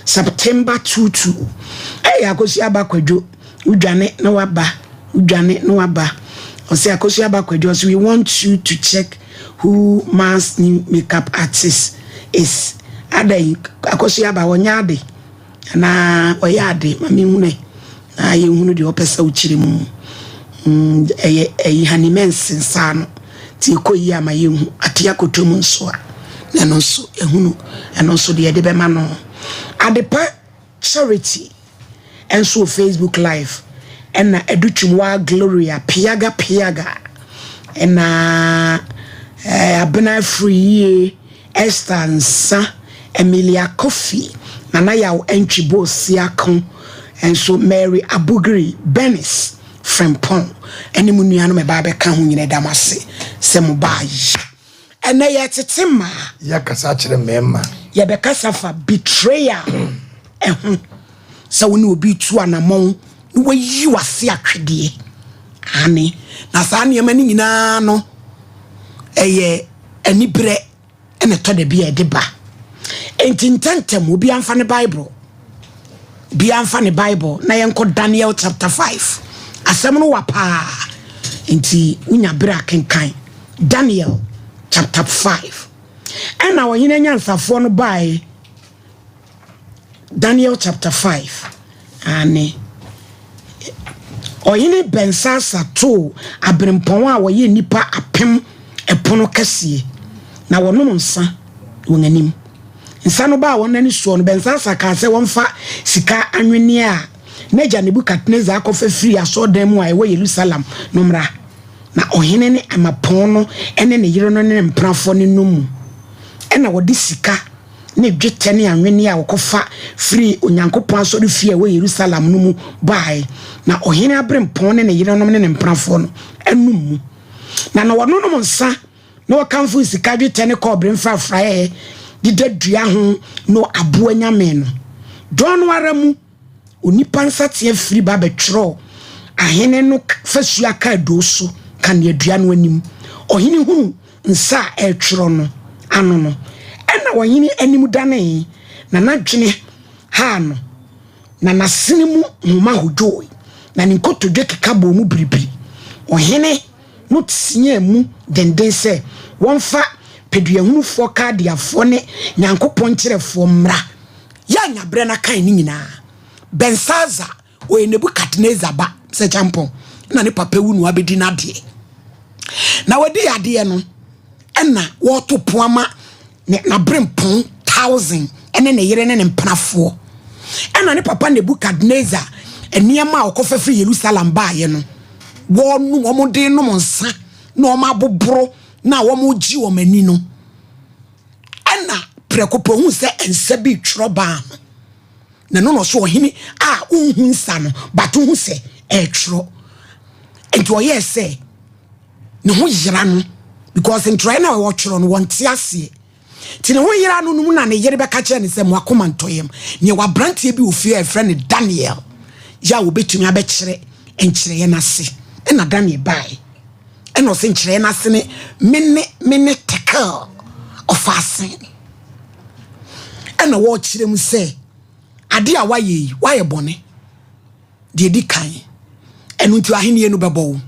September 22. Ɛyɛ Akosua Aba Kwadwo, wodwane na waba, wodwane na waba. Ɔsɛ Akosua Aba Kwadwo, ɔsɛ we want you to check who man's new makeup artist is. Adan Akosua Aba, wɔnyɛ ade anaa ɔyɛ ade? Ma menhunu na yɛhunu deɛ ɔpɛ sɛ wokyerɛ mu. Ɛyɛ ɛyi hanimɛnse nsa no nti ɛkɔ yi ama yɛhu ate akoto mu nso a, na ɛno nso ɛhunu, ɛno nso deɛ yɛde bɛma no. Adepa Charity ɛnso wɔ Facebook Live, ɛna Adutwumwa Gloria Piaga Piaga, ɛna Abena Afiri Yie, Esther Nsa, Emilia Kofi, Nana Yaw Ɛntwi Bosiako, ɛnso Mary Abugiri, Benis Frempɔn, ɛne mu nuanom ɛba abɛka ho nyina, ɛda mo ase sɛ mo baa yi. Ɛnɛ yɛtete mmaa. Yɛkasa kyerɛ mmarima. Yɛbɛkasa fa betrayal ɛho, sɛ wo ne obi tu anammɔn na wayi wase atwedeɛ ane, na saa nneɛma no nyinaa no ɛyɛ aniberɛ ɛna ɛtɔ da bi a ɛde ba. Enti ntɛntɛm, obi amfa ne Bible, obi amfa ne Bible na yɛnkɔ Daniel chapter 5. Asɛm no wa paa, nti wonya berɛ a, kenkan Daniel chapter 5. Ɛna ɔhene nyansafoɔ no baeɛ. Daniel chapter 5 ane, ɔhene Belsasar too aberempɔn a wɔyɛ nnipa 1000 ɛpono kɛseɛ na wɔnom nsa wɔn anim. Nsa no baa wɔn ani soɔ no, Belsasar kaa sɛ wɔmfa sika anwenneɛ a n'agya Nebukadnezar akɔfa firi asɔredan mu a ɛwɔ Yerusalem no mmra, na ɔhene ne amapɔn no ne ne yere no ne ne mpenafoɔ no nom mu. Ɛna wɔde sika ne dwetɛ ne anwenneɛ a wɔkɔfa firi Onyankopɔn asɔre fie a ɛwɔ Yerusalem no mu baeɛ, na ɔhene aberempɔn ne ne yerenom ne ne mpenafoɔ no anum mu. Na wɔnonom nsa na wɔkamfo sika, dwetɛ ne kɔɔbere mfrafraeɛ deda dua ho no aboa nyame no dɔn no ara mu, onipa nsateɛ firi ba bɛtwerɛ ahene no fasuo akaadoo so kaneadua no anim. Ɔhene hunu nsa a ɛretwerɛ no ano no, ɛna ɔhene anim danee, na n'adwene haa no, na n'asene mu nhoma hodwoe, na ne nkotodwe keka bɔɔ mu biribiri. Ɔhene no teɛ mu denden sɛ wɔmfa peduahunufoɔ, Kaldeafoɔ ne Nyankopɔn kyerɛfoɔ mmra. Yɛanya berɛ no akan ne nyinaa. Belsasar ɔyɛ Nebukadnezar ba sɛ kyampɔn, na ne papa wu no abɛdi n'adeɛ, na wɔdi adeɛ no, ɛna wɔreto po ama n'aberempɔn 1000 ɛne ne yere ne ne mpenafoɔ, ɛna ne papa Nebukadnezar nneɛma a ɔkɔfa firi Yerusalem baeɛ no, wɔnom, wɔn de nom nsa na wɔn aboboro na wɔn gye wɔn ani no, ɛna prɛko pɛ ohun sɛ nsa bi twerɛ baa ho, na no na ɔso ɔhene a wonhu nsa no bato ho sɛ ɛretwerɛ, nti ɔyɛɛ sɛ ne ho yera no, because ntwerɛ no a wɔtwerɛ no wɔnte aseɛ, nti ne ho yera no no mu, na ne yere bɛka kyerɛ ne sɛ mo akoma ntɔyam, nea waberanteɛ bi wɔ fie a ɛfrɛ no Daniel yɛ a wɔbɛtumi abɛkyerɛ nkyerɛeɛ no ase. Ɛna Daniel baeɛ, ɛna ɔsɛ nkyerɛeɛ no ase ne mene mene tekel ɔfaase, ɛna wɔrekyerɛ mu sɛ ade a wayɛ yi, wayɛ bɔne deɛ di kan, ɛno nti ahenni no bɛbɔ wo.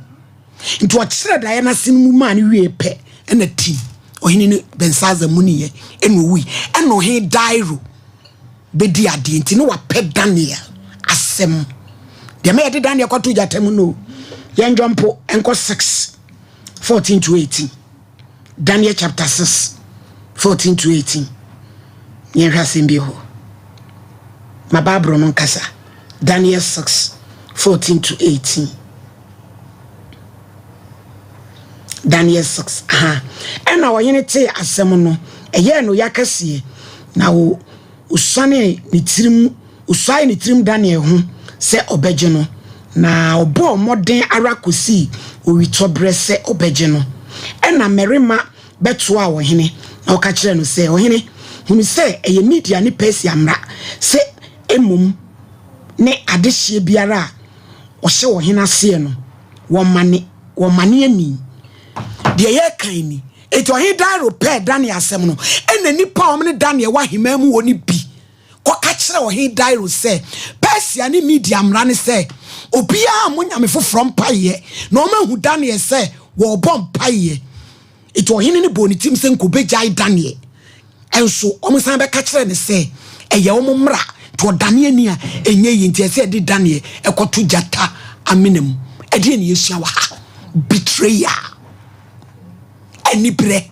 Nti ɔkyerɛ daeɛ no ase no mu maa no wie pɛ, ɛna tim ɔhene no Belsasar mu niyɛ, ɛna owui, ɛna ɔhene Dario bɛdi adeɛ. Nti ne wapɛ Daniel asɛm deɛ mɛyɛ de Daniel kɔto gyata mu no. Yɛndwɔ mpo nkɔ 6 14 to 18. Daniel chapter 6 14 to 18. Yɛnhwɛ asɛm bi hɔ ma Bible no nkasa. Daniel 6 14 to 18. Daniel 6 aha. Ɛna ɔhene tee asɛm no, ɛyɛɛ no ya kɛseɛ, na o osuane ne tirim, osuae ne tirim Daniel ho sɛ ɔbɛgye no, na ɔbɔɔ mmɔden ara kɔsii owitɔberɛ sɛ ɔbɛgye no. Ɛna mmarima bɛtoa ɔhene na ɔka kyerɛ no sɛ, ɔhene, hunu sɛ ɛyɛ Media ne Persia mmara sɛ emom ne adehyeɛ biara a ɔhyɛ ɔhene aseɛ no, wɔma ne ani deɛ yɛka ni. Eti ɔhene Dario pɛɛ Daniel asɛm no, ɛna nipa a wɔn ne Daniel wɔ ahemman mu wɔ ne bi kɔka kyerɛ. kyerɛɛ ɔhene Dario sɛ, Persia ne Media mmara ne sɛ, obiara mmɔ nyame foforɔ mpaeɛ, na wɔahu Daniel sɛ wɔrebɔ mpaeɛ. Enti ɔhene no bɔɔ ne tirim sɛ nka ɔbɛgyae Daniel. Nso wɔsan bɛka kyerɛɛ no sɛ, ɛyɛ wɔn mmara, nti ɔdane ani a, ɛnyɛ yie, nti ɛsɛ sɛ yɛde Daniel kɔto gyata amena mu. Ɛdeɛn na yɛsua wɔ ha? Betrayal. Aniberɛ.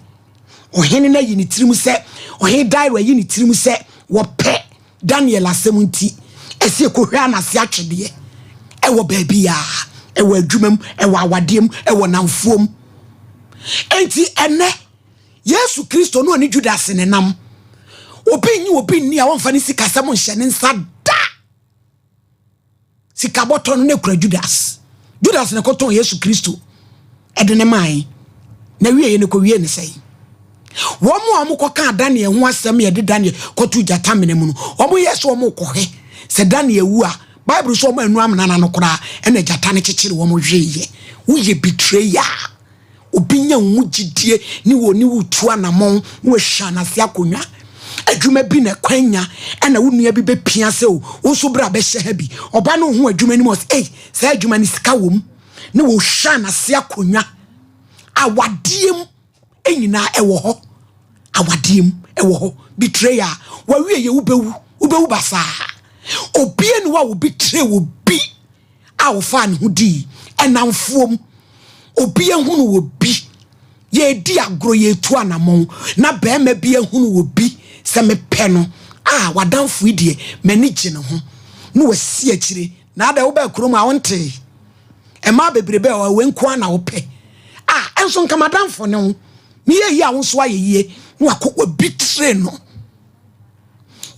Ɔhene no ayi ne tirim sɛ, ɔhene Dario ayi ne tirim sɛ wɔpɛ Daniel asɛm nti, ɛsɛ ɛkɔhwɛ anase atwedeɛ ɛwɔ baabiara, ɛwɔ adwuma mu, ɛwɔ awadeɛ mu, ɛwɔ namfoɔ mu. Enti ɛnɛ, Yesu Kristo ne ɔne Judas ne nam. Obi nyi obi nni a wɔmfa ne sikasɛm nhyɛ ne nsa da. Sika bɔtɔ no na kura Judas. Judas na kɔtɔn Yesu Kristo ɛde ne mae. Na wie no kɔwie ne sɛn? Wɔn a wɔkɔkaa Daniel ho asɛm yɛde Daniel kɔto gyata mena mu no, wɔn yɛ sɛ wɔn kɔhwɛ sɛ Daniel wu a, Bible sɛ wɔn anu amena no ano koraa ɛna gyata no kyekyere wɔn hweeɛ. Woyɛ betrayer. Obi nya wo mu gyidie ne wɔ ne wo tu anamɔn na wahwa n'ase akonnwa. Adwuma bi na kwan nya ɛna wo nua bi bɛpia sɛ o, wo nso bra bɛhyɛ ha bi. Ɔba no ho adwuma no mu ɔsɛ ei, saa adwuma no sika wɔ mu. Ne wɔhwa n'ase akonnwa. Awadeɛ mu nyinaa ɛwɔ hɔ. Awadeɛ mu ɛwɔ hɔ. Betrayal. Wawie yɛ wobɛwu. Wobɛwu basaa. Obie ne wa wo betray wɔ bi a ɔfaa ne ho dii nnamfoɔ mu. Obi ahunu wɔ bi, yɛredi agorɔ, yɛretu anamɔn, na barima bi ahunu wɔ bi sɛ mepɛ no, a w'adamfo yi deɛ m'ani gye ne ho, na wasi akyire. Na adɛn wobaa kurom a wontee? Mmaa bebrebe a wei nko ara na wopɛ. A ɛnso nka m'adamfo ne wo. Meyɛ yie a wo nso ayɛ yie, na wakɔ wabi tire no.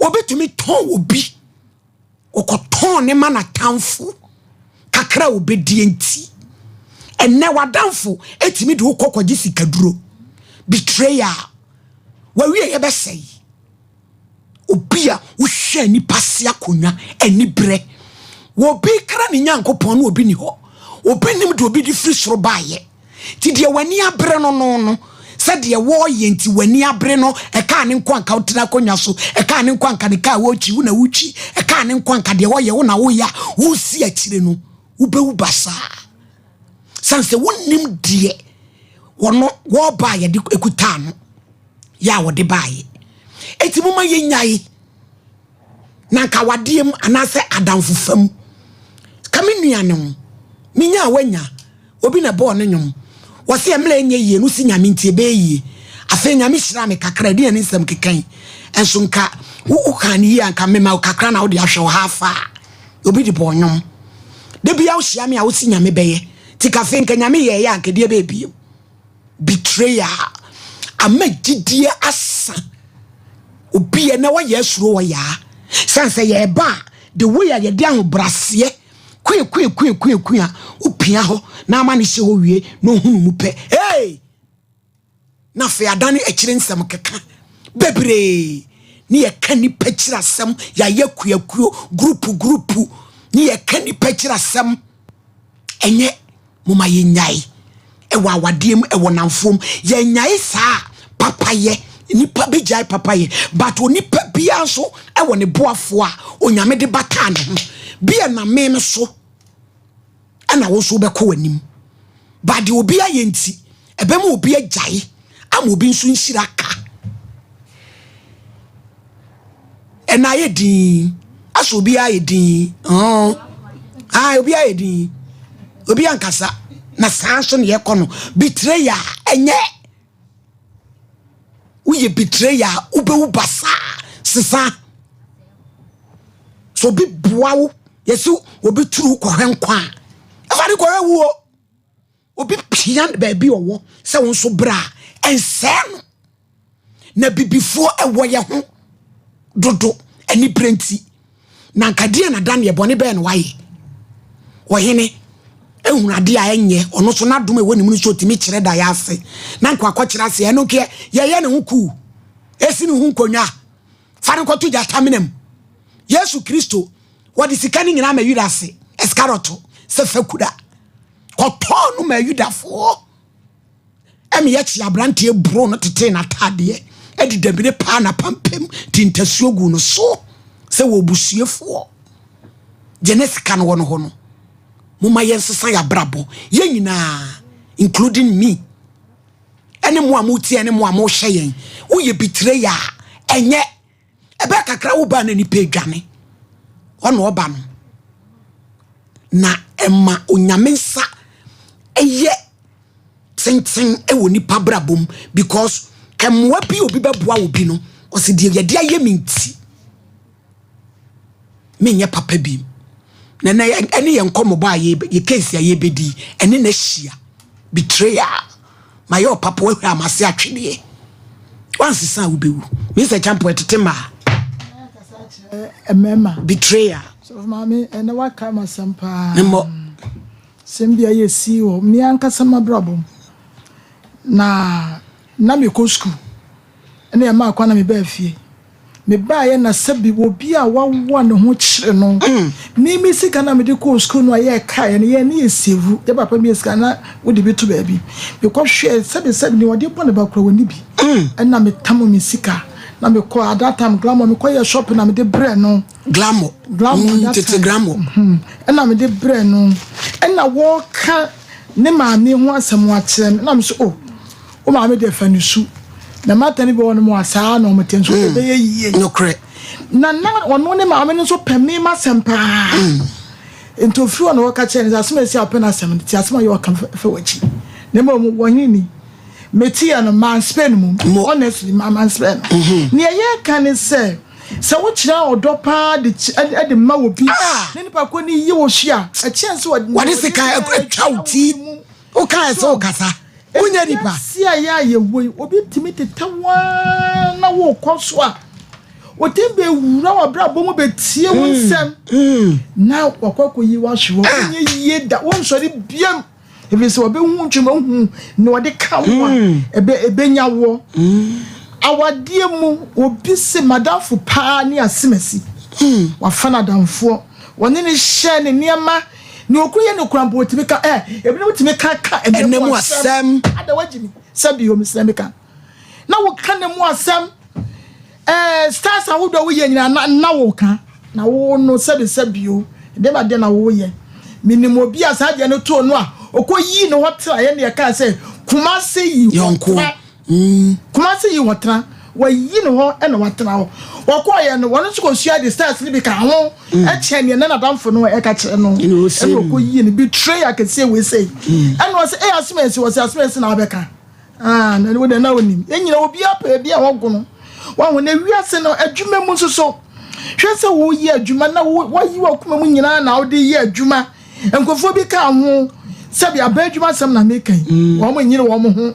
Obi tumi tɔn obi. Ɔkɔtɔn ne ma n'atamfo kakra a ɔbɛdie nti. Ɛnnɛ w'adamfo tumi de wo kɔ kɔgye sikaduro. Betrayal. W'awieɛ bɛsɛe. Obi a wohwɛ nipa se akonnwa aniberɛ. Obi kra ne Nyankopɔn na obi ni hɔ. Obi nim deɛ obi de firi soro baeɛ. Nti deɛ w'ani abere no no no, sɛ deɛ wɔreyɛ nti w'ani abere no, ɛkaa ne nko anka wotena akonnwa so, ɛkaa ne nko anka ne kaa wɔretwi wo na wotwi, ɛkaa ne nko anka deɛ wɔyɛ wo na woyɛ a wosi akyire no, wobɛwu basaa. Sane sɛ wonnim deɛ wɔno wɔreba a yɛde ekutaa no yɛ a wɔde baeɛ. Enti momma yɛnyae. Na nka awadeɛ mu anaasɛ adamfofa mu. Ka me nua ne ho. Menya a wanya. Obi na ɛbɔɔ ne nnwom. Wɔse ɛmmerɛ ɛnyɛ yie no wosi Nyame nti ɛbɛyɛ yie. Afei Nyame hyiraa me kakra ɛdeɛn ne nsɛm keka yi. Nso nka wo wokaa no yie a nka mema wo kakra na wode ahwɛ wo ha afa a. Obi de bɔɔ nnwom. Da biara wohyia me a wosi Nyame bɛyɛ. Nti ka afei nka Nyame yɛɛyɛ a nka ɛdeɛ bɛyɛ bio. Betrayal ama gyidie asa. Obi ɛnɛ wɔyɛ asuro wɔ yaa. Sane sɛ yɛɛba a the way a yɛde ahobraseɛ kue kue kue kue kue a wopia hɔ na ama no hyɛ hɔ wie na ohunu mu pɛ hey! Na afei adane akyire nsɛm keka bebree ne yɛka nipa kyiri asɛm yɛayɛ kuakuo grupu grupu ne yɛka nipa kyiri asɛm ɛnyɛ Momma yɛnnyae wɔ awadeɛ mu, wɔ namfoɔ mu. Yɛnnyae saa a, papayɛ, nnipa bɛgyae papayɛ. But onipa biara nso wɔ ne boafoɔ a Onyame de bataa ne ho. Bi a na me no so ɛna wo nso wobɛkɔ w'anim. But deɛ obi ayɛ nti, ɛbɛma obi agyae ama obi nso nhyira ka. Ɛna ayɛ din. Asɛ obiara ayɛ din. Oh. Ah, obiara ayɛ din. Obi ankasa. Na saa nso na yɛkɔ no. Betrayal ɛnyɛ. Woyɛ betrayal wobɛwu basaa. Sesa. So obi boa wo. Yɛsi obi turu kɔhwɛ nkwa a. Ɛfa ne kɔhwɛ wuo. Obi pia baabi ɔwɔ sɛ wo nso bra a, ɛnsɛe no. Na bibifoɔ ɛwɔ yɛ ho dodo anibere nti. Na nka deɛ na Daniel bɔne bɛɛ na wayɛ. Ɔhene ehunu adeɛ a ɛnyɛ ɔno nso n'adom ɛwɔ ne mu no nso ɔtumi kyerɛ daeɛ ase. Na nka akɔkyerɛ ase ɛno nkeɛ yɛyɛ ne ho kuu esi ne ho nkonnwa fa no kɔto gyata mena mu. Yesu Kristo wɔde sika no nyinaa ma Yudase Iskarɔto sɛ fa kura. Kɔtɔɔ no maa Yudafoɔ. Ɛna yɛkye aberanteɛ boroo no tetee n'ataadeɛ de dabire paa n'apampam de ntasuo guu no so. Sɛ wɔ obusuafoɔ deɛ na sika no wɔ no hɔ no, momma yɛnsesa yɛn abrabɔ, yɛn nyinaa, including me, ɛne mo a motie ɛne mo a mohwɛ yɛn. Woyɛ betrayal a, ɛnyɛ ɛbɛyɛ kakra wo ba na nipa adwane ɔna ɔba no na ɛma Onyame nsa ɛyɛ tenten wɔ nipa brabɔ mu, because mmoa bi obi bɛboa obi no, ɔsi deɛ yɛde ayɛ me nti menyɛ papa bi. Na na ɛne yɛn nkɔmmɔbɔ a yɛ case a yɛbɛdi ɛne na hyia betrayal. Ma yɛ ɔpapa wahwɛ amase atwedeɛ wansesa a, wobɛwu. Mr Champo, ɛtete maa Mmarima. Betrayal. Sɔfo maame, ɛnɛ waka ma asɛm paa. Mmɔ. Sɛm bi a yɛ si wɔ mmea ankasa m'abrabɔ mu na mekɔ sukuu ɛna yɛ maa kwan na mebaa fie. Mebaeɛ na sɛbi obi a wawoa ne ho kyerɛ no, mimi sika na mede kɔɔ sukuu no a yɛkaeɛ no, yɛn ne yɛ save. Yɛ papa mi yɛ sika na wode bi to baabi, mekɔhwɛ sɛbi sɛbi ne wɔde bɔ ne ba kora wɔni bi, ɛna metam me sika na mekɔ. At that time Glamour, mekɔyɛ shop na mede brɛ no. Glamour. Glamour, that tete time. Glamour. Ɛna mede brɛ no, ɛna wɔka ne maame ho asɛm akyerɛ me na me so, o wo maame deɛ, fa ne su na mata ne bi wɔ no mu a saa na ɔmo te nso ɛbɛyɛ yie. Na ɔno ne maame no nso pɛ me ma asɛm paa, nti ofiri hɔ na wɔka kyerɛ no sɛ asɛm a esi a ɔpɛ n'asɛm no ti asɛm a yɛ ɔka fɛ w'akyi na mmom wɔnye ni metia no man spare no mu. Honestly, man spare no. Nea yɛka ne sɛ sɛ wokyerɛ ɔdɔ paa de ɛde ma wɔ bi na nipa ko ne yi wɔ hwi a, ɛkyɛn sɛ wɔde Wɔde sika atwa wo ti, wokae sɛ wokasa wonyɛ nipa. Si a yɛ a yɛwɔ yi, obi tumi teta waa na wɔrekɔ so a, otumi bɛwura w'abrabɔ mu bɛtie wo nsɛm na wakɔ akɔyi wahwe hɔ. Wonyɛ yie da, wonsɔre biam, ɛfiri sɛ wɔbɛhu ntwema hu na wɔde ka wo a ɛbɛ ɛbɛnya woɔ. Awadeɛ mu, obi se madamfo paa ne asemasi wafa no adamfoɔ, wɔne ne hyɛ ne nneɛma ne okuru yɛ ne kura mpo, otumi ka ebinom tumi ka ɛnɛ mu asɛm. Ada wagyi mi sɛ bi omi sɛ mi ka na woka ne mu asɛm stars ahodoɔ a woyɛ nyinaa na woka na wo no sɛbi sɛbi o ɛdɛm adeɛ na woyɛ. Minim obi a saa adeɛ no too no a ɔkɔ yii ne hɔ tena yɛ ne yɛka sɛ Kumase yi hɔ Yɔnko. tena. Kumase yi hɔ tena, wɔyi ne hɔ ɛna watena hɔ. Wɔkɔɔyɛ no, wɔn nso kɔ sua de stars no bi ka ho ɛkyɛn neɛ ne nadamfo no ɛka kyerɛ no. Ɛna ɔsie ɛna mu. ɔkɔ yii no betray akɛseɛ wei sei, ɛna ɔsɛ ɛyɛ asomasi, wɔsɛ asomasi na abɛka. Ah, na wo de na onim yɛn nyina obi apɛ bi a wɔgo no wɔho. Na wiase no adwuma mu nso so, hwɛ sɛ woyɛ adwuma na wɔyi w'akoma mu nyinaa na wode yɛ adwuma, nkurɔfoɔ bi ka ho sɛbi aban adwuma asɛm na meka yi, wɔn nyere wɔn ho.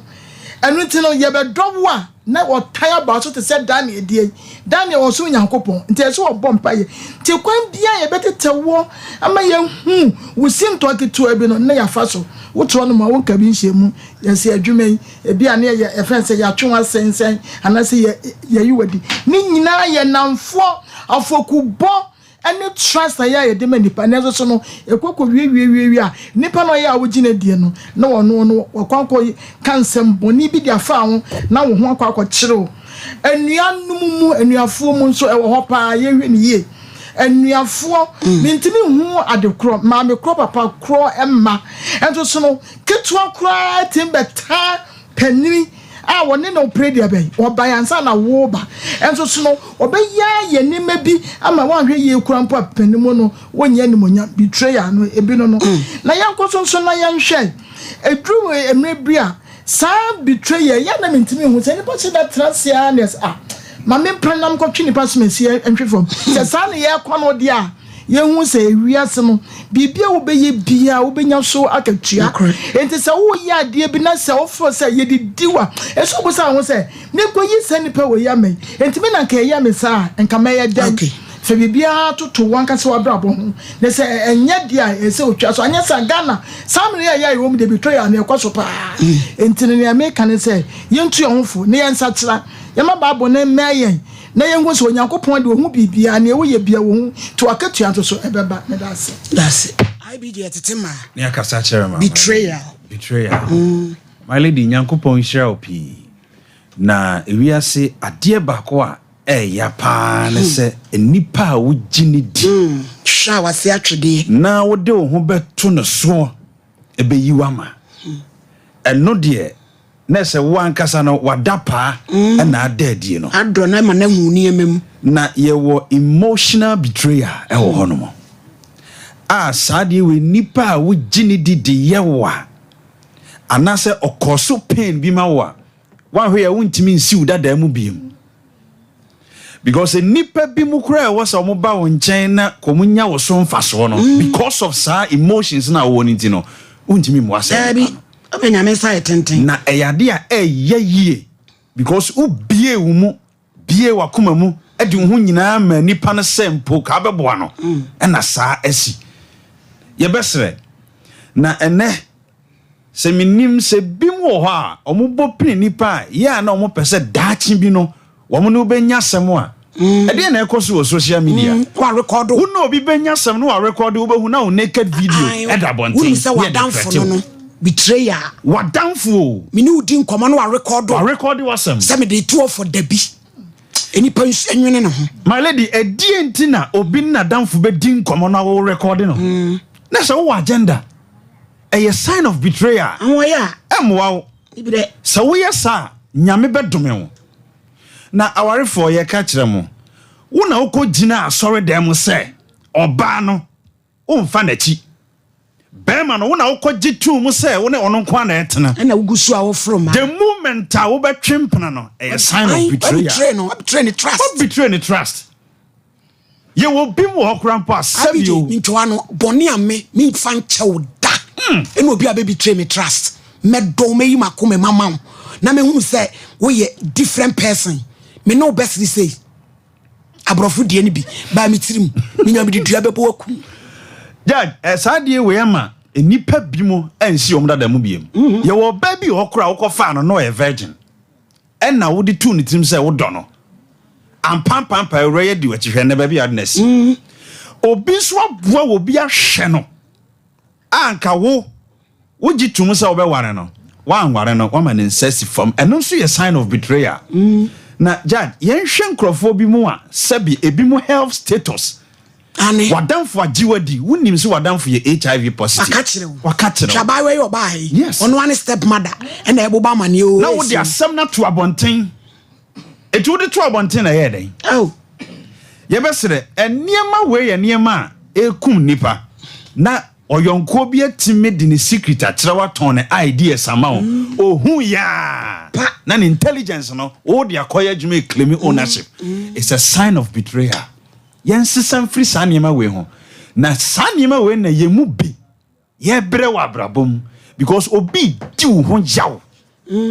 Ɛno nti no yɛbɛdɔ wo a na wɔtan aba so te sɛ Daniel die yi. Daniel wɔ so Nyankopɔn nti ɛsɛ wɔbɔ mpaeɛ, nti kwan bia yɛbɛtetɛ wɔ ama yɛhu wo si ntɔ ketewa bi no na yɛafa so wotoɔ no ma wonka bi nhyɛ mu. Yɛsɛ adwuma yi ebi a ne yɛ yɛfrɛ sɛ yɛatwe wo asɛnsɛn anaasɛ yɛyi wadi ne nyinaa yɛ namfoɔ afɔkubɔ ɛne trust a yɛ a yɛde ma nipa. Na ɛso so no ekoko wie wie wie wie a, nipa no ɔyɛ a wogye ne deɛ no na wɔno no wɔkɔ akɔ ka nsɛm bɔnne bi de afa ho na wo ho akɔ akɔkyerɛw. Anuanom mu, anuafoɔ mu nso ɛwɔ hɔ paa, yɛhwɛ ne yie. Anuafoɔ mintimi hu ade korɔ, maame korɔ, papa korɔ, ɛmma ɛnso so no ketewa koraa tim bɛtaa panini a wɔne no pere deɛ bɛn ɔba yansa na wo ba. Ɛnso so no ɔbɛyɛ ayɛ nneɛma bi ama wɔahwɛ yie kura mpo a panin mu no wɔnyɛ animonyam. Betrayal no ebi no na yɛnkɔ so nso na yɛnhwɛ eduru mmerɛ bi a saa betrayal yɛ na mintimi hu sɛ nipa hyɛ da tena ase a na ɛsɛ ah, maame mpere nam kɔtwe nipa so mesi nhwe fam sɛ saa na yɛkɔ no deɛ a, yɛhu sɛ ewiase no biribi a wobɛyɛ bia wobɛnya so akatua. Nti sɛ woyɛ adeɛ bi na sɛ woforo sɛ yɛde di wa, ɛsɛ wobusa ho sɛ mekɔyi sɛ nipa wɔ yi ama yi, nti me na nka ɛyɛ me saa a nka mɛyɛ dɛn? Sɛ biribiara toto wankasa w'abrabɔ ho na sɛ ɛnyɛ deɛ a ɛsɛ otwa so, anyɛ sɛ Ghana saa mmere a yɛ a yɛwɔ mu de betrayal no ɛkɔ so paa. Nti no nea meka ne sɛ yɛntu yɛn ho fo na yɛnsakyera, yɛma Bible no mmɛn yɛn na yɛnhu sɛ Onyankopɔn de ɔhu biribiara, nea woyɛ bia wɔ hu nti wakatua nso so ɛbɛba. Meda ase. That's it. IBG ɛtete maa. Ne akasa kyerɛ ma. Betrayal. Betrayal. My lady, Nyankopɔn nhyira wo pii. Na ewiase adeɛ baako a Ɛya paa ne sɛ nnipa a wogye ne di Hwɛ a wase atwedeɛ. Na wode wo ho bɛto no soɔ ɛbɛyi wo ama ɛno deɛ, na sɛ wo ankasa no wada paa ɛna ada adie no. Adɔ no ma no ahu nneɛma mu. Na yɛwɔ emotional betrayal ɛwɔ hɔ nom a, saa deɛ wɔ nipa a wogye ne di de yɛ wo a, anaasɛ ɔkɔ so pain bi ma wo a, woahwɛ yɛ, wontumi nsi wo dadaa mu biem, because nipa bi mu koraa ɛwɔ sɛ ɔmo ba wo nkyɛn na kɔmo nya wo so mfasoɔ no, because of saa emotions na wɔwɔ no nti no, wontumi mmoa sɛ Daabi. nipa no. Ɔbɛ Nyame nsa yɛ tenten. Na ɛyɛ ade a ɛyɛ yie because wobie wo mu, bie w'akoma mu, ɛde wo ho nyinaa ma nipa no sɛ mpo ka bɛboa no, ɛna saa asi. Yɛbɛsrɛ na ɛnɛ sɛ menim sɛ bi mu wɔ hɔ a ɔmobɔ pini nipa a yɛ a na ɔmopɛ sɛ daakye bi no wɔn ne wobɛnya asɛm a, ɛdeɛ na ɛkɔ so wɔ social media. Wa record. Wo na obi bɛnya asɛm no, wa record, wobɛhu na wo naked video ɛda abɔnten. Wonim sɛ ne yɛde wadamfo threat no wo. no betrayal. Wadamfo o. Mene wodi nkɔmmɔ no, wa record. Wa record w'asɛm. Sɛ mede to for da bi, nipa nso nwene ne ho. My lady, ɛdeɛ nti na obi ne n'adamfo bɛdi nkɔmmɔ na wo record no na sɛ wowɔ agenda? Ɛyɛ sign of betrayal. Ahoɔyɛ a. Ɛmmoa wo. Ibi dɛ. Sɛ woyɛ saa, Nyame bɛdome wo. Na awarefoɔ, yɛka kyerɛ mo, wo na wokɔ gyina asɔredan mu sɛ ɔbaa no womfa n'akyi, bɛrima no wo na wokɔ gye tuu mu sɛ wo ne ɔno nko a na ɛtena. Ɛna wogu so a woforo ma. The moment a wobɛtwe mpena no, ɛyɛ sign of betrayal. Wabetray no, wabetray ne trust. Wobetray ne trust. Yɛwɔ bi mu wɔ hɔ koraa mpo a Abigye. sɛbio. Mentwa no bɔne a me memfa nkyɛ wo da. Ɛna obi a bɛbetray me trust, mɛdɔ wo, mɛyi m'akoma mama wo na mehunu sɛ woyɛ different person. Me ne wo bɛsere sei, aborɔfo deɛ no bi baa me tirim, menya mede dua bɛbɔ wakum. Judge, saa deɛ wei ama nnipa bi mu ansi wɔn dada mu biem. Yɛwɔ ɔbaa bi wɔ hɔ koraa a wokɔfaa no na ɔyɛ virgin, ɛna wode tuu ne tirim sɛ wodɔ no ampampampa, awura yɛ di w'akyi, hwɛ nnɛ baabi a ade no asi. Obi nso aboa wɔ bi ahwɛ no a, anka wo wogye tom sɛ wobɛware no, woanware no, woama ne nsa si fam. Ɛno nso yɛ sign of betrayal. Na judge, yɛnhwɛ nkurɔfoɔ bi mu a sɛbi ebi mu health status. Ane. Wadamfo agye wadi, wonim sɛ wadamfo yɛ HIV positive. Waka kyerɛ wo. Waka kyerɛ hwɛ wo. Abaayewa yi, ɔbaa ha yi, ɔno ane step mother ɛna ɛboba amaneɛ o. Na wode asɛm no ato abɔnten. Ɛti wode to abɔnten na ɛyɛ dɛn? Oh. Yɛbɛserɛ, nneɛma wei yɛ nneɛma a ɛkum nipa na ɔyɔnkoɔ bi atumi de ne secret akyerɛ, watɔn ne ideas ama wo. Ohu yaa na ne intelligence no wode akɔyɛ adwuma, claim ownership. It's a sign of betrayal. Yɛnsesa mfiri saa nneɛma wei ho, na saa nneɛma wei na yɛn mu bi yɛbrɛ wɔ abrabɔ mu, because obi di wo ho yaw,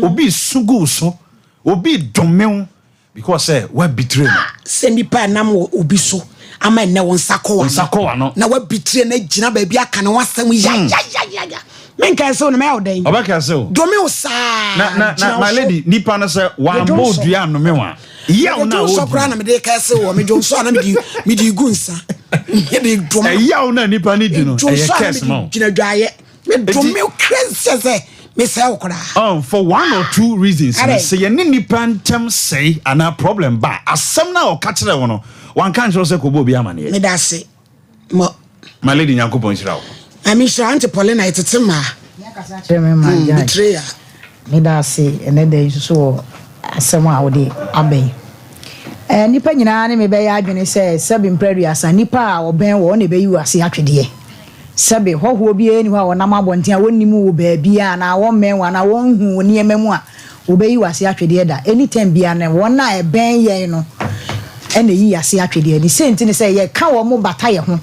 obi su gu wo so, obi dome wo because sɛ woabetray no. Sɛ nipa nam wɔ obi so ama ɛnɛ wo nsa kɔ Wo nsa kɔ w'ano. Na wabetray no, agyina baabi aka ne ho asɛm yayayaya, menka sɛ wo no mɛyɛ wo dɛn? Ɔbɛka sɛ o dome wo saa. Na gyina na wo my so. lady, nipa no sɛ wambɔ Medwo nsɔ. odua anome wa yaw na Medwo nsɔ koraa ɔdi na mede ka sɛ wɔ medwo nsɔ a na mede gu nsa, mede dome. Ɛyaw na nipa no di no, medwo ɛyɛ nsɔ a na curse ma wo. mede gyina dwaeɛ medome wo kra sɛ mesɛe wo koraa. For one or two reasons no, Adɛn? sɛ yɛne nipa ntɛm sɛe anaa problem ba a, asɛm no a ɔka kyerɛ wo no, wanka nkyerɛ wo sɛ kɔbɔ obi amanneɛ. Meda ase mɔ. My lady, Nyankopɔn nhyira wo. Ame hyira Auntie Paulina, yɛtete mmaa. Kyerɛ me ma Judge. Betrayal. Meda ase ɛnɛ da yi nso so wɔ asɛm a wode aba yi. Nnipa nyinaa ne me bɛyɛ adwene sɛ, sɛbe mprɛ 30, nnipa a ɔbɛn wɔ ɔna ɛbɛyi wo ase atwedeɛ. Sɛbe hɔhoɔ biara ni hɔ a ɔnam abɔnten a wɔnnim wo baabi a anaa wɔmmɛn wo anaa wɔnhu wo nneɛma mu a wɔbɛyi wo ase atwedeɛ da. Anytime biara no, wɔn a ɛbɛn yɛn no ɛna ɛyi ase atwedeɛ. Ne sɛ nti ne sɛ yɛka wɔn mo bata yɛ ho,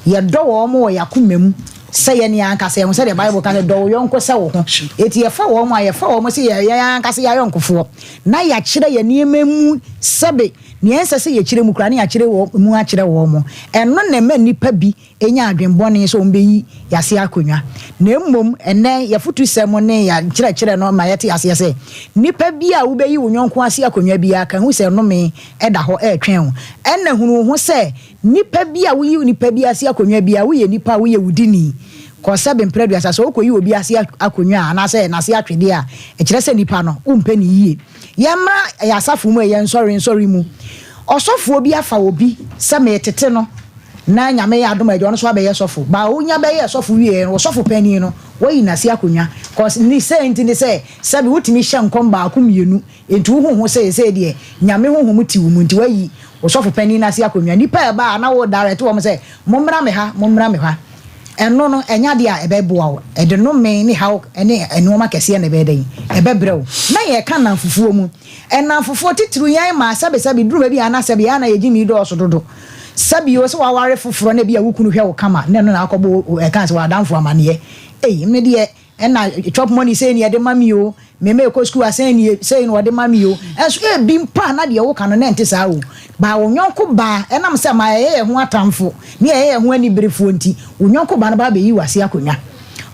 yɛdɔ wɔn mo wɔ yɛn akoma mu sɛ yɛn ne ankasa yɛn ho, sɛdeɛ Bible ka sɛ dɔ wo yɔnko sɛ wo ho. Eti yɛfa wɔn a yɛfa wɔn sɛ yɛ yɛn ankasa yɛ ayɔnkofoɔ na yɛakyerɛ yɛn nneɛma mu, sɛbe nea ɛnsɛ sɛ yɛkyerɛ mu koraa ne yɛakyerɛ wɔn mu akyerɛ wɔn mo. Ɛno na ɛma nnipa bi nya adwenbɔne sɛ wɔn bɛyi yɛase akonnwa. Na mmom ɛnɛ yɛfotu sɛm ne yɛnkyerɛkyerɛ no ma yɛte aseɛ sɛ nnipa bi a wobɛyi wo yɔnko ase akonnwa biara ka hu sɛ nnome ɛda hɔ ɛretwɛn wo. Ɛna hunu wo ho sɛ nipa bi a woyi nipa bi ase akonnwa bi a, woyɛ nipa a woyɛ wudini kɔ. Sɛbe mprɛ 30, sɛ wokɔyi obi ase akonnwa a anaasɛ n'ase atwedeɛ a, ɛkyerɛ sɛ nipa no wompɛ ne yie. Yɛmmra ɛyɛ asafo mu, ɛyɛ nsɔre nsɔre mu. Ɔsɔfoɔ bi afa obi sɛ meretete no na Nyame yɛ adom a agya ɔno nso abɛyɛ sɔfo. Ba onya bɛyɛɛ sɔfo wieɛ no, ɔsɔfo panin no wayi n'ase akonnwa cos ne sei nti ne sɛ sɛbe wotumi hyɛ nkɔm baako mmienu nti wohu ho sɛ sei deɛ Nyame honhom te wo mu nti wayi ɔsɔfo panin no ase akonnwa. Nnipa a ɛba a na wo direct wɔn sɛ mommra me ha, mommra me ha. Ɛno no, ɛnyɛ adeɛ a ɛbɛboa wo. Ɛde nnome ne haw ne nnoɔma kɛseɛ na ɛbɛyɛ dɛn? Ɛbɛbrɛ wo. Na yɛreka nnamfofoɔ mu. Nnamfofoɔ, titiriw yɛn mmaa, sɛbesɛbe, duru baabi a na sɛbe yɛn a na yɛn gyimi dɔɔso dodo. Sɛbe o, sɛ woaware foforɔ na ebia wo kunu hwɛ wo kama na ɛno na akɔbɔ wo, ɛka sɛ w'adamfo amaneɛ. Ei, me deɛ, Ɛna chop money sei na yɛde ma me o, me mma ɛkɔ sukuu a sei na sei na wɔde ma me o. Ɛnso ebi mpo a na deɛ woka no na ɛnte saa o. But wo yɔnko baa, ɛnam sɛ ma yɛyɛ yɛn ho atamfo ne yɛyɛ yɛn ho aniberefoɔ nti, wo yɔnko baa no ba abɛyi wo ase akonnwa.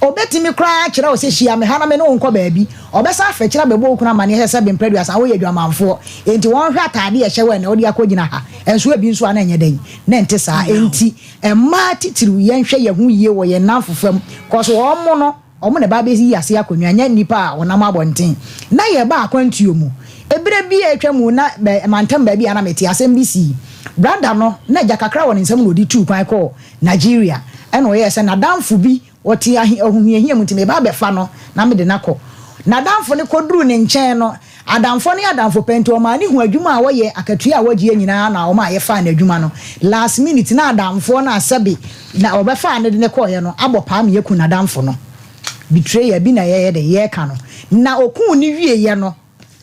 Ɔbɛtumi koraa akyerɛ wo sɛ hyia me ha na me ne wo nkɔ baabi. Ɔbɛsan afa akyire abɛbɔ wo kunu amaneɛ sɛ sɛbe mprɛ aduasa woyɛ adwamanfoɔ, enti wɔnhwɛ ataadeɛ a ɛhyɛ wo a ɛnɛ wode akɔgyina ha. Ɛnso ebi nso a na ɛnyɛ dɛn? Na ɛnte saa. Enti Mmaa titiriw yɛnhwɛ yɛn ho yie wɔ yɛn nnamfo fam cos wɔn no wɔn na ɛba abɛyi ase akonnwa nyɛ nnipa a wɔnam abɔnten. Na yɛba akwantuo mu. Eberɛ bi a atwa mu na bɛ mantam baabi a na mete asɛm bi sii. Brada no na agya kakra wɔ ne nsam na ɔde tuu kwan kɔɔ Nigeria ɛna ɔyɛɛ sɛ n'adamfo bi ɔte ahe ahohiahia mu nti meba abɛfa no na mede no akɔ. N'adamfo no kɔduruu ne nkyɛn no Adamfo ne adamfo pɛ nti ɔmaa ne hu adwuma a wɔyɛ akatua a wɔgyeɛ nyinaa na ɔmaa yɛfaa no adwuma no last minute na adamfoɔ no a sɛbe na ɔbɛfaa no de no kɔeɛ no abɔ paa ma yɛku nadamfo no betrayal bi na yɛyɛ dɛn yɛka no na ɔkuu no wieɛ no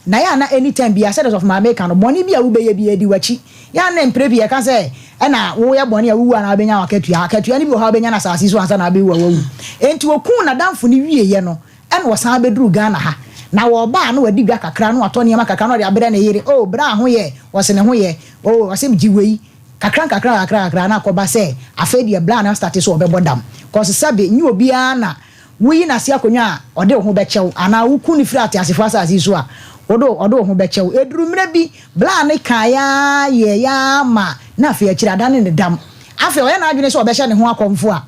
na yɛ a na anytime biara sɛdeɛ sɔfo maame ka no bɔne bi a wobɛyɛ biara ɛdi wakyi yɛ a na mprɛ pii yɛka sɛ ɛna woyɛ bɔne a wowu a na wobɛnya wakatua akatua no bi wɔ hɔ a wobɛnya no asase so ansa na wobɛwu a wawu enti ɔkuu nadamfo no wieɛ no Ɛna ɔsan bɛduruu Ghana ha. Na ɔba a na wadi dwa kakra na watɔ nneɛma kakra na ɔde abrɛ ne yere. Oh, bra ho yɛ? Ɔse ne ho yɛ. Oh, ɔse gye wei. Kakra nkakra kakra kakra na akɔba sɛ afei deɛ bra no astate sɛ ɔbɛbɔ dam. Cause sɛbe nyɛ obiara na woyi no ase akonnwa a ɔde wo ho bɛkyɛ wo anaa woku no firi ateasefoɔ asase yi so a wode ɔde wo ho bɛkyɛ wo. Ɛduru mmerɛ bi bra no kaeɛ ara yɛeɛ ara ma na afei akyire adane ne dam. Afei ɔyɛ n'adwene sɛ ɔbɛhyɛ ne ho akɔmfo a,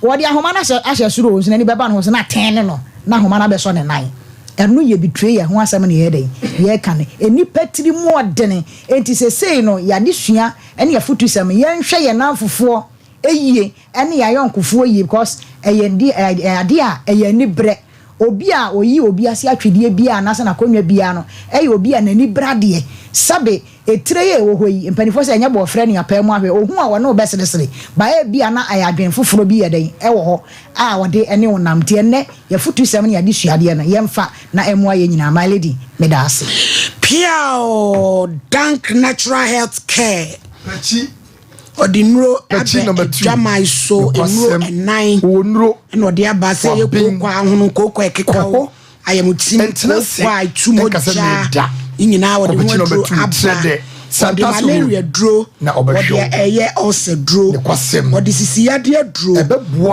Wɔde ahoma no ahyɛ ahyɛ soro o, nso n'ani bɛba ne ho so na atɛn ne no na ahoma no abɛsɔ ne nan. Ɛno yɛ betrayal ho asɛm na yɛyɛ dɛn? Yɛreka no. Nnipa tiri mu ɔdene. Enti sesei no y'adesua ne y'afutusɛm, yɛnhwɛ yɛn nnamfofoɔ yie ne yɛn ayɔnkofoɔ yie because ɛyɛ ɛyɛ adeɛ a ɛyɛ anibrɛ. Obi a ɔyi obi ase atwedeɛ biara anaasɛ n'akonnwa biara no yɛ obi a n'ani brɛ adeɛ. Sɛbe etire yi a ɛwɔ hɔ yi, mpanimfoɔ sɛ ɛnyɛ bɔɔfrɛ ne apaa mu ahwɛ, ɔhu a ɔne wo bɛseresere, but ebia na ɛyɛ adwene foforɔ bi yɛ dɛn wɔ hɔ a ɔde ne wo nam. Nti ɛnnɛ y'afutusɛm ne y'adesuadeɛ no yɛmfa na ɛmmoa yɛn nyinaa. My lady, meda ase. Piaw Dank Natural Health Care. Ɔde nnuro aba adwaman so, nnuro ɛnan ɛna ɔde aba sɛ ɛyɛ kooko ahono, kooko a ɛkeka wo, ayamtim, kooko a ɛtu mogya, ne nyinaa ɔde ho aduro aba. Ɔde malaria duro, ɔde ɛyɛ ulcer duro, ɔde sisi yadeɛ duro,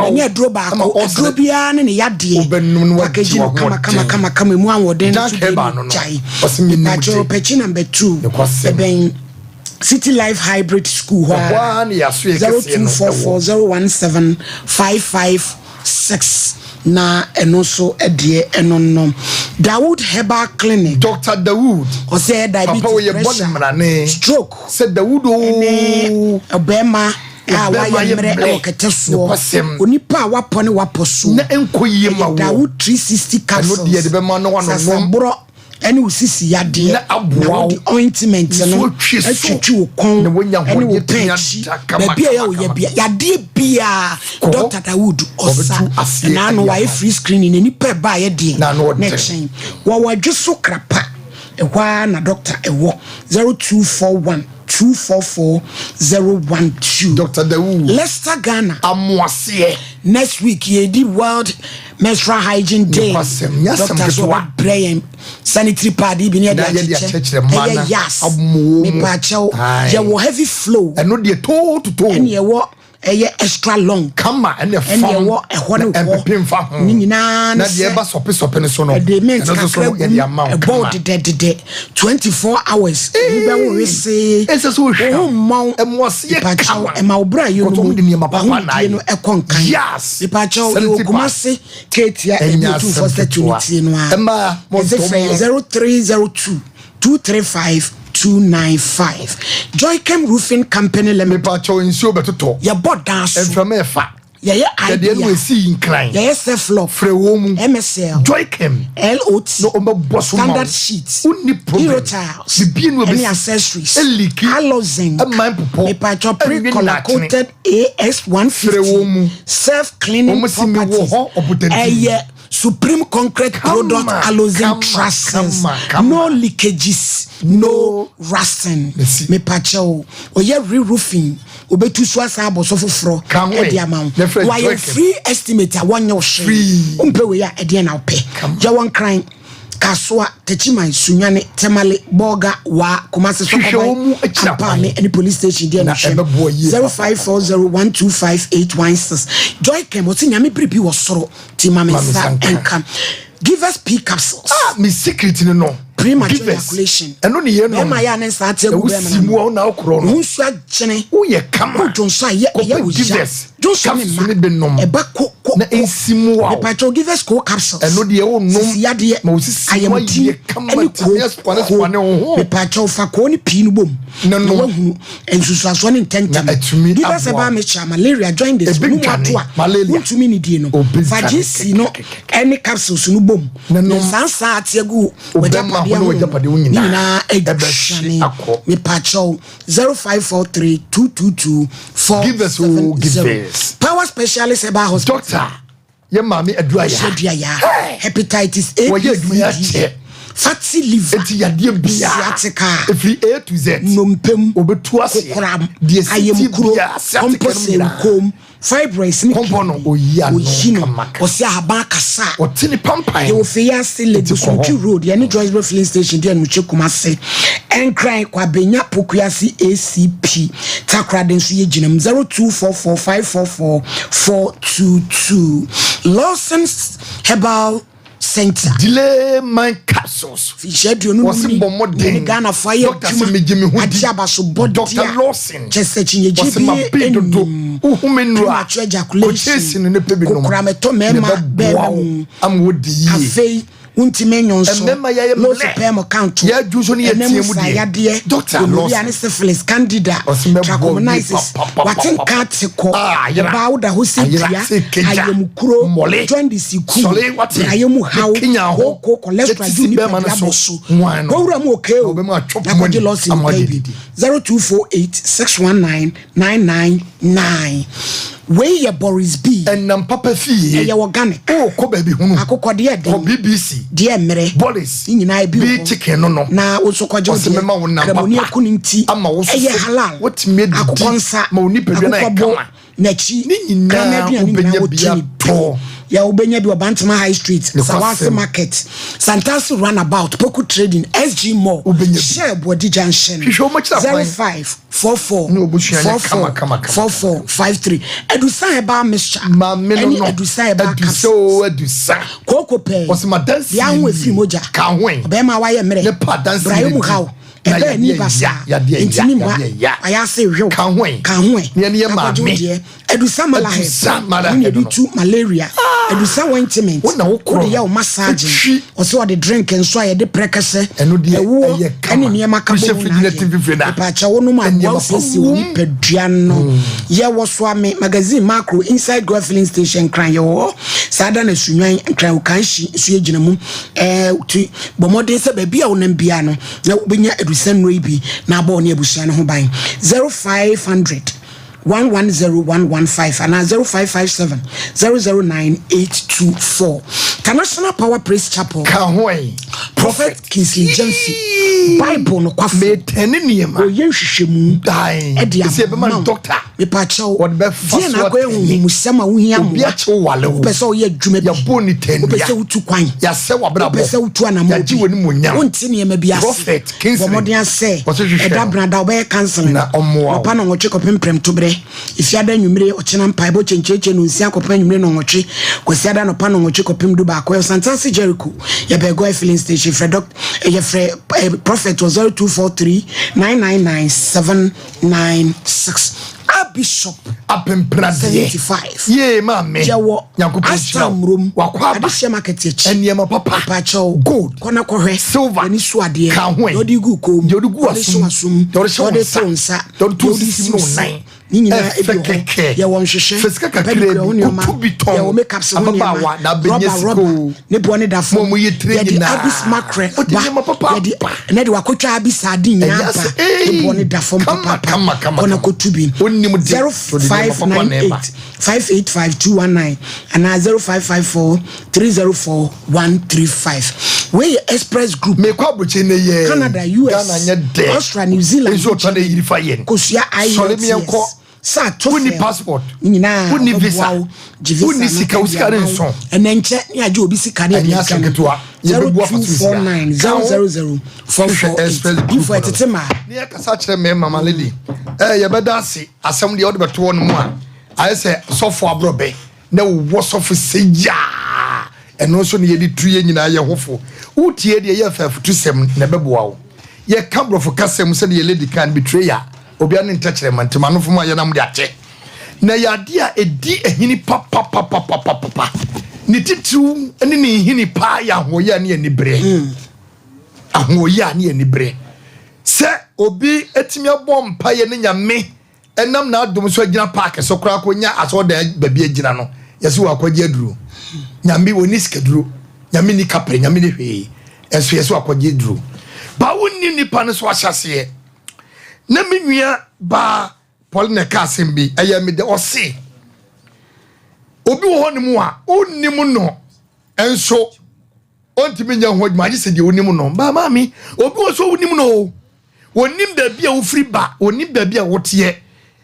ɛnyɛ aduro baako, aduro biara ne ne yadeɛ. Package no kama kama kama kama emu ahoɔden no so deɛ no gyae. Mepakyɛw pɛkyi number 2 ɛbɛn City Life Hybrid School hɔ ara, 0244 017 556 na ɛno nso deɛ ɛno no. Dawood Herbal Clinic. Doctor Dawood. Ɔsɛ ɛyɛ diabetes, Papa oyɛ bɔ ne mmarane. stroke. Sɛ Dawood oo. Ɛne ɔbɛrima a wayɛ mmerɛ ɛwɔ kɛtɛ soɔ. Onipa a wapɔ ne wapɔ soɔ. Na ɛnkɔ yie ma wo. Ɛyɛ Dawood 360 capsules. Ɛno deɛ de bɛma no wanonom. Sasaborɔ. ɛne wo sisi yadeɛ Na aboa na wo. wode ointment no Nsuo twe so. atwitwi wo kɔn Na woanya ɛne wo ahoɔden atumi pɛn akyi ada kama, baabi a ɛyɛ kama, wo yɛ kama. bia yadeɛ biara Kɔ hɔ. Dr. Dawood ɔsa Ɔbɛtu aseɛ ɛna ano de wayɛ ama wo. free screening na nipa ɛba ayɛ deɛ Na ano na ɔden. ɛkyɛn wɔwɔ adwe so krapa ɛhɔ ara na doctor ɛwɔ 0241 244 012 Dr. Dawood. Leicester Ghana Amoaseɛ. Next week yɛredi World Menstrual Hygiene Day. Nokwasɛm, nyɛ asɛm Doctor so ketewa. ɔbɛbrɛ yɛn sanitary pad yi bi ne yɛde Na yɛde akyekyɛ. akyerɛkyerɛ mmaa Ɛyɛ na yas. aboɔ mu. Mepaakyɛw, Ae. yɛwɔ heavy flow. Ɛno deɛ too totoo. Ɛne ɛwɔ ɛyɛ extra long. Kama ɛne Ɛne fam. ɛwɔ ɛhɔ ne Na hɔ. ɛmpepe mfa ho. Ne nyinaa ne Na deɛ sɛ ɛba sɔpesɔpe no so no, ɛde mint ɛno nso so kakra no, gu yɛde mu, ama wo ɛbɔ wo kama. dedɛdedɛ 24 hours. Ebi bɛwo wesee. Ɛsɛ sɛ wohwɛ. Wo ho mmɔn. Ɛmoaseɛ Mepakyɛw, kama. ɛma wo bra yɛ no Because mu wɔn de nneɛma papa na w'ahomedie ayɛ. no ɛkɔ nkan. Yes. Mepakyɛw, yɛwɔ Sanitary pad. Kumasi Ketia ebi Ɛnyɛ otumfoɔ asɛm statue no ketewa. tie no ara. Ɛma Ɛsɛ montɔ frɛ mo. 0302 235 295. Joychem Roofing Company Limited. Mepakyɛw nsuo bɛtotɔ. Yɛbɔ dan so. Mframa ɛfa. Yɛyɛ Yɛdeɛ no IPR. ɛsii Nkran. Yɛyɛ Ceflop. Frɛ wɔ mu. MSL. Joychem. LOT. Na ɔmbɛbɔ so ma wo. Standard sheet. Wonni problem. Hero tiles. Bibie no Ɛne ɛbɛsi. accessories. Ɛliki. Alozinc. Ɛman popɔ. Mepakyɛw Ɛnwe pre-color nnakyene. coated AS150. Frɛ wɔ mu. Self cleaning Wɔn si mi wɔ properties. hɔ, ɔbotantim. Ɛyɛ Supreme Concrete Kama, Product Alozinc kama, Trusses. kama, kama. No leakages. No rusting. Mesi. Mepakyɛw ɔyɛ re-roofing. Obetu so asan abɔ so foforɔ Ka ho ɛde ɛ. ama wo. Na frɛ Wayɛ Joychem. free estimate a wɔnyɛ wo hwee. Free. Wompɛ wei a ɛdeɛ na wopɛ. Kama. Yɛwɔ Nkran, Kasoa, Techiman, Sunyani, Tamale, Bolga, Wa, Kumasi, Hwehwɛ wɔn mu Sɔkɔban, akyiri Ampaame akwan. ne police station deɛ Na no hwɛ. ɛbɛboa yie papa. 0540125816. Joychem ɔse Nyame biribi wɔ soro ti ma me Ma me nsa nsa nka. nka. Give us P capsules. Ah, me secret ni no. Premature Give us. ejaculation. Ɛno ne yɛ nom. Bɛrima yɛ a ne nsa ate agu Ɛwo bɛrima si mu a wo na wokorɔ no. no. Ho nsu agyene. Woyɛ kama. Wo dwonso a ɛyɛ ɛyɛ Kɔpɛ wo ya. Givers. Dwonso ne Capsules ma. ne bi nom. Ɛba ko ko Na ko. ɛnsi mu a wo. Mepakyɛw Givers co capsules. Ɛno deɛ wo nom. Sisi yadeɛ. Ma wo sisi mu Ayamudi ayɛ kama. ɛne Tumi ko asopane ko. sopane wo ho. Mepakyɛw fa ko ne pii no bom. Na Na nom. wahunu nsusuasoɔ ne ntɛntɛm. Na atumi Givers aboa ɛbaa wo. mixture malaria jaundice. Ebi Wo mu dwane. ato a Malaria. wontumi ne die no. Obi Fa dwane GC no kɛkɛkɛkɛ. ɛne capsules no bom. Na nom. Nsansan ate agu Wo bɛma ho ne w'agyapadeɛ ho ne nyinaa nyinaa ɛbɛhye adwane. akɔ. Mepakyɛw 0543 222 Give us, oh, give 470. us. Power Specialist Herbal Hospital. Doctor, yɛ maame aduru ayɛ. Hyɛdua ya. Hepatitis A, Wɔyɛ B, adwuma yɛ C, D. akyɛ. Fatty liver. Eti yadeɛ biara. Sciatica. Efiri A to Z. Nnompem. Obetu aseɛ. Kokoram. Deɛ si ti Ayamkuro. biara, sciatica no Kɔmpɔ nyinaa. sɛnkom. Fibroids ne Kɔmpɔ no, kidney. oyi ano Oyi no. kama kama. Ɔsi ahaban kasa. Ɔte ne pampan. Yɛwɔ Feyase Eti kɔ hɔ. Legusunti Road, yɛne Joyceville Filling Station deɛ no kyɛ Kumase. Nkran Kwabenya Pokuase ACP. Takoradi nso yɛgyina mu 0244544422. Lawson Herbal Center. Delay man capsules. Fihyɛ 50 Wɔsi ni bɔ mmɔden. ne Ghanafoɔ ayɛ Doctor sɛ megye me ho di. agye abasobɔdeɛ Dr. a Lawson. kyɛ sɛ kyinyɛgye Wɔsi ma bi bi dodo. anim. Wohu me nnura. Premature ejaculation. Kɔkyɛ si no ne pɛ bi nom. Kokoramɛtɔ mmarima Ne bɛboa bɛrima wo mu. ama wodi yie. Afei wontumi nyɔ nso Mmarima yɛyɛ low mmerɛ. sperm count. Yɛadwu nso ne yɛteɛ Ɛnam mu deɛ. sayadeɛ, Dr. gonorrhea Lawson. ne syphilis, candida, Ɔse mɛboa wo yie trichomoniasis, pa, pa, pa, pa, wate pa. nka te kɔ, Ah, ayera. ɔbaa woda hɔ sɛ Ayera, dua, sɛ kegya. ayamkuro, Mmɔle. jaundice ku, Sɔle, wate. brayɛ mu haw, Ne kenya ho. kooko, cholesterol, Yɛte di si bɛrima nipadua no bɔ so. so. Nwan no. Wɔwura mu okay o. Na ɔbɛma atwɔ Na kɔgye money Lawson ama pɛ ɔde bi. didi. 0248 619 999. Wei yɛ Boris B. Ɛnam papa fie. Ɛyɛ organic. Wokɔ baabi hunu. Akokɔdeɛ den. Kɔ BBC. Deɛ mmerɛ. Boris. Ne nyinaa ebi B wɔ hɔ. chicken no no. Na wo nso kɔgye wo Ɔse deɛ. mɛma wo nam Kramoni papa. aku ne nti. Ama wo so Ɛyɛ so. halal. Wotumi adidi. Akokɔ nsa. Ma wo nipadua no ayɛ Akokɔ bo. kama. N'akyi. Ne nyinaa Kraman aduane wobɛnya nyinaa bi wotumi atɔ. Yɛ wobɛnya bi wɔ Bantama High Street, Nokwasɛm. Sawase Market, Santasi Runabout, Poku Trading, SG Mall, Wobɛnya bi. Shell Buadi Junction. Hwehwɛ wɔn akyiri akwan. 0544 Ne obusua nyɛ 44 kama, kama, kama. 4453. Adusa Herbal Mixture. Maame no Ɛne no. Adusa Herbal Adusa Capsules. o adusa. Kooko pɛɛ. Ɔse ma dansi Deɛ aho efiri mogya. Ka ho ɛ. Ɔbɛrima a wayɛ mmerɛ. Ne pa dansi Brayɛ ne mu di. haw. Na Ɛbɛɛ ni yadeɛ basa. ya, yadeɛ Ntumi ya, mma. yadeɛ ya. Ayɛ ase hwew. Ka ho ɛ. Ka ho ɛ. Ne ɛne yɛ Akɔgye wo maame. deɛ. Adusa malahɛ. Adusa malahɛ Wo na no yɛde no. tu malaria. Adusa ointment. Wo na wo korɔ. Wode yɛ wo massage. Etwi. Ɔsɛ ɔde drink nso a yɛde prɛkɛsɛ. Ɛno deɛ Ɛwoɔ ɛyɛ kama. ɛne nneɛma ka Wohyɛ bɔ mu fridge na na ayɛ. ti fifiri na. Mepaakyɛ wo nom a Nneɛma boa wo pa siesie wo wom. nipadua no. Yɛwɔ Soame Magazine Macro inside Goil filling station Nkran yɛwɔ hɔ. Saa da na Sunwan Nkran Okanhyi nso yɛgyina mu. Ɛɛ ti bɔ mmɔden sɛ baabi a wonam biara no na wobɛnya adusa nnuro yi bi na abɔ wo ne abusua no ho ban. 0500 110115 anaa 0557 009824. International Power Praise Chapel. Ka ho ɛ. Prophet Kingsley Gyamfi. Bible no kwafo. Metɛne nneɛma. Ɔyɛ nhwehwɛmu. Dan. Ɛde Ɛsɛ ama ɛbɛma no wo. doctor. Mepakyɛw. Wɔde bɛfa Deɛ na so akɔyɛ atɛne. huhumusɛm a wohia Obi mmoa. akyew wale wo. Wopɛ sɛ woyɛ adwuma bi. Yɛbɔ ne tɛnnua. Wopɛ sɛ wotu kwan. Yɛasɛ w'abrabɔ. Wopɛ sɛ wotu anammɔn Yɛagye bi. w'animuonyam. Wonte nneɛma bi ase. Prophet Kingsley. Bɔ mmɔden asɛ. Wɔse hwehwɛ Ɛda no. brada wobɛyɛ counseling. Na ɔmmoa wo. Nɔpa nɔnwɔtwe kɔpem prɛmtoberɛ. Efiada anwummere ɔkyena mpaebɔ kyenkyenkyen nonsia kɔpem anwummere nɔnwɔtwe. Kwasiada nɔpa nɔnwɔtwe kɔpem 11. Ɛwɔ Santase Jericho. Yɛbɛn Goil filling station. aburokyire frɛ dɔk yɛfrɛ eh, prophet wɔ 0243 999 796. Archbishop Apempradeɛ. 75. Yee maame. Yɛwɔ Nyankopɔn Asta nhyira wo. Murom. Wakɔ aba. Adehyɛ market akyi. Nneɛma papa. Mpakyɛw. Gold. Kɔ na kɔhwɛ. Silver. W'ani so adeɛ. Ka ho ɛ. Deɛ ɔde gu kɔn mu. Deɛ ɔde gu Deɛ ɔde hyɛ w'asom. w'asom. Deɛ ɔde hyɛ wo Deɛ ɔde nsa. to nsa. Deɛ ɔde to Deɛ ɔde sisi si ne wo wo nan. se. Ne nyinaa Ɛfɛ ebi wɔ hɔ. kɛkɛ. Yɛwɔ nhwehwɛ. Fɛ sika kakraa Pedicure ho bi, nneɛma. kɔtu bi tɔn. Yɛwɔ makeups ho Ababaawa nneɛma. na abɛnya Rɔba sika rɔba. o. Ne boɔ ne da fam. Mo a moyɛ tire Yɛde nyinaa. abis mackerel Wode ba. nneɛma papa Yɛde ba. ɛnɛ de wakɔtwa abis sardine Ɛnyɛ nyinaa ba. asɛ- Ei! Ne boɔ ne da fam Kama, papaapa. kama, kama, Kɔ na kama. kɔtu bi. Wonim de, wode nneɛma papa na ɛba. 0598 585219 anaa 0554 304 135. Wei yɛ Express Group. Mekɔ aburokyi ne yɛ. Canada, US, Ghana nyɛ dɛ. Austria, New Zealand, Nso ɔtɔ na eyiri fa yɛn. Kosua Sɔre mi yɛn kɔ. IELTS. Sa to Wonni fɛ. passport. Ne nyinaa Wonni ɔbɛboa visa. wo. Gye visa Wonni no sika, wo ɛde sika ne ama wo. nso. Ɛnɛ nkyɛ ne agye obi sika ne Ɛnyɛ ɛde asɛm atwa no. ketewa. Yɛbɛbu afa so sika. 0249 Ka ho. 000 Hwehwɛ Express 448. Group Info no. ɛtete maa. Ne yɛ kasa kyerɛ mmarima ma lady. Ɛɛ yɛbɛda ase asɛm deɛ ɔde bɛto hɔ no mu a ayɛ sɛ sɔfo aborɔbɛ na wowɔ sɔfo sɛ yaa ɛno nso ne yɛde tu yɛ nyinaa yɛ ho fo wotie deɛ yɛ fɛ afutusɛm na ɛbɛboa wo yɛka borɔfo kasɛm sɛdeɛ lady kan betrayal obia ne ntɛkyerɛma nti manofo mu a yɛnam de akyɛ na yɛ adeɛ a ɛdi ahini papapapapapa ne titiriw ne ne nhini paa yɛ ahoɔyɛ a ne aniberɛ ahoɔyɛ a ne aniberɛ sɛ obi atumi abɔ mpaeɛ ne nyame ɛnam n'adom so agyina park so koraa kɔnya asɔɔdan baabi agyina no yɛsɛ wɔ akɔgye aduro nyame wɔni sikaduro nyame ni kapere nyame ni hwee ɛnso yɛsɛ wɔ akɔgye aduro ba wonni nipa no so ahyɛseɛ na me nua baa Paulina ka asɛm bi ɛyɛ me de ɔse obi wɔ hɔ ne mu a ɔnnim no ɛnso ɔntumi nyɛ ho adwuma agye sɛ deɛ onim no baa maame obi wɔ so wonim no o wɔnim baabi a wofiri ba wɔnim baabi a woteɛ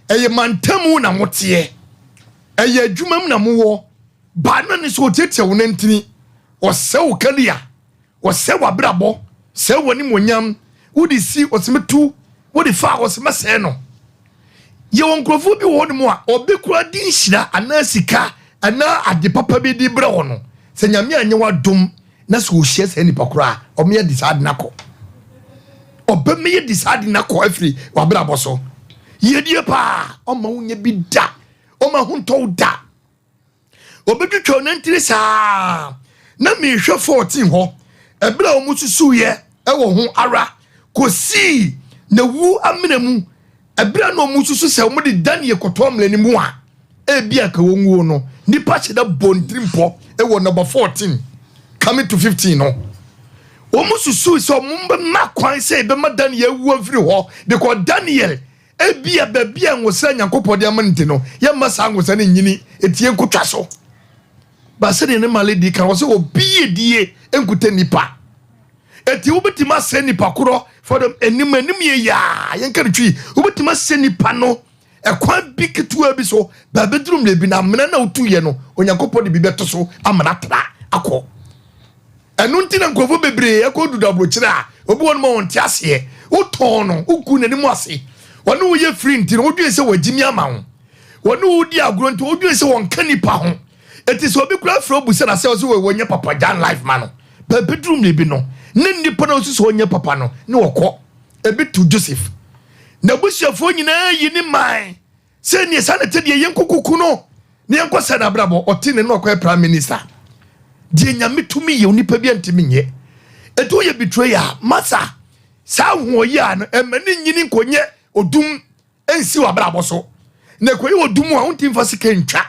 ɛyɛ mantamu na moteɛ ɛyɛ adwuma mu na mowɔ baa no ne so ɔtiatia wo nantini ɔsɛ wo kalia ɔsɛ w'abrabɔ sɛ w'anim onyam wode si ɔsɛmɛtu wode fa ɔsɛmɛsɛɛ no yɛwɔ nkurɔfoɔ bi wɔ hɔ nom a ɔbi kura di nhyira anaa sika anaa ade papa bi de brɛ wɔ no sɛ nyame anyɛ w'adom na sɛ ɔhyia saa nipa koro a ɔmeyɛ de saa ade no akɔ ɔbɛmɛyɛ de saa ade no akɔ afiri w'abrabɔ so yiedie paa ɔma wo nya bi da ɔma ho ntɔ wo da ɔbɛtwitwa wo nantiri saa na mehwɛ 14 hɔ ɛberɛ a wɔn susuiɛ ɛwɔ ho ara kɔsii na wu amena mu ɛberɛ a na wɔn susu sɛ wɔn de Daniel kɔtɔ amena no mu a ebi a ka wɔn wuo no nipa hyɛ da bɔ ntirimpɔ ɛwɔ number 14 coming to 15 no wɔn susu sɛ wɔn bɛma kwan sɛ ɛbɛma Daniel awu afiri hɔ because Daniel ebi a baabi a nwosra nyankopɔn de ama no nti no yɛmma saa nwosra no nyini etie nkotwa so baasɛ ne male di kan wɔ sɛ obi yɛ die nkuta nipa eti wobɛtumi asɛ nipa korɔ for the anim anim yɛ yaa yɛnka no twi wobɛtumi asɛ nipa no ɛkwan bi ketewa bi so baabi duru mmerɛ bi na amena na wotu yɛ no onyankopɔn de bi bɛto so amena tra akɔ ɛno nti na nkurɔfoɔ bebree ɛkɔ dudu aburokyerɛ a obi wɔ no ma wɔn te aseɛ wotɔn no wogu n'anim ase wɔne wo yɛ firi nti no wodwen sɛ wɔagyimi ama wo wɔne wo di agorɔ nti wodwen sɛ wɔnka nipa ho eti sɛ obi kura frɛ obu sɛ na sɛ ɔsɛ wɔ wɔnyɛ papa gyan life ma no baabi duru mmerɛ bi no ne nipa na ɔsi sɛ ɔnyɛ papa no ne wɔkɔ ebi tu Joseph n'abusuafoɔ nyinaa yi ne man sɛ neɛ saa na ɛte deɛ yɛn kukuku no ne yɛn kɔ sɛ n'abrabɔ ɔte ne no ɔkɔyɛ prime minister deɛ nyame tumi yɛ onipa bi ntumi nyɛ etu yɛ betrayal masa saa ahoɔyɛ a no ɛmɛ ne nyini nkonyɛ odum nsi wɔ abrabɔ so na ɛkɔyɛ odum a wontumi fa sika ntwa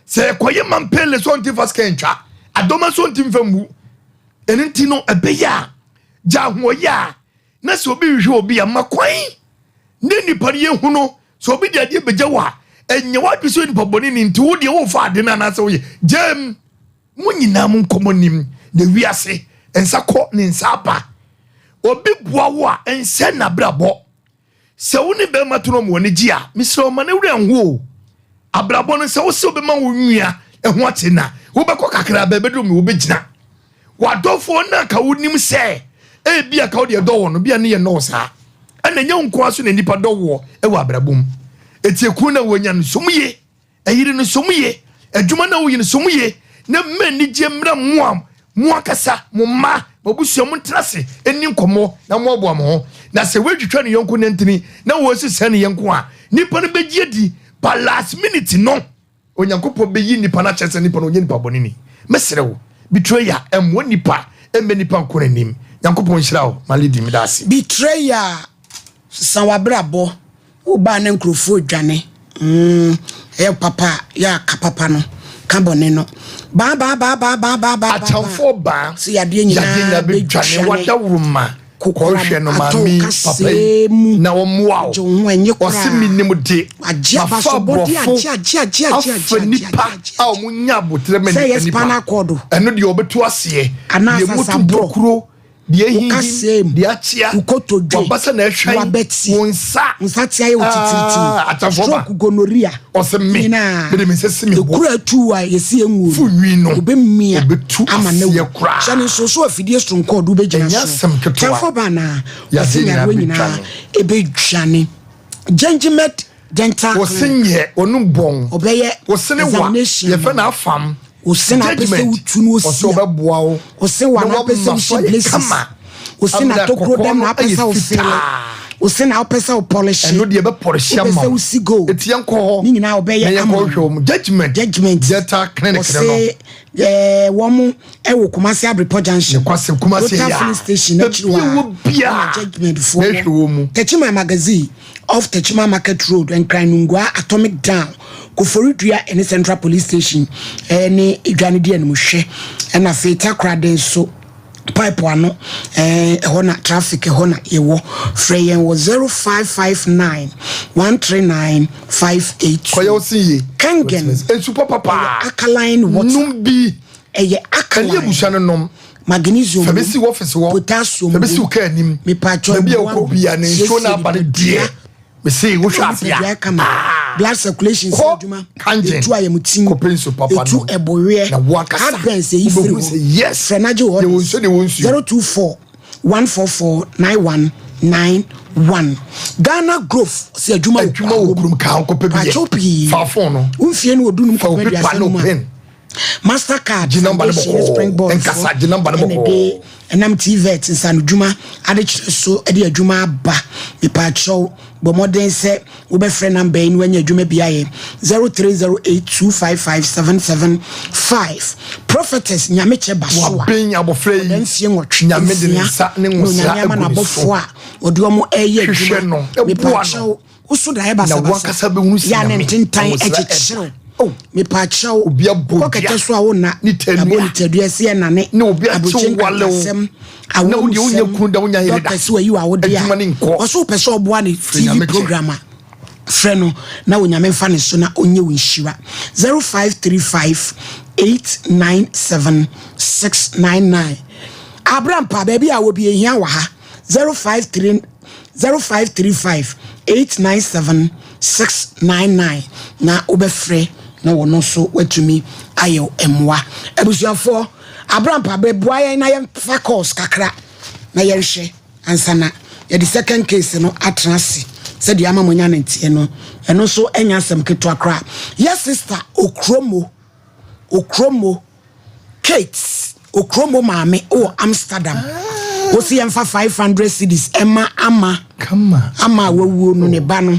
sɛ ɛkɔyɛ mampele so ntumi fa sika ntwa adɔma so ntumi fa mu ɛno nti no ɛbɛyɛ a gya ahoɔyɛ a na sɛ obi hwehwɛ obi a ma kwan ne nipa no yɛhu no sɛ obi de adeɛ bɛgya wo a ɛnyɛ wadwe sɛ nipa bɔne ne nti wo deɛ wofa ade no anaasɛ woyɛ gyam mo nyinaa mo nkɔmmɔ nim na wiase nsa kɔ ne nsa aba obi boa wo a ɛnsɛ n'abrabɔ sɛ wo ne bɛrima to no ma w'ani gye a mesrɛ wo ma ne werɛ nho o abrabɔ no sɛ wo sɛ wobɛma wo nua ɛho ate na wobɛkɔ kakra bɛbɛduru mi wobɛgyina wadɔfoɔ no anka wonim sɛ ebi a ka wo deɛ dɔ wɔ no bia ne yɛ nɔɔ saa ɛna ɛnyɛ wo nko so na nipa dɔ woɔ ɛwɔ abrabɔ mu eti ekun na wonya no som ye ɛyere no som ye adwuma na woyi no som ye na mma anigye mmra mo a mo akasa mo mma Mo abusua montena ase nni nkɔmmɔ na moaboa mo ho. Na sɛ woatwitwa ne yɔnko nantini na wɔresesa ne yɔnko a, nipa no bɛgye adi, but last minute no, Onyankopɔn bɛyi nipa no akyerɛ sɛ nipa no ɔnyɛ nipa bɔne ni. Mɛsrɛ wo, betrayal ɛmmoa nipa, ɛmmɛ nipa nkɔ n'anim. Nyankopɔn nhyira wo, my lady, meda ase. Betrayal, sesa w'abrabɔ. Wo ba a na nkurɔfoɔ redwane mm ɛyɛ papa a yɛ a ka papa no ka bɔne no baa baa baa baa baa baa baa Atamfoɔ baa sɛ yadeɛ yadeɛ nyinaa nyinaa bɛdwane bɛdwane w'adaworoma kokoram kɔhwɛ no atɔ maame wo yi papa yi kasɛɛ mu na wɔmmoa wo agye wo ho ɛnye ɔse koraa menim de agye mafa abasobɔdeɛ aborɔfo agye agye agye agye afa agye agye nipa agye a agye wɔn nya aboterɛ ma sɛ ɛyɛ nipa spinal cord ɛno deɛ ɔbɛto aseɛ anaa deɛ motu asasaborɔ ntokuro deɛ Wo ahinhim, kaseɛ mu, deɛ akyea, wo kotodwe, w'abasa na ɛhwan, w'abati, wo nsa, wo nsateaa yɛ wo titiritii, Ah, atamfoɔ ba. stroke, gonorrhea, Ɔse me, nyinaa, mede me nsa si me bo. ekuro a atu a yɛsi enwuo Fu no, nwi no, obɛmia obetu ama no awu. aseɛ koraa. Hyɛ no nso so afidie soronko a ɔde wobɛgyina Ɛnyɛ soɔ. asɛm ketewa. Atamfoɔ ba anaa? Yadeɛ Ɔse nyinaa nyarewa nyinaa bɛdwane. ɛbɛdwane. Gengimed Dental Wo se Clinic, nyɛ, w'anum bɔn. ɔbɛyɛ Wo sene wa, examination yɛfɛ ama no wo. afam. Wo se na apɛ sɛ Judgement, wotu no ɔsɛ osi a. ɔbɛboa wo Wo se wa na na apɛ sɛ wama so wohyɛ ayɛ braces. kama. Wo se na Amena tokuro kɔkɔɔ dɛm no na apɛ ayɛ sɛ wofele. fitaa. Wo se na wopɛ sɛ wopɔlehye. Ɛno deɛ ɛbɛpɔlehye Wopɛ ama sɛ wo. wosi gold. Eti yɛnkɔ hɔ Ne nyinaa ɔbɛyɛ na yɛnkɔ ama wo. hwɛ wɔn. Judgement, Judgement. Dental Clinic no no. Ɔse ɛɛ wɔn ɛwɔ Kumasi Abrepɔ Junction. Nokwasɛm, Kumasi Total yɛ a, filling station n'akyiri baabi hɔ a a ɛwɔ biara ɛna Judgement foɔ na ɛhwɛ wɔ. wɔn mu. Techiman Magazine off Techiman Market Road, Nkran Nungua Atomic Down, Koforidua ɛne Central Police Station ɛne edwa no di animhwɛ. Ɛna afei Takoradi nso pipe ano ɛɛ ɛhɔ na traffic ɛhɔ na yɛwɔ. Frɛ yɛn wɔ 0559 139 582. Kɔyɛ wo se yie. Kangen. Nsu papa paa. Ɛyɛ alkaline water. Nom bi. Ɛyɛ alkaline. Ɛne abusua no nom. Magnesium Fa bɛsi w'ɔfisi hɔ. Potassium Fa bɛsi wo kaa anim. Mepatwɔ Baabi a wokɔ bia ne nsuo no aba no deɛ. Mese wohwɛ ase a. Nipadua kama. Blood circulation sɛ Kɔ adwuma. Kangen. Etu ayamtim. Kɔpɛ nsu papa Etu nom. ɛboweɛ. Na wo ankasa Heartburns eyi firi wobɛhu hɔ. sɛ yes. Frɛ na gye wo Yɛwɔ orders. nsuo de wɔ nsuo. 024 144 9191. Ghana Growth sɛ adwuma wɔ Adwuma wɔ kurom kaa nkɔpɛ bi yɛ. Pakyɛw pii. Fa phone no. Wo mfie no wɔ dunum Fa wo kɔpɛ paper aduasa ne no wo mu a. pen. Mastercard Gye number no Foundation ne bɔkɔɔ. Springboard Nkasa, foɔ gye number no ɛna bɔkɔɔ. ɛde ɛnam TVET nsanodwuma adekyerɛ so de adwuma aba. Mepaakyɛw bɔ mmɔden sɛ wobɛfrɛ number yi na woanya adwuma bi ayɛ 0308255775. Prophetess Nyamekyɛ Basoa Waben abɔfra yi. ɔda mfie nwɔtwe Nyame de ne nsia nsa ne na nwosra Onyame ama agu ne so. n'abɔfoɔ a ɔde wɔn ɛreyɛ Hwehwɛ adwuma. no, ɛboa no. Mepaakyɛw Woso daeɛ Na basabasa. wankasa bɛhunu sɛ Yɛ a ne Nyame ntentan nwosra ɛba. ɛkyekyere. Oh. Mepaakyɛw. Obi abɔ Kɔ dua. kɛtɛ so a wonna. Ne tadua. Abɔ ne tadua sɛ ɛnane. Ne obi akye Aburokyi wale wo. nkatasɛm. Na wo deɛ wonyɛ Awomusɛm. kunu da, wonya yere da. Dɔkta sɛ wayi w'awode a. Adwuma ne nkɔ. Ɔso wopɛ sɛ ɔboa ne Frɛ TV Nyame kyɛ. program a. Frɛ no na Onyame mfa ne so na ɔnyɛ wo nhyira. 0535 897 699. Abrampa baabi a wɔ bi ehia wɔ ha. 053 0535 897 699 na wobɛfrɛ na wɔno nso watumi ayɛ mmoa. Abusuafoɔ, Abrampa bɛboa yɛn na yɛmfa course kakra na yɛnhwɛ ansa na yɛde second case no atena ase sɛdeɛ ama moanya ne nteɛ no. Ɛno nso ɛnyɛ asɛm ketewa koraa. Yɛ sister Okromo, Okromo Kate, Okromo maame wɔ Amsterdam. Wosi yɛmfa 500 cedis ɛma ama ama a wawuo no ne ba no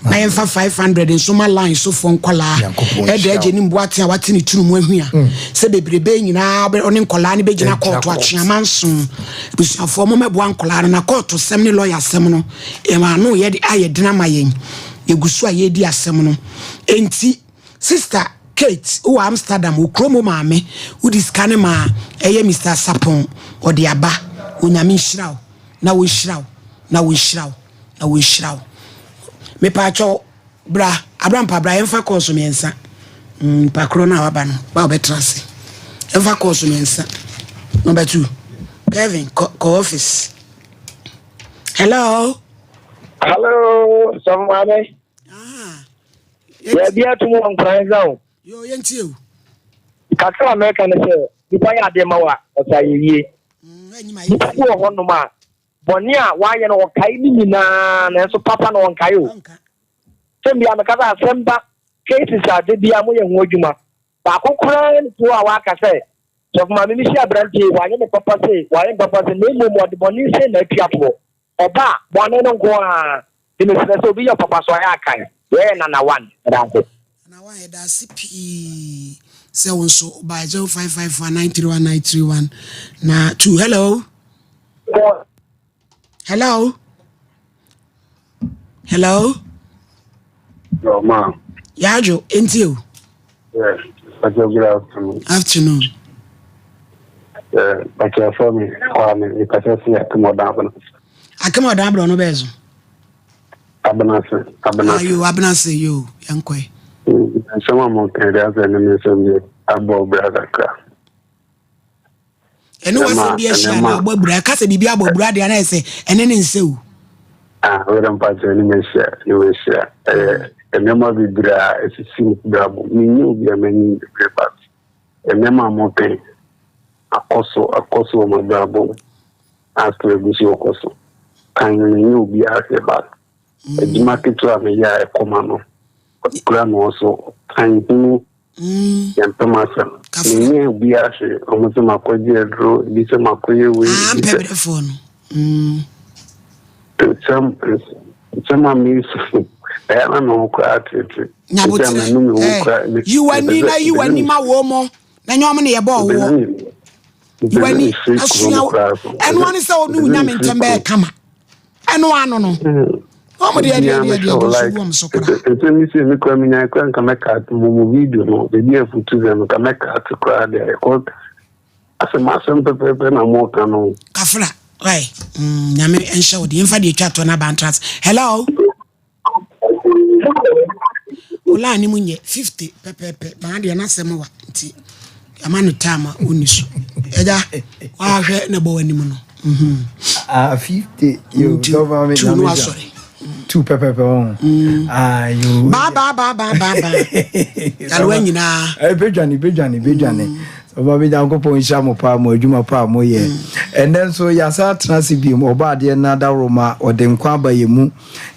na yɛmfa 500 nso ma line sofoɔ nkɔlaa ɛda agye ne mboate a wate ne tunu mu ahua mm. sɛ bebrebe nyinaa ɔne nkɔlaa no bɛgyina kɔɔto atweama nson abusuafoɔ mo mɛboa nkɔlaa no na kɔɔto sɛm ne lɔya asɛm no ɛma ano yɛde ayɛ dena ma yɛn yɛgu so a yɛredi asɛm no enti Sister Kate wowɔ Amsterdam wo kurom wo maame wode sika no maa ɛyɛ Mister Sarpong ɔde aba Onyame nhyira wo na wɔnhyira wo na wɔnhyira wo na wɔnhyira wo Mepaakyɛw bra Abrampa bra yɛmfa kɔɔso mmiɛnsa mm, nipa korɔ no a waba no ba wobɛtena ase yɛmfa kɔɔso mmiɛnsa Number 2 Kevin kɔ kɔ office Hello. Hello, sɔfo maame. Ah. Yɛbi ato mu wɔ nkran nsa o. Yo, yɛntie o. Kakra a mɛka ne sɛ, nipa yɛ adeɛ ma wo a, ɔsɛ ayɛyie. Mm, nipa bi wɔ hɔnom a, bɔne a wayɛ no ɔkae ne nyinaa, nanso papa no ɔnkae o. Sɛ mbia meka sɛ asɛm ba cases a da biara moyɛ ho adwuma, baako koraa ne to a waka sɛ. Sɔfo maame mi hyia aberanteɛ yi, wanyɛ me papa sei, wayɛ me papa sei, na mmom ɔde bɔne sei na atua toɔ. Ɔba a, bɔne no nko ara. Nti mesrɛ sɛ obi yɛ wo papa so a, yɛ a kae. Wei yɛ Nana One. Meda ase. Nana One, yɛda ase pii sɛ wo nso wobae. 0554 931 931 na 2. Hello. Hello. Hello. Hello, ma. Yaajo, enti o. Yeah, Pacho, good afternoon. Afternoon. Yeah, Pacho, for me, Kwame, me Pacho, see Akim Odan Abena. Akim Odan Abena no bezo. Abena se, Abena. Ayo, Abena se yo, yankwe. Nsɛm a mo kan de asɛ ne me nsɛm bi abɔ bra kakra. Ɛne wasɛm bi ahyia na abɔ abura ɛka sɛ biribi abɔ abura deɛ na ɛsɛ ɛne ne nsɛ o. Ah, wɛrɛ mpakyɛ ne mahyia ne mahyia ɛyɛ nneɛma bebree a ɛsisi brabɔ menyɛ obi a m'ani bebree but nneɛma a mɔkɛn akɔ so akɔ so wɔ m'abrabɔ mu aso egu so ɔkɔ so kan menyɛ obi ahwɛ but adwuma ketewa a meyɛ a ɛkɔma no kura na ɔso kan hunu Mm. Yɛmpɛ m'asɛm. Menyɛ obiara hwee. Wɔn sɛ makɔgye aduro, ebi sɛ makɔyɛ wei. Ah, mpɛ brɛfoɔ no. Mm. Nsɛm nsɛm a mesu ɛyɛ na me ho koraa tete. Nyabotrɛ. Yi w'ani na yi w'ani ma wɔn mo na nyɛ wɔn na yɛbɔ ɔwoɔ. Yi w'ani asua ɛno ano sɛ ɔne wo nyame ntɛm bɛyɛ kama. Ɛno ano no. Wɔn deɛ deɛ deɛ deɛ deɛ so wɔn so koraa. Nsɛm bi sɛ mi kura mi nya kura nka mɛka mo mo video no ebi afutu sɛ nka mɛka ate koraa deɛ ɛkɔ asɛm asɛm pɛpɛɛpɛ na mo ka no. Kafra wai mm, nyame nhyɛ wo deɛ mfa deɛ twa toɔ no aba ntra hello Ola ne mu nyɛ 50 pɛpɛɛpɛ maa deɛ n'asɛm wa nti ama no time a ɔnni so ɛgya wahwɛ na ɛbɔ w'anim no mhm. Ah, 50 yo dɔba me tu no asɔre tu pɛpɛpɛ wɔn mm. ah yo baa baa baa baa baa baa yalewa nyinaa ebedwane ebedwane ebedwane ɔba bi nyankopɔn nhyira mo paa mo adwuma paa mo yɛ mm. ɛnɛ nso yasa atena ase bi mu ɔba adeɛ no adaworo ma ɔde nkwa aba yɛ mu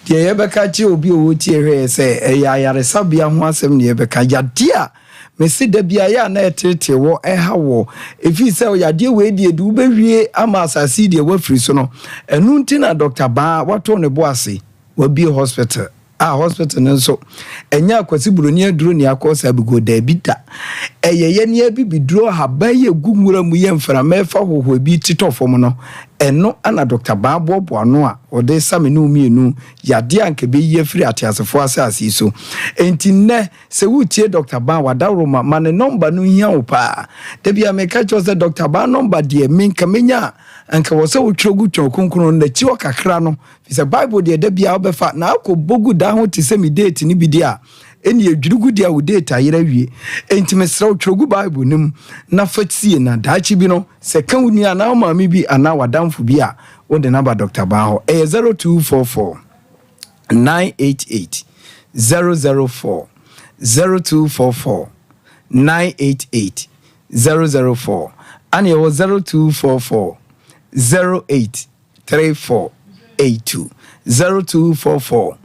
deɛ yɛbɛka kyerɛ obi a ɔwɔ tie hwɛ yɛ sɛ ɛyɛ ayaresabea ho asɛm ne yɛbɛka yadeɛ a Mese da bi ayɛ a na ɛteetee wɔ, ɛha wɔ, ɛfiri sɛ yadeɛ wei deɛ de wobɛwie ama asase yi deɛ woafiri so no. Ɛno nti na Dɔkta Baa wato ne bo ase, wabue hospital, a hospital no nso ɛnyɛ Akwasi Buroni aduro ne akɔ saa biguo, daabi da. Ɛyɛ yɛne abibiduro ahaban yi ɛgu nwura mu yɛ mframa ɛfa hohoe bi ti tɔ fam no, ɛno na Dɔkta Baa boaboa ano a ɔde sa me ne wo mmienu yadeɛ a anka ɛbɛyi afiri ateasefoɔ asase yi so. Enti nnɛ Sɛ woretie Dɔkta Ban w'adaworoma ma ne nɔmba no hia wo paa. Da biara meka kyerɛ wo sɛ Dɔkta Ban nɔmba deɛ me nka menya a, anka ɛwɔ sɛ wotwerɛ gu Twɛn Kronkron no n'akyi hɔ kakra no, firi sɛ Bible deɛ da biara wobɛfa na akɔ bɔ gu dan ho te sɛ me date no bi deɛ a, ɛnneɛ dwiri gu deɛ a wo date ayera awie. Enti mesrɛ wo twerɛ gu Bible no mu na fa sie na daakye bi no sɛ ɛka wo nua anaa wo maame bi anaa w'adamfo bi a, wode no aba Dɔkta Ban hɔ. Ɛyɛ 0244. 988 004 0244 988 004 ana yɛwɔ 0244 08 34 82 0244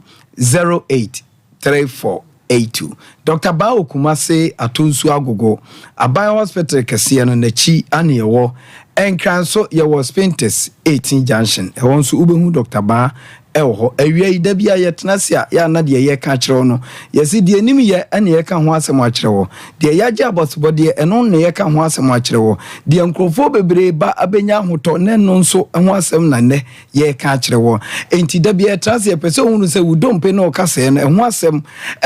08 34 82 Dr. Bao Kumase Atonsu Agogo Aban Hospital kɛseɛ no n'akyi ana yɛwɔ Nkran nso yɛwɔ Spintex 18 Junction ɛhɔ nso wobɛhu Dr. Baa Ɛwɔ hɔ. Awia yi, da biara yɛtena ase a, yɛ a na deɛ yɛreka akyerɛ wo no, yɛse deɛ ɛnim yɛ na yɛreka ho asɛm akyerɛ wo. Deɛ yɛagye abɔsobɔdeɛ, ɛno na yɛreka ho asɛm akyerɛ wo. Deɛ nkurɔfoɔ bebree ba abɛnya ahotɔ, na ɛno nso ho asɛm na nnɛ yɛreka akyerɛ wo. Enti da biara yɛtena ase, yɛpɛ sɛ wohunu sɛ wo dompe ne wo kasɛɛ no, ɛho asɛm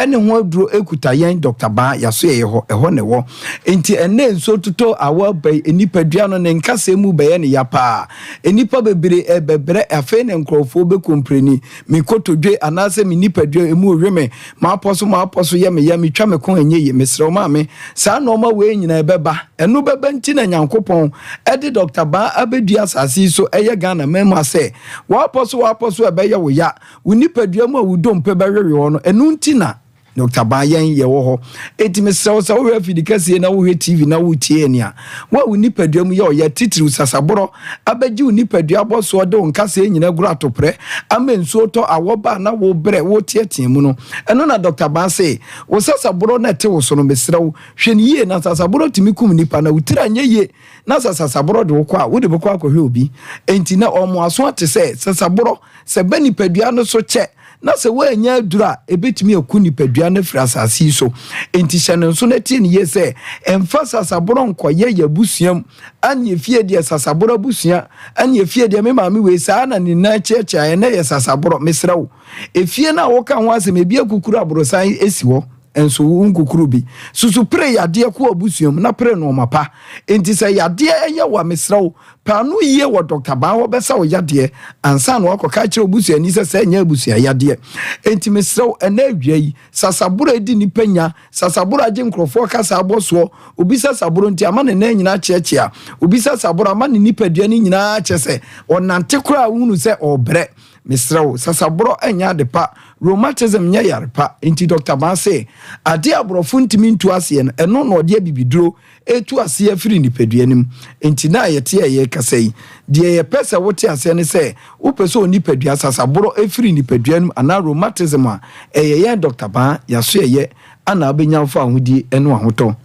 ne ho aduro kuta yɛn Dɔkta Baa, yɛasoɛeɛ hɔ, ɛhɔ na ɛwɔ. Enti ɛnnɛ nsuo totɔ awɔ aba yi, nipadua no, ne nkasɛɛ mu bɛyɛ no ya paa. Nnipa bebree rebɛbrɛ, afei na nkurɔfoɔ bɛkompreni, me kotodwe anaasɛ me nipadua emu rewe me, m'apɔ so m'apɔ so yɛ me ya, metwa me kɔn ɛnyɛ yie, mesrɛ wo maame, saa nnoɔma wei nyinaa ɛbɛba, ɛno bɛba nti na Nyankopɔn de Dɔkta Baa abɛdua asase yi so ɛyɛ Ghana man mu ha sɛ, w'apɔ so w'apɔ so ɛbɛyɛ wo ya, wo nipadua mu a wo dompe bɛwewe hɔ no, ɛno nti na. Dɔkta Baa yɛn yɛwɔ hɔ. Enti mesrɛ wo sɛ wohwɛ afidi kɛseɛ na wohwɛ TV na woretie yɛn a, wo a wo nipadua mu yɛ ɔya titiriw sasaborɔ abɛgye wo nipadua abɔsoɔ de wo nkasɛɛ nyina goro atoprɛ ama nsuo tɔ awɔ ba a na wobrɛ woreteatea mu no, ɛno na Dɔkta Baa se wo sasaborɔ no a ɛte wo so no mesrɛ wo hwɛ no yie na sasaborɔ tumi kum nipa na wo tiri anyɛ yie na sɛ sasaborɔ de wo kɔ a wode bɛkɔ akɔhwɛ obi. Enti na ɔmo aso ate sɛ sasaborɔ sɛ ɛba nipadua no so kyɛ na sɛ woannya aduru a, ebetumi aku nipadua no afiri asase yi so. Enti hyɛ no nso na tie no yie sɛ, mfa sasaborɔ nkɔyɛ yɛn abusua mu. Ɛne efie deɛ sasaborɔ abusua, ɛne efie deɛ me maame wei saa na ne nan kyeakyea, ɛnɛ yɛ sasaborɔ. Mesrɛ wo, efie no a woka ho asɛm, ebi akukuru aborosan si hɔ, nso wonkukuru bi. Susu pere yadeɛ kɔ w'abusua mu na pere nnoɔma pa. Enti sɛ yadeɛ yɛ wo a, mesrɛ wo, Pɛ ano yie wɔ dɔkta baa hɔ bɛsa wo yadeɛ ansa na wakɔka akyerɛ wo busuani sɛ sɛ ɛnyɛ abusua yadeɛ. Enti mesrɛ wo ɛnɛ awia yi, sasaboro a ɛdi nnipa nya, sasaboro a agye nkurɔfoɔ kasa abɔ soɔ, obi sasaboro nti ama ne nan nyinaa akyeakyea, obi sasaboro ama ne nipadua no nyinaa kyɛ sɛ ɔnante koraa a wohunu sɛ ɔrebrɛ. Mesrɛ wo, sasaborɔ nyɛ ade pa, rheumatism nyɛ yare pa. Enti dɔkta baa se adeɛ a aborɔfo ntumi ntu aseɛ no, ɛno na ɔde abibiduro retu aseɛ afiri nipadua no mu. Enti na yɛte a yɛrekasa yi, deɛ yɛpɛ sɛ wote aseɛ ne sɛ, wopɛ sɛ onipadua sasaborɔ firi nipadua no mu anaa rheumatism a, ɛyɛ yɛn Dɔkta Baa, yɛasoɛeɛ ana wobɛnya wo fawohodie ne w'ahotɔ.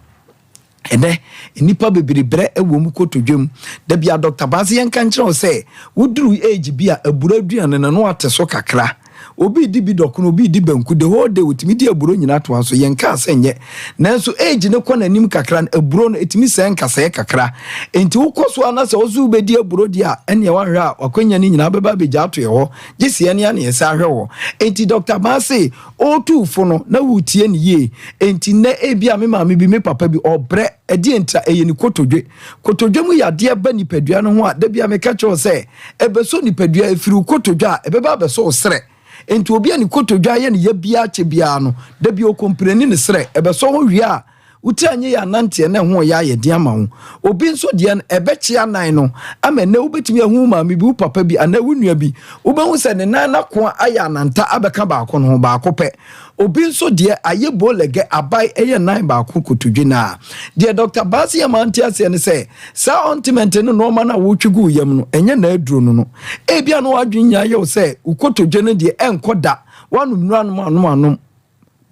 Ɛnnɛ, nnipa bebree brɛ wɔ wɔn kotodwe mu. Da biara Dɔkta Baa se yɛnka nkyerɛ wo sɛ, woduru age bi a, aburo aduane no, na woate so kakra. Obi redi bi dɔkono, obi redi banku, the whole day otumi di aburo nyinaa toa so. Yɛnkaa sɛ nyɛ. Nanso age no kɔ n'anim kakra no, aburo no, etumi sɛe nkasɛɛ kakra. Enti wokɔ so ara na sɛ wo nso wobɛdi aburo deɛ a, ɛnneɛ woanhwɛ a w'akwanya no nyinaa bɛba abɛgya ato yɛn hɔ, gye sɛ yɛn ara na yɛsan hwɛ hɔ. Enti Dɔkta Baa se ɔretu wo fo no, na woretie no yie. Enti nnɛ ebia me maame bi, me papa bi, ɔrebrɛ. Ɛdeɛn ntira? Ɛyɛ ne kotodwe. Kotodwe mu yadeɛ ba nipadua no ho a, da biara meka kyerɛ wo sɛ, Ɛbɛsɔ nipadua, ɛfiri wo kotodwe a, ɛbɛba abɛsɔ wo serɛ. Enti obi a ne kotodwe ayɛ ne ya biara kyɛ biara no, da bi ɔkɔmpleni ne serɛ. Ɛbɛsɔ ho wie a, wo tiri anyɛ yie ananteɛ na ɛho reyɛ ayɛ den ama wo. Obi nso deɛ no, ɛbɛkye anan no ama ɛnnɛ wobɛtumi ahu wo maame bi, wo papa bi anaa wo nua bi. Wobɛhu sɛ ne nan no akoa ayɛ ananta abɛka baako no ho, baako pɛ. Obi nso deɛ ayɛ bolɛgɛ abae ɛyɛ nan baako kotodwe no a. Deɛ Dɔkta Bassey ama ante aseɛ ne sɛ, saa ɔntement ne nnoɔma no a wotwe gu wo yam no, ɛnyɛ n'aduro no no. Ebia na w'adwene nyinaa yɛ wo sɛ wo kotodwe no deɛ ɛnkɔ da, woanom nnuro anom anom anom.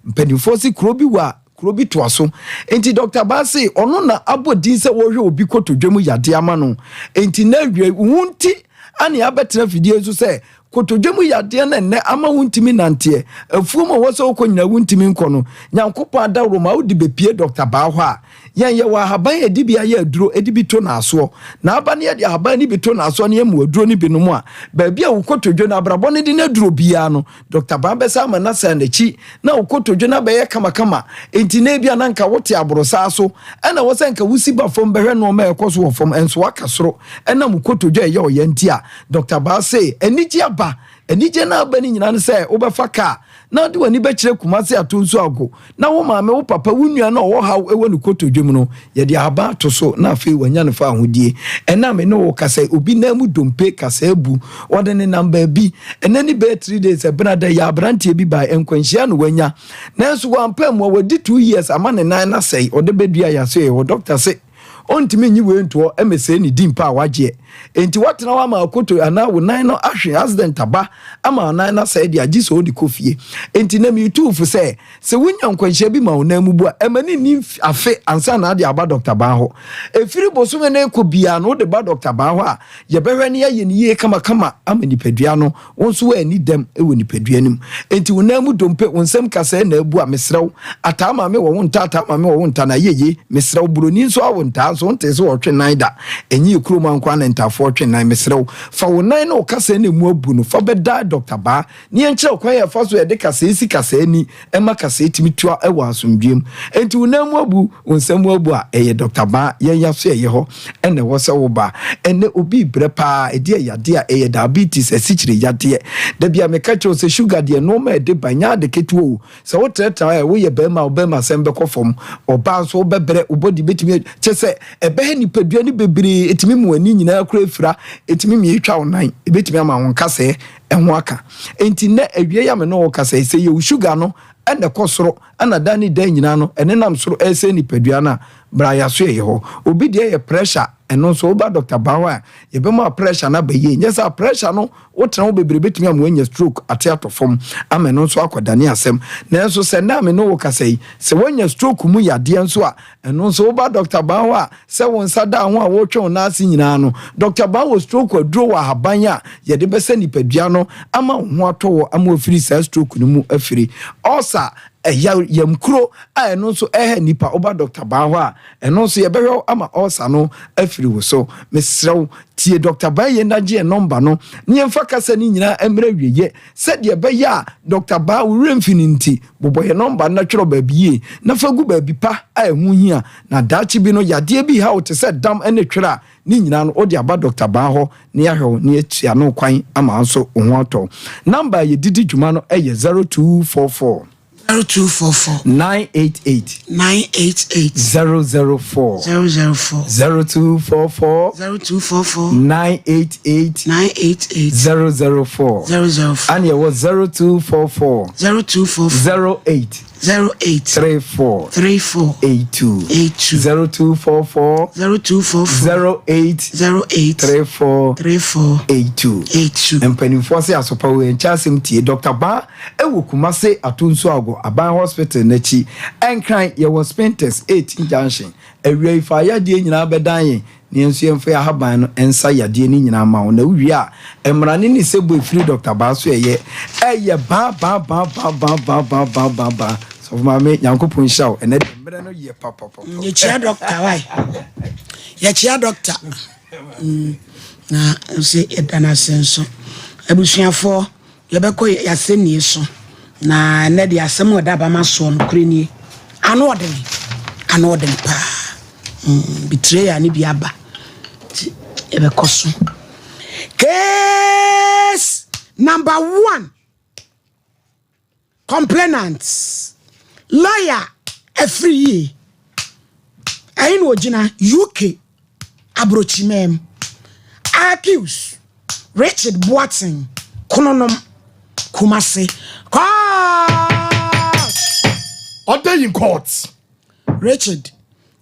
Mpanimfoɔ se kuro bi wɔ a, kuro bi toa so. Enti Dɔkta Bassey, ɔno na abɔ din sɛ wɔrehwɛ obi kotodwe mu yadeɛ ama no. Enti nnɛ awia yi, wo ho nti ane abɛtena afidie yi so sɛ Kotodwe mu yadeɛ na nnɛ ama wontumi nnanteɛ, afuom a ɛwɔ sɛ wokɔ nyinaa wontumi nkɔ no, Nyankopɔn adaworoma wode bɛpue Dɔkta Baa hɔ a, yɛn yɛwɔ ahaban a yɛde bi ayɛ aduro de bi to naasoɔ. Naaba no yɛde ahaban no bi to naasoɔ na yɛma aduro no bi nom a, baabi a wo kotodwe no abrabɔ no de no aduro biara no, Dɔkta Baa bɛsan ama no asan n'akyi na wo kotodwe no abɛyɛ kamakama. Enti na ebia na nka wote aborosaa so, ɛna ɛwɔ sɛ nka wosi ba fam bɛhwɛ nnoɔma a ɛrekɔ so wɔ fam, nso woaka soro ɛnam wo kotodwe a ɛyɛ ɔya nti a, Dɔkta Baa se, Anigye aba. Anigye no a aba no nyinaa ne sɛ wobɛfa kaa na wode w'ani bɛkyerɛ Kumasi Atonsu Ago na wo maame, wo papa, wo nua no a ɔwɔ haw wɔ ne kotodwe mu no, yɛde ahaban ato so na afei wanya ne fawohodie. Ɛnnɛ a me ne wo rekasa yi, obi nan mu dompe kasaa abu, ɔde nenam baabi. Ɛnnɛ ne bɛyɛ 3 days, Ɛbenada yi aberanteɛ bi bae, nkwanhyia na wanya. Nanso wampɛ ammua, wadi 2 years ama ne nan no asɛe, ɔde bɛdua yɛn asoɛeɛ hɔ. Dɔkta se, Ɔntumi nyi wei ntoɔ mmɛsɛe ne din pa a wagyeɛ. Enti woatena hɔ ama akoto anaa wo nan no ahwe, accident aba ama wo nan no asɛe deɛ a, gye sɛ wode kɔ fie. Enti nnɛ meretu wo fo sɛ, sɛ wonya nkwanhyia bi ma wo nan mu bu a, ɛma no nni afe ansa na ade aba dɔkta baa hɔ. Ɛfiri bosome no rekɔ biara no, wode ba dɔkta baa hɔ a, yɛbɛhwɛ na yɛayɛ no yie kamakama ama nipadua no Wo nso woanni dɛm wɔ nipadua no mu. Enti wo nan mu dompe, wo nsam kasɛɛ na abu a, mesrɛ wo, ataa maame wɔ wo nta, ataa maame wɔ wo nta na ayɛ yie, mesrɛ wo, buroni nso awo ntaa nso, wontee sɛ wɔtwe nan da, ɛnyɛ yɛ kurom ha nko ara na ntaafoɔ twe nan, mesrɛ wo, fa wo nan ne wo kasɛɛ na emu abu no, fa bɛda Dɔkta Baa na yɛnkyerɛ wo kwan a yɛfa so yɛde kasɛɛ si kasɛɛ ani ma kasɛɛ tumi tua wɔ asomdwoeɛ mu. Enti wo nan mu abu, Wo nsa mu abu a, ɛyɛ Dɔkta Baa, yɛn yaso a ɛyɛ hɔ na ɛwɔ sɛ wo ba. Ɛnnɛ obi rebrɛ paa, ɛdeɛ yadeɛ a ɛyɛ diabetes, asikyire yadeɛ. Da bi a meka kyerɛ wo sɛ sugar deɛ nnoɔma a ɛde ba nyɛ ade ketewa o. Sɛ wo trɛtrɛ a, woyɛ barima a wo barima sɛm bɛkɔ fam, ɔbaa nso wobɛbrɛ, wo body bɛtumi, kyerɛ sɛ ɛbɛha nipadua no bebree, ɛtumi ma w'ani nyinaa koraa fira, ɛtumi ma ɛtwa wo nan, ɛbɛtumi ama wo nkasɛɛ ho aka. Enti nnɛ awia yi a me ne wo rekasa yi, sɛ yɛ wo sugar no. na ɛkɔ soro na da ne da nyinaa no ɛnenam soro ɛresɛe nipadua no a, bra yɛasoɛeɛ hɔ. Obi deɛ yɛ pressure, ɛno nso woba Doctor Baa hɔ a, yɛbɛma wo pressure no aba yie. Nyɛ saa a pressure no wotena hɔ bebree bɛtumi ama woanya stroke ate atɔ fam ama ɛno nso akɔdane asɛm. Nanso sɛ nnɛ a me ne wo kasa yi, sɛ woanya stroke mu yadeɛ nso a, ɛno nso woba Doctor Baa hɔ a, sɛ wo nsa da ho a woretwe wo nan ase nyinaa no, Doctor Baa wɔ stroke aduro wɔ ahaban a yɛde bɛsa nipadua no ama wo ho atɔ wo ama wafiri saa stroke no mu afiri. Ulcer, ɛya yamkuro a ɛno nso ɛha nnipa, woba Doctor Baa hɔ a, ɛno nso yɛbɛhwɛ wo ama ulcer no afiri wo so. Mesrɛ wo, tie Doctor Baa yie na gye yɛn nɔmba no na yɛmfa kasa no nyinaa mmrɛ awieɛ sɛdeɛ ɛbɛyɛ a Doctor Baa wo werɛ mfi no nti, bobɔ yɛn nɔmba no na twerɛ baabi yie na fa gu baabi pa a ɛho hia na daakye bi no yadeɛ bi ha wo te sɛ dam ne twerɛ a, ne nyinaa no wode aba Doctor Baa hɔ na yɛahwɛ wo na yɛatua no kwan ama wo nso wo ho atɔ wo. Number a yɛde di dwuma no yɛ 0244. 0244. 988. 988. 004. 004. 0244. 0244. 988. 988. 004. 004. Ɛna yɛwɔ 0244. 0244. 08. 08. 34. 34. 82. 82. 0244. 0244. 08. 08. 34. 34. 82. 82. Mpanimfoɔ se asopa wei nkyɛ asɛm tie. Dr. Baa ɛwɔ Kumase Atonsu-Ago Aban Hospital n'akyi. Ɛnkran yɛwɔ Spintex 18 Junction. Awia yi fa yadeɛ nyinaa bɛdan yɛn na yɛn nso yɛmfa yɛn ahaban no nsa yadeɛ no nyinaa mma wo. Na wowie a, mmara ne ne sɛbɔ ɛfiri Dɔkta Baa so ɛyɛ, ɛyɛ baa baa baa baa baa baa baa baa baa baa. Sɔfo Maame, Nyankopɔn nhyira wo. Ɛnɛ deɛ mmerɛ no yɛ papapapa. Yɛkyia dɔkta wae. Yɛkyia dɔkta. Mm, na nso yɛda no ase nso. Abusuafoɔ. Yɛbɛkɔ yɛn asɛnnie so, na ɛnnɛ deɛ asɛm a ɛda abama soɔ nokorɛ nie, ano ɔdene, ano ɔdene paa. Mm, betrayal ne bi aba, nti yɛbɛkɔ so. Case number one, complainant, lawyer afiri yie, ɛhe na ɔgyina? UK aborɔkyimam, accuse. Richard Boateng, Kononom, Kumasi. Court! Order in court. Richard,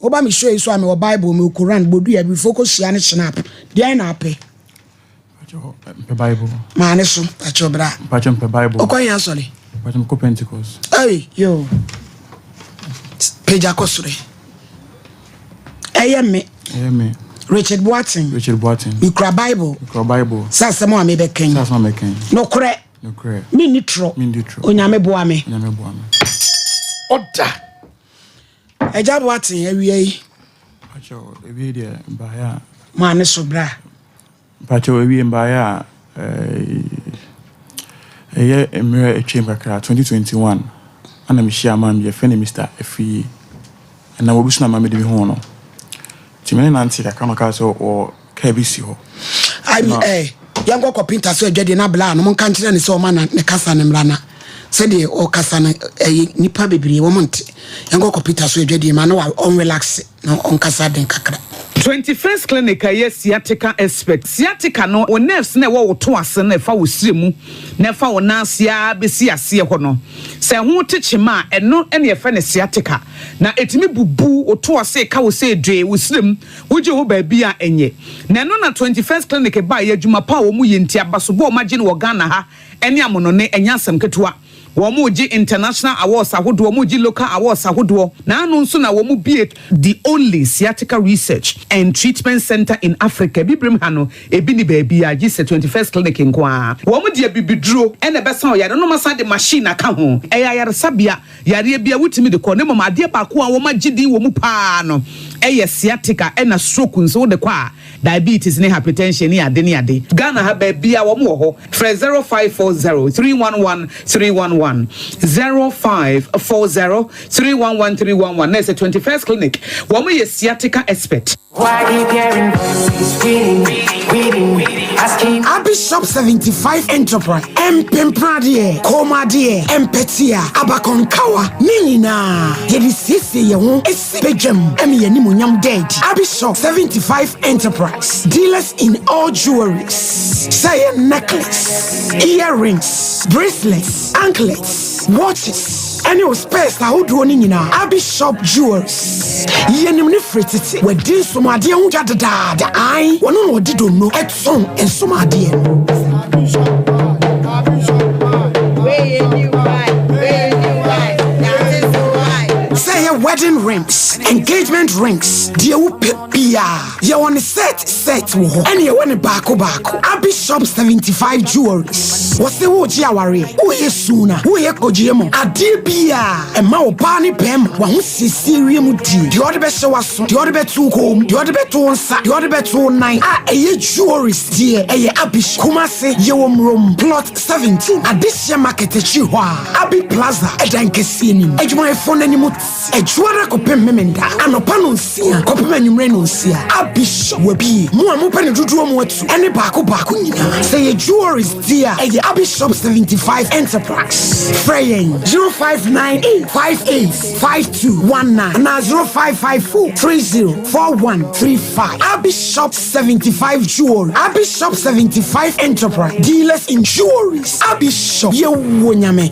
woba me show yi so a mewɔ Bible, mewɔ Koran, bodua, abibifo kosua ne schnapp. Deɛn na apɛ? Mpɛ Bible. Maa ne so, pakyɛ bra. Pakyɛ mpɛ Bible. Wokɔ yɛn asɔre? Pakyɛ mekɔ Pentecost. Ei, yo. Pagya kɔ soro. Ɛyɛ me. Ɛyɛ me. Richard Boateng. Richard Boateng. Mekura Bible. Mekura Bible. Sɛ asɛm a mebɛka yi. Sɛ asɛm a mɛka yi. Nokorɛ. Nokorɛ. Menni torɔ. Menni torɔ. Onyame boa me. Onyame boa me. Ɔda. Agya Boateng awia yi. Pakyɛw, ebi deɛ mbaeɛ a. Maa ne so bra. Mpakyɛw ewie mbaeɛ a ɛyɛ mmerɛ atwam kakra 2021 ana mehyia man bi yɛfrɛ no Mister Afriyie ɛnam obi so na ma mede me huu no nti me ne nante kakra na ɔkaa sɛ ɔwɔ kaa bi si hɔ. Ai Na eh, yɛnkɔ kɔpinta so adwadie na bla no monka nkyerɛ no sɛ ɔma na ne kasa no mmra na sɛdeɛ ɔkasa no ɛyɛ nipa bebree wɔn nte yɛnkɔ kɔpinta so adwadie ma no wa ɔnrelaxe. Na ɔnkasa den kakra. 21st Clinic a ɛyɛ sciatica expert. Sciatica no, wo nerves no a ɛwɔ wo to ase no a ɛfa wo srɛ mu na ɛfa wo nan ase ara bɛsi aseɛ hɔ no, sɛ ɛho te kyema a, ɛno na yɛfrɛ no sciatica. Na ɛtumi bubu wo to ase, ɛka wo sɛ dwee, wo srɛ mu, wogye hɔ baabi a ɛnyɛ. Na ɛno na 21st Clinic baeɛ, adwuma pa a wɔyɛ nti, abasobɔ a wɔagye no wɔ Ghana ha ne amonone, ɛnyɛ asɛm ketewa. Wɔregye international awards ahodoɔ, wɔregye local awards ahodoɔ, na ano nso na wɔbue the only sciatica research and treatment centre in Africa. Abibirem ha no, ebi nni baabiara gye sɛ 21st Clinic nko ara. Wɔde abibiduro na ɛbɛsa ɔyare no na wɔasan de machine aka ho. Ɛyɛ ayaresabea, yareɛ biara wotumi de kɔ, na mmom adeɛ baako a wɔagye din wɔ mu pa ara no yɛ sciatica ɛna stroke nso wode kɔ a, Diabetes ne hypertension ne ade ne ade. Ghana ha baabiaa wɔn wɔ hɔ. Frɛ 0540 311 311, 0540 311 311 na ɛsɛ 21st Clinic. Wɔn yɛ sciatica expert. Abishop 75 Enterprise, Mpempradeɛ, Kɔnmuadeɛ, Mpɛtea, Abakɔnkawa, ne nyinaa yɛde siesie yɛn ho si badwam ma yɛn animuonyam da adi. Abishop 75 Enterprise, dealers in all jewelries, sɛ ɛyɛ necklace, earrings, bracelets, anklets, watches. ne wo specs ahodoɔ no nyinaa. Abi Shop Jewelries, yɛnim no firi tete, wadi nsomadeɛ ho dwa dedaada, ae, ɔno na ɔde donno tɔn nsomadeɛ no. Sɛ ɛyɛ wedding rings, engagement rings, deɛ wopɛ biara, yɛwɔ ne set set wɔ hɔ, ɛne yɛwɔ ne baako baako. Abi Shop 75 Jewelries, wɔse woregye awareɛ, woreyɛ suna, woreyɛ kɔgyeɛ mu, adeɛ biara ɛma ɔbaa ne bɛrima w'ahosiesie wie mu die, deɛ ɔde bɛhyɛ w'aso, deɛ ɔde bɛto wo kɔn mu, deɛ ɔde bɛto wo nsa, deɛ ɔde bɛto wo nan a ɛyɛ jewelries deɛ ɛyɛ Abi Shop. Kumasi, yɛwɔ Murom, Plot 17, Adehyeɛ Market akyiri hɔ a, Abi Plaza ɛdan kɛseɛ no mu. Adwumayɛfoɔ no anim te Adwuada kɔpem Memenda anɔpa nonsia kɔpem anwummerɛ nonsia. Abi Shop wabie. Mo a mopɛ no dodoɔ mu atu ɛne baako baako nyinaa. Sɛ ɛyɛ jewelries deɛ a, ɛyɛ Abi Shop 75 Enterprise. Frɛ yɛn 0598 58 5219 anaa 0554 30 4135. Abi Shop 75 Jewelry, Abi Shop 75 Enterprise, dealers in jewelries. Abi Shop, yɛwɔ Nyame.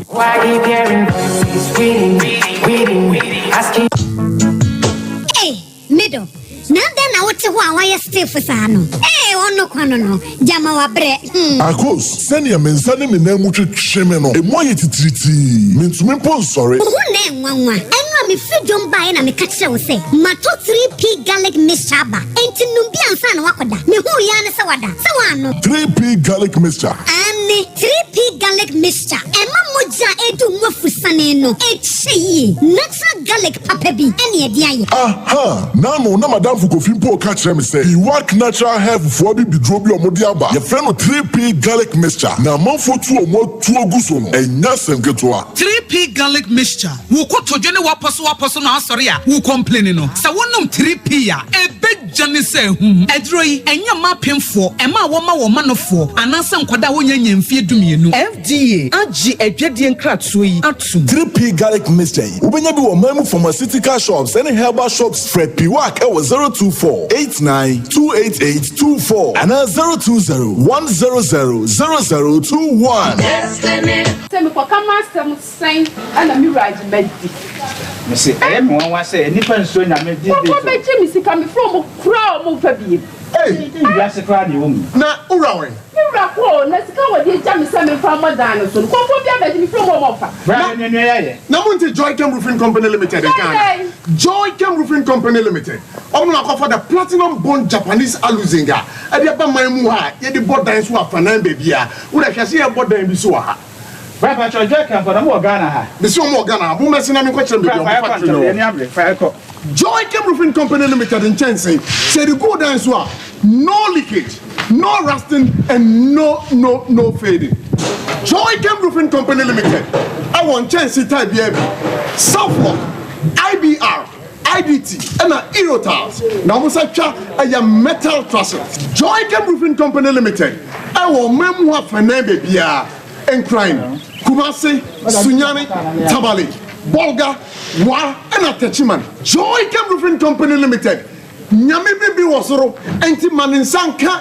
Ei, me dɔ, na adɛn na wote hɔ a woayɛ stiff saa no? Ei, ɔno kwa no no, gyama wabrɛ, hmm. Akos, sɛnea me nsa ne me nan mu twetwe me no, emu ayɛ titiritii. Mintumi mpo nsɔre. Wo ho nnɛ nwanwa. Ɛno a mefiri dwom baeɛ na meka kyerɛɛ wo sɛ matɔ 3P garlic mixture aba, enti nom bi ansa na woakɔda. Mehuu yi ara ne sɛ woada. Sɛ woannom. 3P garlic mixture. Aane, 3P garlic mixture. Ɛma mogya a ɛredi wo mu afusane no kyɛ yie. Natural garlic papa bi ne ɛde ayɛ. Aha! N'ano na m'adamfo Kofi mpo reka kyerɛ me sɛ Iwak Natural Health foɔ abibiduro bi a wɔde aba, yɛfrɛ no 3P Garlic Mixture, na amanfoɔ tu wɔn atuo gu so no, ɛnyɛ asɛm ketewa. 3P Garlic Mixture, Wo kotodwe ne w'apɔsowapɔso na asɔre a wo complaini no, sɛ wonom 3P a, ɛbɛgya ne sɛ ahum. Aduro yi, ɛnyɛ mma apemfoɔ, mmaa a wɔma wɔn manofoɔ, anaasɛ nkwadaa a wɔnnya nnya mfeɛ dumienu. FDA agye adwadie nkratoɔ yi atom. 3P Garlic Mixture yi, wobɛnya bi wɔ ɔman mu pharmaceutical shops ne herbal shops. Frɛ Piwak wɔ 024 89 288 24 anaa 020 100 0021. Sɛ mekɔka m'asɛm sɛn na me wura agye madi. Mese ɛyɛ me nwanwa sɛ nnipa nsuro Nyame these days o. Kɔkɔ bɛgye me sika mefrɛ ɔmo koraa ɔmo mfa biem. Ei! Wiase koraa na ɛwɔ mu yi. Na wo wura wɛn? Me wura kɔ o, na sika a wɔde agya me sɛ memfa mmɔ dan no so no, kɔmfoɔ bi abɛgye, mefrɛ ɔmo a ɔmo mfa. Bra na nua nua yɛ. Na monte Joychem Roofing Company Limited nka ana? Joychem Roofing Company Limited, wɔn na wɔakɔfa the Platinum Bond Japanese Aluzinc a ɛde aba man mu ha a yɛde bɔ dan so wɔ afanan baabiara. Wo deɛ hwɛ sɛ yɛrebɔ dan bi so wɔ ha. Bra patrɔ Joychem fɔ na ɔmo wɔ Ghana ha. Mese wɔn wɔ Ghana ha, mommɛse na menkɔkyerɛ mo baabi a Bra wɔn fa yɛkɔ factory no ntɛm, wɔ. yɛn ani abere, fa yɛkɔ. Joychem Roofing Company Limited nkyɛnsee, sɛ yɛde gu wo dan so a, no leakage, no rusting and no no no fading. Joychem Roofing Company Limited wɔ nkyɛnsee type biara bi, Southlock, IBR, IDT ɛna Eurotiles na wɔn nsa twa ɛyɛ metal trusses. Joychem Roofing Company Limited wɔ ɔman mu hɔ afanan baabiara, Nkran, Kumasi, Sunyani, Tamale, Bolga, Wa ɛna Techiman. Joychem Roofing Company Limited, Nyame biribi wɔ soro nti ma ne nsa nka.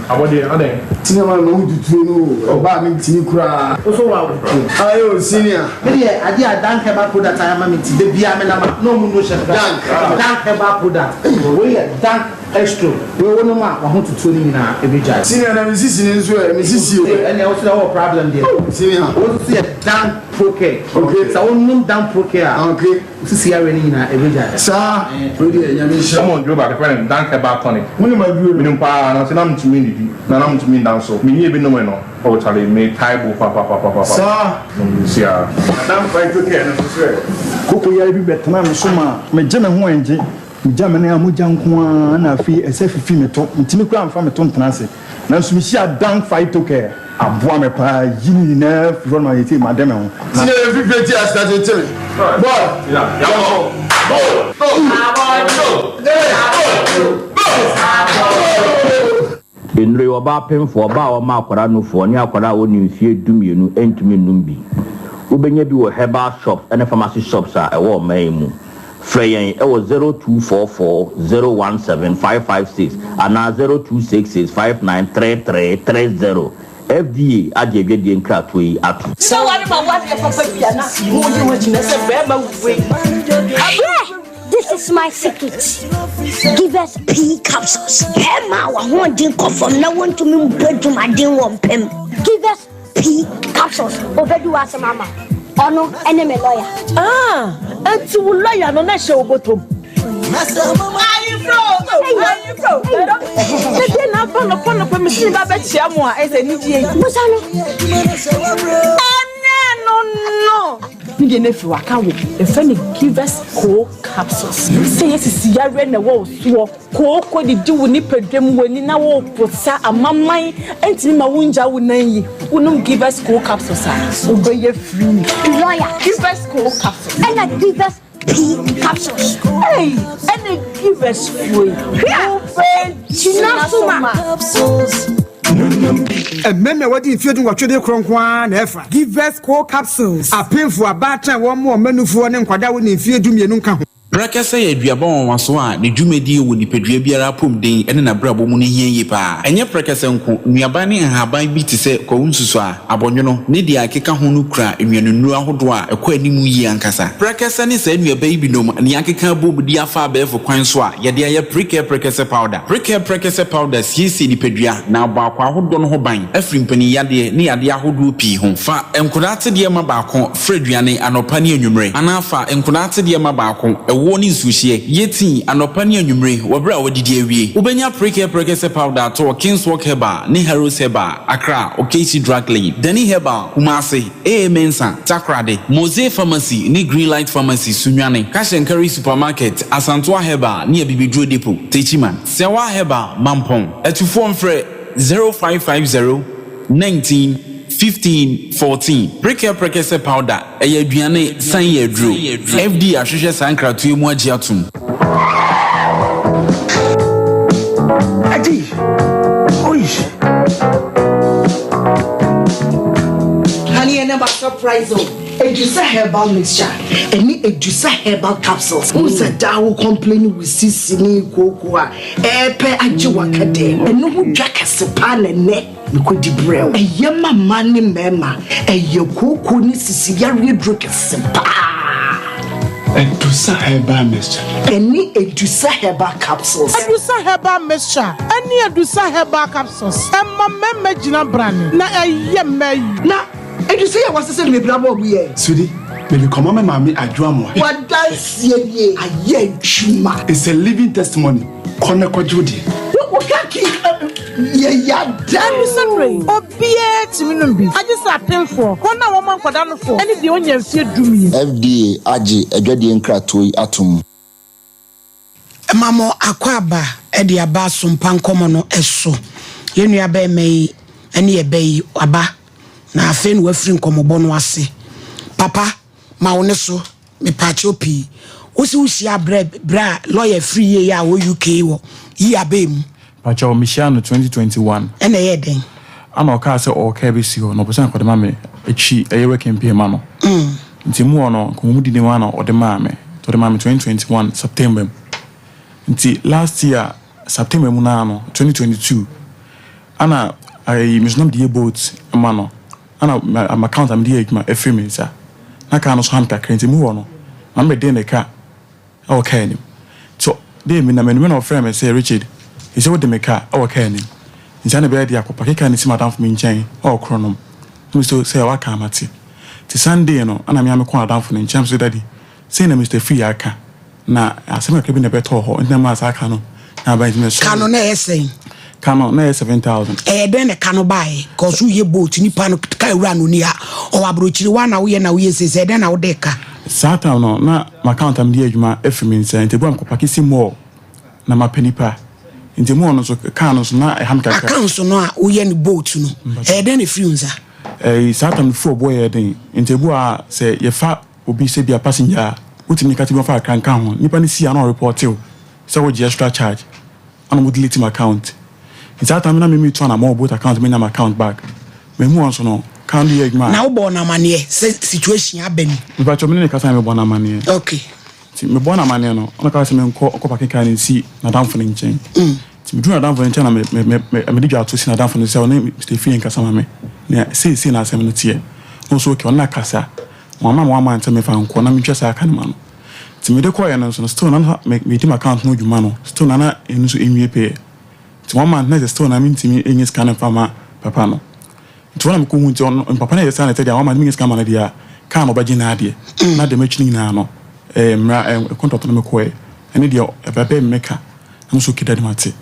Abɔdeɛ adɛn? Senior man ma wo tutuo no o, ɔbaa me ntimi koraa. Wo so wa wo. Aye o senior. Me deɛ adeɛ a Dank herbal product ayɛ ama me nti da biara me nam a na ɔmo no hyɛ me koraa. Dank herbal product wei yɛ Dank Estro wei wo nom a wahotutuo no nyinaa ɛbɛgyae. Senior na me sisi no nso ɛ, me sisi o. Ɛnneɛ wo so deɛ wowɔ problem deɛ. Senior. Wo nso so yɛ Dank Procare. Okay. Sɛ wo nom Dank Procare a. Okay. Wo sisi yareɛ no nyinaa ɛbɛgyae. Saa, wei deɛ Nyame nhyira. Wɔn aduro baako yɛfrɛ no Dank Herbal Tonic. Wonim aduro no? Menim paa, nanso na mentumi nnidi, na na mentumi nda nso. Menyɛɛ bi nomee no, oh charlie, metae bo papapapapa. Saa. Nom nsuo ara. Na Dank Phyto Care no nso sɛ. Koko yare bi bɛtenaa me so maa megye me ho angye. Megya me nan a mogya nko ara na afei ɛsɛ fifi me to. Mentumi koraa mfa me to ntena ase. Nanso mihyiaa Dank Phytocare. Aboa me paa yi ne nyinaa firi hɔ no ma seesei made me ho. Na. Senior yɛ fifire ti ase tete me boy yɛnkɔ go go go go. Nnuro yi, ɔbaa pemfoɔ, ɔbaa a ɔma akwadaa nufoɔ, ne akwadaa a ɔnni mfeɛ dumienu ntumi nnom bi. Wobɛnya bi wɔ herbal shops ne pharmacy shops a ɛwɔ ɔman yi mu. Frɛ yɛn wɔ 0244 017 556 anaa 0266 593330. FDA agye adwadie nkratoɔ yi atom. Sɛ ware ma wadeɛ papa bi a na mo yi ho agyina sɛ bɛrima wei. Abrɛ! This is my secret. Give us pea capsules. Bɛrima a wahoɔden kɔ fam na wɔntumi mbɔ adwumaden wɔ mpam. Give us pea capsules. Obedi w'asɛm ama. Ɔno ɛne me lawyer. Ah, enti wo lawyer no na ɛhyɛ wo bɔtɔm. Ayefro, ayefro. Ɛdeɛ na afa nɔpɔ nɔpɔ mesi ba bɛkyia mo a ɛsɛ anigyeɛ yi. Busa no. Ɛnɛ no no. Ne deɛ no afiri waka wo. Yɛfrɛ no Givers Co capsules. Sɛ yɛ sisi yareɛ na ɛwɔ wo soɔ, kooko didi wo nipadua mu, w'ani na woreposa, amaman ntumi ma wongya wo nan yi, wonom Givers Co capsules a, wobɛyɛ free. Lawyer. Givers Co capsules. Ɛna Givers P capsules. Ei, ɛna Givers foɔ yi, wobɛgyina so ma. Mmarima a wɔadi mfeɛ dunwɔtwe de korɔ nko ara na ɛfa. Givers Co capsules. Apemfo, abaatan a wɔmmoa wɔn mmanufoɔ ne nkwadaa a wɔnni mfeɛ dumienu nka ho. Prɛkɛsɛ yɛ aduaba nwanwaso a ne dwumadie wɔ nipadua biara apɔmuden ne n'abrabɔ mu no hia yie pa ara. Ɛnyɛ prɛkɛsɛ nko, nnuaba ne nhaban bi te sɛ kwawu nsusuaa, abɔnwono, ne deɛ ɛkeka ho no kura nnuanennuro ahodoɔ a ɛkɔ anim yie ankasa. Prɛkɛsɛ ne saa nnuaba yi binom na yɛakeka abom de afa abɛɛfo kwan so a yɛde ayɛ Prekɛ Prɛkɛsɛ Powder. Prekɛ Prɛkɛsɛ Powder siesie nipadua na abɔ akwaa ahodoɔ no ho ban afiri mpaninyadeɛ ne yadeɛ ahodoɔ pii ho. Fa nkodaa atedeɛ ma baako fra aduane anɔpa ne anwummere anaa fa nkodaa atedeɛ ma baako, ɛwoɔ ne nsuohyeɛ, yɛ tii anɔpa ne anwummere wɔ berɛ a woadidi awie. Wobɛnya Prekɛ Prɛkɛsɛ Powder atɔ wɔ Kingswalk Herbal ne Harrows Herbal. Accra, Okayssi Drug Lane, Danny Herbal, Kumasi, AA Mensah, Takoradi, Mose Pharmacy ne Greenlight Pharmacy, Sunyani, Cash and Carry Supermarket, Asantoa Herbal ne Abibiduro Depot, Techiman, Sɛwa Herbal, Mampong. Atufoɔ mfrɛ 0550 19 15 14. Prekɛ Prekɛsɛ Powder, ɛyɛ aduane san yɛ aduro. FDA ahwehwɛ saa nkratoɔ yi mu agye atom. Adi, oish. Honey, and my surprise o. Edusa herbal mixture ɛne Edusa herbal capsules. N sɛ daa wo complain wo sisi ne kooko a ɛɛpɛ agye waka dɛ. Ɛno ho dwa kɛse paa na ɛnɛ. Mekɔdi brɛ wo. Ɛyɛ ma mmaa ne mmarima. Ɛyɛ kooko ne sisi yareɛ duro kɛse paa. Adusa herbal mixture. Ɛne Adusa herbal capsules. Adusa herbal mixture ɛne Adusa herbal capsules ɛma mmarima gyina brane na ɛyɛ mmaa yi. Na Adusa yi a wɔasesa no bebree abɔ ɔbo yɛ. Sweetie, mede kɔma me maame Adwo Amoah. W'adanseɛ nie, ayɛ adwuma. It's a living testimony, kɔ na kɔgye wo deɛ. Wo kaki yɛ yada. Ɛne mmerɛ yi, obiara tumi nom bi, agye sɛ apemfoɔ, wɔn a wɔma nkwadaa nofoɔ, ne deɛ ɔnnya mfeɛ dumien. FDA agye adwadie nkratoɔ yi atom. Ma mo akwaaba de aba asompa nkɔmɔ no so. Yɛn nua bɛɛma yi ne yɛ bɛ yi waba na afei na wafiri nkɔmɔbɔ no ase. Papa ma wo ne so mepaakyɛw pii. Wo se wo hyia brɛ brɛ a lawyer firi yie a wɔ UK wɔ yi abɛɛ mu. Pakyɛw me hyia no 2021. Ɛna ɛyɛɛ dɛn? Ana ɔkaa sɛ ɔwɔ car bi si hɔ na ɔpɛ sɛ anka ɔde ma me akyi ɛyɛ working pay ma no. Nti mu hɔ no nkɔmmɔ mu didi mu ara na ɔde maa me. Nti ɔde maa me 2021 September mu. Nti last year September mu no ara no 2022 ana ayi me nso na mede yɛ boat ma no. Ana m'account a mede yɛ adwuma afiri me nsa. Na car no so ha me kakra nti mu hɔ no na mede ne ka wɔ car no mu. Nti dei menam anwummerɛ na ɔfrɛɛ me sɛ Richard, seisei wode me car wɔ car no mu nti ana ɛbɛyɛ de akɔ pake car no si m'adamfo bi nkyɛn wɔ Kronom. Na mese sɛ waka a mate. Nti Sunday no ana me ara mekɔɔ adamfo no nkyɛn na mese daddy sei na Mister Free aka na asɛm kakra bi na ɛbɛtɔɔ hɔ nti na ɛmaa saa car no na aba nti mesɔre. Car no na ɛyɛ sɛn? Car no na ɛyɛ 7000. Ɛyɛ dɛn na ka no baeɛ? Cause woyɛ boat nipa no car wura no ɔni ha ɔwɔ aburokyire woa na woyɛ na woyɛ sei sɛ ɛdɛn na wode ka? Saa time no na m'account a mede yɛ adwuma afiri me nsa nti ebi wɔ a mekɔ pake si mall na mapɛ nipa nti mall no nso car no nso na ɛha me kakra. Account no a woyɛ no boat no ɛyɛ dɛn na ɛfiri wo nsa? Ɛyi saa time no fuel boɔ yɛ den nti ebi wɔ a sɛ yɛfa obi sɛ bia passenger a wotumi ne ka sɛ bi ɔmfa kakra nka ho nipa no si a na ɔrepɔte wo sɛ wogye extra charge. Ana ɔmo delete m'account. Nti saa time no na me metu anamɔn wɔ both account menya m'account back. Mehu wɔn so no, car no de yɛ adwuma a. Na wobɔɔ no amaneɛ sɛ situation aba ni? Mepakyɛw me ne no kasa na mebɔɔ no amaneɛ. Okay. Nti mebɔɔ no amaneɛ no, ɔna ɔkaa sɛ menkɔ nkɔ parke car no nsi n'adamfo no nkyɛn. Nti Nti meduru n'adamfo no nkyɛn na me me me mede dwa to si n'adamfo no sɛ ɔne Mister Efie nkasa ma me. Nea seesei na asɛm no teɛ. Na ɔse okay ɔne no akasa. Wama me wama ntɛ mefa nkɔ na mentwa saa ka no ma no. Nti mede kɔeɛ no nso no still na na me medi m'account ho dwuma no still na na ɛno nso ɛnwie pɛyɛ. Nti one month na ɛsɛ still na mentumi nyɛ sika no mfa ma papa no. Nti hɔ na mekɔhu nti ɔno papa no yɛ saa na ɛtɛ deɛ one month menyɛ sika ma no deɛ a kaa no ɔbɛgye n'adeɛ. Na deɛ makyi no nyinaa no ɛɛ mmara ɛɛ contract no mekɔɛ ɛne deɛ ɛbɛbɛ me ka na me nso okay daddy mate.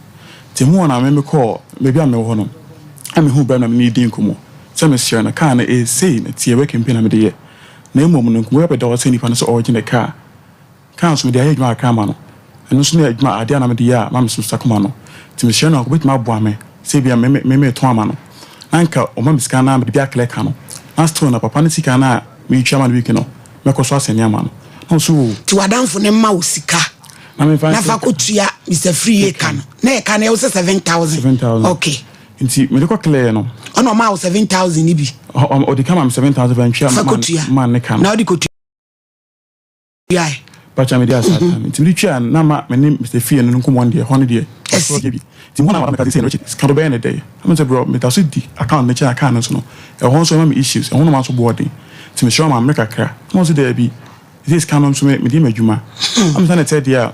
Nti emu hɔ na me mekɔɔ baabi a mewɔ hɔ no na mehuu bra na me ne no dii nkɔmmɔ sɛ mesrɛ no kaa no ɛyɛ sei na ɛteɛ working pay na mede yɛ na mmom no nkɔmmɔ bi abɛda hɔ sɛ nipa no sɛ ɔregye ne kaa. Kaa nso mede ayɛ adwuma kakra ama no. Ɛno nso ne adwuma adeɛ a na mede yɛ a ma me so sa kɔma no. Nti mesrɛ no anka ɔbɛtumi aboa me sɛ ebia me me meretɔn ama no na anka ɔma me sika na mede bi aklɛ ka no na still no papa no sika no a meretua ama no week no mɛkɔ so asɛne ama no. Na ɔse oo. Nti w'adamfo no mma wo sika Na memfa na fa nklɛ ka. kɔtua Mister Afriyie ka no. Na ɛka no ɛwo sɛ 7,000? 7,000. Okay. Nti mede kɔ klɛɛ no. Ɔna ɔmaa wo 7,000 no bi? Ɔ ɔde ka maa me 7,000 fa ntua Fa ma kɔtua. ma ne ka no. Na wode kɔtua. tuae. Pakyɛ mede asa ata me nti mede tua na ma me ne Mister Fie no nkɔmmɔ no deɛ ɛhɔ no deɛ ɔsoro deɛ bi nti mu hɔ na meka sɛ Richard sika do bɛyɛ ne dɛ na me sɛ bro meda so di account no kyɛn account no so no ɛhɔ nso ɛma me issues ɛho noma nso boɔ den nti mesrɛ ma mmerɛ kakra na ɔse daabi ɛsɛ sika no nso mede yɛ m'adwuma na me sɛ na ɛtɛ deɛ a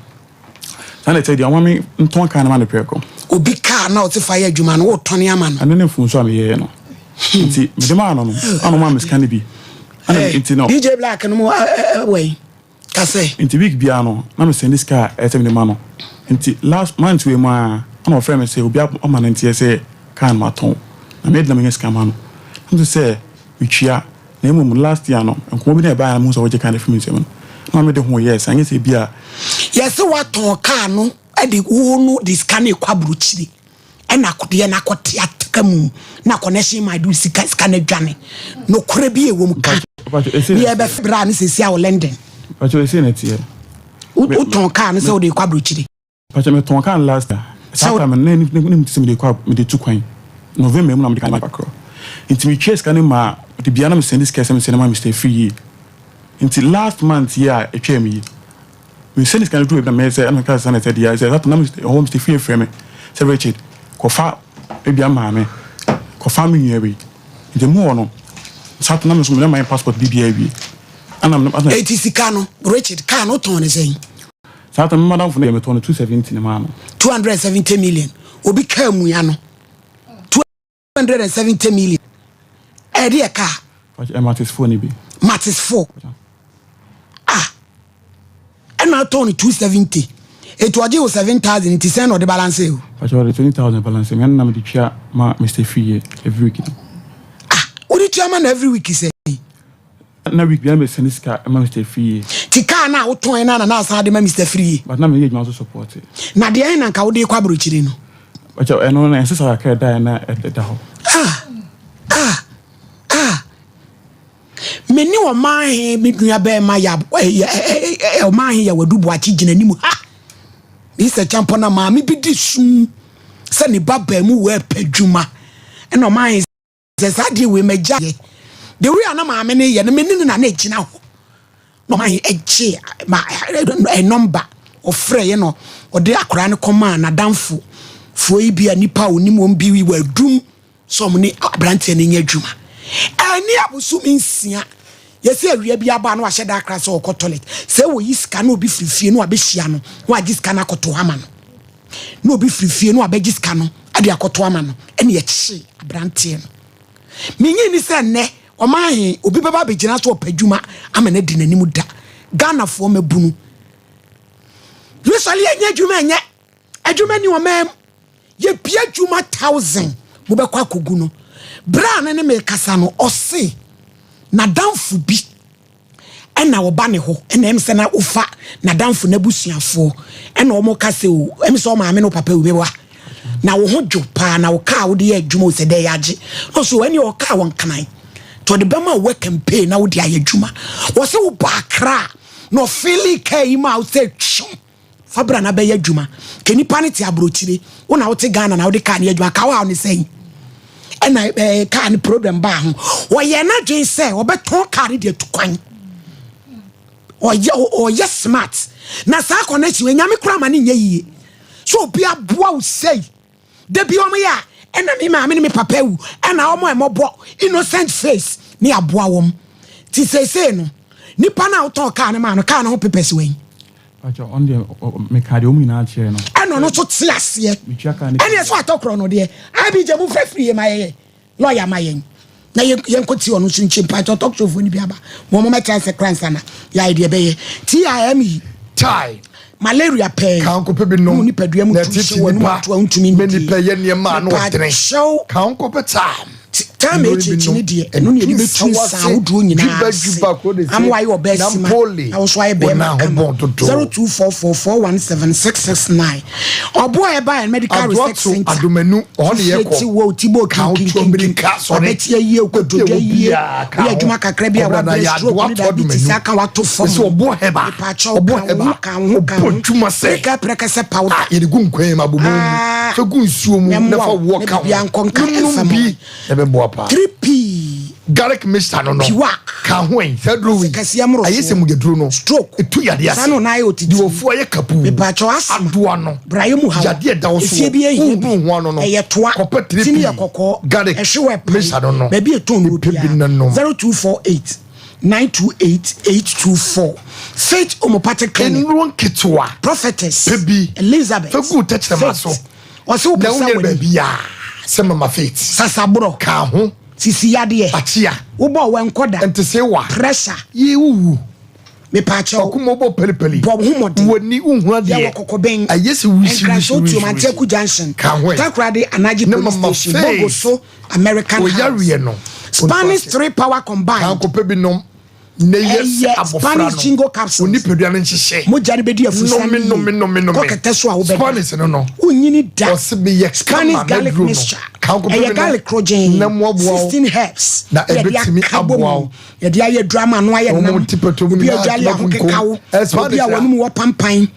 saa na ɛtɛ deɛ ɔma me ntɔn kaa no ma no prɛko. Obi kaa na ɔte fa yɛ adwuma no wotɔne ama no. Ɛno ne mfomso a meyɛɛ no nti mede maa no no ana ɔmaa me sika no bi. Ɛna nti no. DJ Black no mu wɛn ka sɛ. Nti week biara no na me send sika a ɛsɛ mede ma no nti last month wei mu ara ɛna ɔfrɛ me sɛ obi ama no nteɛ sɛ car no matɔn na me de na menya sika ma no na me sɛ metua na mmom last year no nkɔmmɔ bi na ɛbaeɛ na mehu sɛ wɔgye car no afiri me nsam no na mede ho yɛɛ sɛ anyɛ sɛ bi a. Yɛse watɔn car no de wo no de sika no rekɔ aburokyire. Ɛna akodeɛ no akɔte ataka mu na connection ma de sika sika no adwane. Nokorɛ bi ɛwɔ mu ka. Ne yɛbɛfɛ berɛ a ne sɛsi a wɔ London. Pacho ɛsei na ɛteɛ. Wotɔn kaa no sɛ wode kɔ aburokyire. Pacho metɔn kaa no last year. Saa time no na ne mu te sɛ mede kɔ mede tu kwan. November mu na mede kaa no ba korɔ. Nti metwaa sika no maa de bia na mesɛnde sika sɛ mesɛnde ma Mister Afriyie. Nti last month yi a ɛtwaa mu yi. Mesɛ ne sika no duru baabi na mɛyɛ sɛ ɛna meka sɛ na ɛsɛ deɛ sɛ na ɛhɔ Mr. Fie frɛ me sɛ Richard kɔfa ebia maame kɔfa me nua wei nti mu hɔ no saa na me nso menya my passport biribiara awie ɛna me ɛna Eti sika no Richard car no wotɔn ne sɛn? Saa ta me madamfo no deɛ metɔn no 270 ne maa no. 270 million obi car mua no 270 million ɛde yɛ kaa. Ɛ Matis 4 ni bi. Matis 4 ah ɛna atɔn no 270 etu ɔgye wo 7000 nti sɛn na ɔde balance o. Pàṣẹ ɔde 20000 balance mi ɛna na mi de tua ma Mr. Free every week. Ah wode tua ma na every week sɛ. Na week biara me send sika ma Mister Afriyie. Ti car no a wotɔn no na na asan de ma Mister Afriyie. But na meyɛ adwuma nso support. Na deɛn na nka wode rekɔ aburokyire no? Pakyɛ ɛno no ɛnsesa kakra ɛda na ɛda hɔ. Ah ah ah me ne ɔman he me nua bɛɛma ya ɔman he Yawadu Boakye gyina anim ha. Mister Champon na maame bi di sum sɛ ne ba baa mu wɔ ɛpɛ adwuma ɛna ɔman he Sɛ saa adeɛ wei magya yɛ the way a na maame no yɛ no me ne no na na ɛgyina hɔ na ɔma yɛ ɛgye ma nɔmba ɔfrɛ yɛ no ɔde akwaraa no kɔmaa n'adamfo foɔ yi bi a nipa a onim wɔn bi wɔ adum sɛ ɔmo ne aberanteɛ no nyɛ adwuma ɛne abosom nsia yɛsɛ awia bi aba na wahyɛ da akra sɛ ɔkɔ toilet sɛ wɔyi sika na obi firi fie na wabɛhyia no na wagye sika no akɔto ama no na obi firi fie na wabɛgye sika no de akɔto ama no ɛna yɛkye aberanteɛ no. Menye ni sɛ nnɛ ɔman he obi bɛba abɛgyina so ɔpɛ adwuma ama no adi n'anim da. Ghanafoɔ mabunu. Usually yɛnyɛ adwuma ɛnyɛ adwuma ni ɔman mu. Yɛpie adwuma thousand mobɛkɔ akɔgu no. Berɛ a ne ne mekasa no ɔse n'adamfo bi ɛna ɔba ne hɔ ɛna ɛm sɛ na wofa n'adamfo n'abusuafoɔ ɛna wɔn ka sɛ o ɛm sɛ ɔmaame no papa obi wa na wo ho dwo paa na wo kaa wode yɛ adwuma o sɛ dɛ yɛagye na ɔso ɛne ɔkaa wɔn kanan nti ɔde bɛma wo campaign na wode ayɛ adwuma wɔ sɛ wo ba akra na ɔfili kaa yi ma wo sɛ twom Fa bra na bɛyɛ adwuma. Ka nipa no te abrokyire, wo na wote Ghana na wode car no yɛ adwuma, ka wo haw ne sɛn? Ɛna ɛɛ car no problem baa ho. Ɔyɛ n'adwene sɛ ɔbɛtɔn car no de atu kwan. Ɔyɛ ɔyɛ smart. Na saa connection nyame kora ma ne nyɛ yie. Sɛ obi aboa wo sei, da bi wɔn yɛ a, ɛna me maame ne me papa awu, ɛna wɔn a ɛmɔbɔ innocent face ne aboa wɔn. Ti seesei no, nipa no a wotɔn kaa no maa no, kaa no ho papers wɛn? Pakyɛ ɔno deɛ meka deɛ ɔmu nyinaa kyerɛ no. Ɛna ɔno nso te aseɛ. Metua kaa no. Ɛna ɛso atɔ korɔ no deɛ, IBJ mo fɛ firi yɛ ma yɛyɛ. Lawyer ma yɛn na yɛn kɔ ti ɔno nso nkyi mpakyɛ talk show foɔ no bi aba wɔn mo mɛtra ase kora nsa na yɛayɛ deɛ ɛbɛyɛ TIME tie malaria pɛɛ kanko pɛ bi nom mu nipadua mu na tu titi hyɛ wɔn mu nipa ato a ntumi mɛ ndidi nipa yɛ nneɛma ano ɔdene mepakyɛw kanko pɛ time time HH ne deɛ ɛno ne yɛde bɛtu nsa ahodoɔ nyinaa ase ama wayɛ ɔbaa sima na wo nso ayɛ bɛrima kama 0244417669 ɔboa ɛba yɛn medical research center adomanu ɔhɔ ne yɛkɔ ti wɔ ti bɔ kinkinkinkin ɔbɛti ayie kotodwe ayie woyɛ adwuma kakra bi a wabrɛ stroke ne diabetes aka wato fam ɛsɛ ɔbɔ hɛba mepaakyɛw ɔbɔ ka wo hɛba ho ka wo ho ka ɔbɔ wo ho dwuma sɛ preka prekɛsɛ powder yɛde gu nkwan mu abomu mu fɛ gu nsuo mu na na fa mmoa wo woɔ na ka ho biribiara nkɔ nka nom ɛmfa ma bi wo ɛbɛboa paa 3P garlic mixture no no Piwak. ka ho ɛ saa duro wei Kɛseɛ mmorosoɔ. ayɛ sɛ mugyaduro no stroke ɛtu yadeɛ saa ase na ɔnan ayɛ otitiri deɛ ɔfu ayɛ kapuu mepaakyɛw asthma adoa no brayɛ mu haw yadeɛ da wo efie soɔ bi ehia bi wohunu ho ano no ɛyɛ toa kɔpɛ ti ne yɛ 3P kɔkɔɔ garlic ɛhwe wɔ ɛpan mixture no no baabi ɛtɔn no pɛ bi obiara na nom. 0248 928 824 Faith Homeopathic Clinic nnuro nketewa Prophetess pɛ bi Elizabeth fɛ gu tɛkyerɛma so Faith ɔsɛ wopɛ na sɛ wonyɛ w'ani baabi a sɛ mama faith sasaborɔ ka ho sisi yadeɛ akyea wobɔ wɛnkɔ da ntesewa pressure yɛ wuwu mepaakyɛw ɔkoma bɔ pelipeli bɔ ho mmɔden w'ani wohu adeɛ yɛwɔ kɔkɔbɛn ayɛ sɛ wisi wisi Nkranso wisi Tuom Antiaku Junction ka ho ɛ Takoradi Anaji Ne Police mama Station Faith. Bogo so American House oyareɛ no Spanish three power combined kankopɛ bi nom na yɛ sɛ ɛyɛ abɔfra Spanish no jingo capsules onipadua no nhyehyɛ mogya no bɛdi afusa nome nome nome nome kɔ kɛtɛ so a wobɛda Spanish no no wonyini da ɔse meyɛ Spanish kama garlic mɛduro no mixture kankopɛ ɛyɛ bi nom garlic krogyen na mmoaboa wo 16 herbs na yɛde ɛbɛtumi aka bɔ aboa mu wo yɛde ayɛ dura ama ano ayɛ Wɔn nam ti pɛtɛ mu obi a nyinaa dwale tena aho kunkum. keka wo Ɛ, Spanish obi a a. wɔn mu wɔ pampan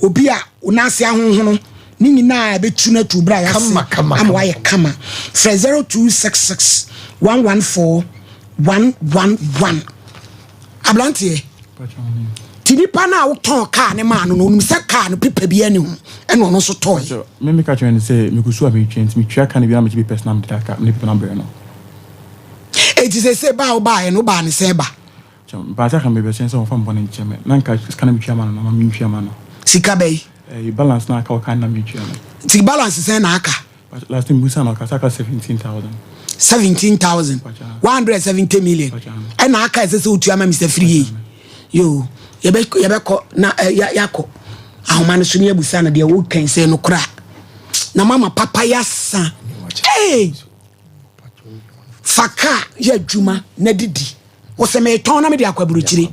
obi a wɔn ase ahohono ne nyinaa ɛbɛtu no atu bra yɛase Kama, kama, ama kama. wayɛ kama frɛ 0266 114 111 aberanteɛ ti nipa no a wotɔn kaa ne maa no no onim sɛ kaa no pepa bi ani ho ɛna ɔno nso tɔɔe Pakyɛ me meka kyerɛ no sɛ mekɔ a metwa nti metua ka no bi na megye papers na mede aka mede paper no abrɛ no. enti sɛ sɛ baa wobaeɛ no wobaa ne sɛn ba Kyɛ mpakyɛ ka mebɛhyɛn sɛ ɔmfa mbɔ ne nkyɛ me na nka sika na metua ma no na ma mentua ma no. sika bɛyi Ɛyi balance na aka ɔka na metua no. nti balance sɛn na aka Pakyɛ last time busa no ɔka sɛ aka 17,000. 17,000 170 million ɛna aka ɛsɛ sɛ wotua ma Mr. Free yo yɛbɛkɔ na ɛ, yɛakɔ ahoma no so ne yɛbusa no deɛ wokan sɛ no kora na mama papa yɛasa hey! fa kaa yɛ adwuma na didi wo sɛ metɔn na mede akɔ aburokyire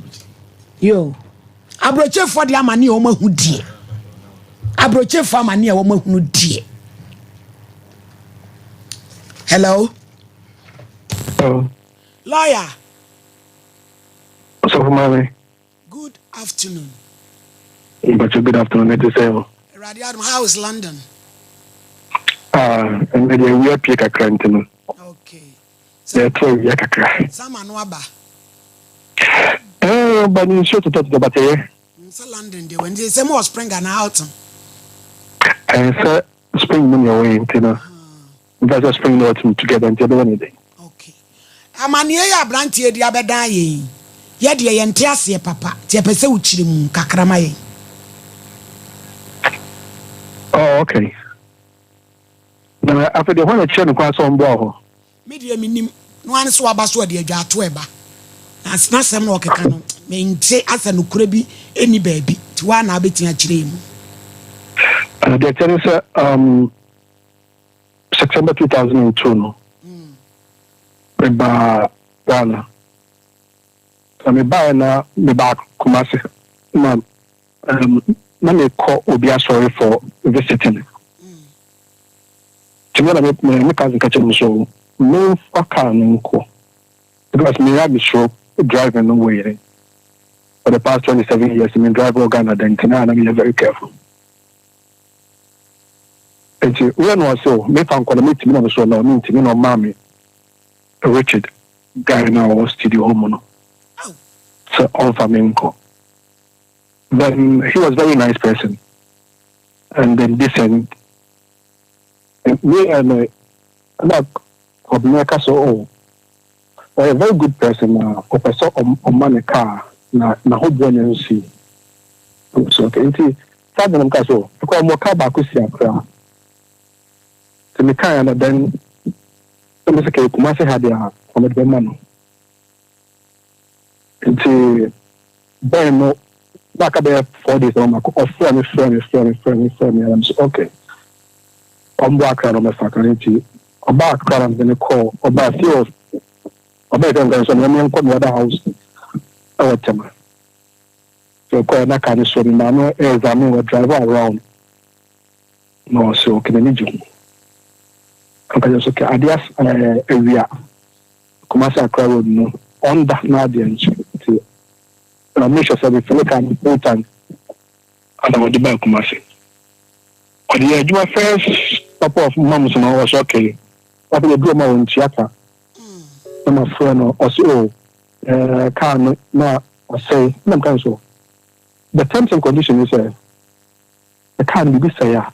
yo aburokyefoɔ de ama ne a wɔn ahu deɛ aburokyefoɔ ama ne a wɔn ahunu deɛ hello Hello. lawyer Osofo Maame. good afternoon Mpacho, good afternoon. It is sɛ Awurade adom how is London ah, ɛnɛ deɛ awia pie kakra nti no. Okay. Yɛto awia kakra. sama no aba Eh, ba ne nsuo totɔtotɔ but ɛyɛ. Sɛ London deɛ wɔn sɛ mo wɔ spring anaa autumn Ɛyɛ sɛ spring mu nea ɛwɔ yi nti no. Mfa sɛ spring ne autumn together nti ɛbɛyɛ ne den. Amanneɛ yɛ aberanteɛ di abɛdan yɛn yɛ deɛ yɛnte aseɛ papa nti yɛpɛ sɛ wokyerɛ mu kakra ma yɛn Oh, okay. Na afei deɛ hɔ na kyerɛ no kwan sɛ ɔmboa hɔ. Me deɛ menim no ane sɛ waba so ɔde adwa ato ɛba na n'asɛm na ɔkeka no mente asɛ nokorɛ bi ɛni baabi nti woa na wobɛtumi akyerɛ yi mu Deɛ kyerɛ ne sɛ September 2002 no, mebaa Ghana. Na mebaeɛ na mebaa Kumasi na na mekɔ obi asɔre for visiting. Nti me na me cousin ka kyerɛ me so memfa car no nkɔ because me ya mesuro driving no wɔ yere. For the past 27 years me drive wɔ Ghana da nti na na meyɛ very careful. Nti woyɛ no ɔsɛ o mefa nkɔ na metumi na me so na mentumi na ɔmaa me Richard guy na ɔwɔ studio hɔ mu no sɛ ɔmfa me nkɔ. Then he was very nice person. And then this and me and na Kɔbena ka sɛ oh ɔyɛ very good person na ɔpɛ sɛ ɔma ne car na n'ahoboa nya nsi. So okay nti saa de na meka sɛ oh ɛkɔ ɔmɔ car baako si Accra. Nti mekaeɛ no then na mesɛ kɛyɛ Kumasi ha deɛ a ɔmɛde bɛma no. Nti boy no na aka bɛyɛ 4 days na ɔma ɔfrɛ me, frɛ me, frɛ me, frɛ me, frɛ me, ɛna me sɛ okay, ɔmbɔ Accra na ɔmɛfa Accra. Nti ɔba Accra na mede ne kɔɔ, ɔba fie wɔ ɔbɛyɛ fɛ nkran sɛ ɔmo yɛnkɔ me other house ɛwɔ Tema. Nti ɔkɔɛ na kaa ne so no maame ɛexamine wɔ drive around na ɔsɛ okay, n'ani gye ho. Ɔka kyerɛ so okay, adeɛ awia Kumasi Accra road no ɔnda na adeɛ nkyɛn nti na make sure sɛ mefili car no full tank ana wɔde baa Kumasi. Ɔde yɛ adwuma first couple of months na ɔwɔ sɛ okay, afei ebi ɔma wɔn ntua ka na ma frɛ no, ɔsɛ o car no na ɔsɛe. Na mka so the terms and conditions is sɛ the car no bibi sɛe a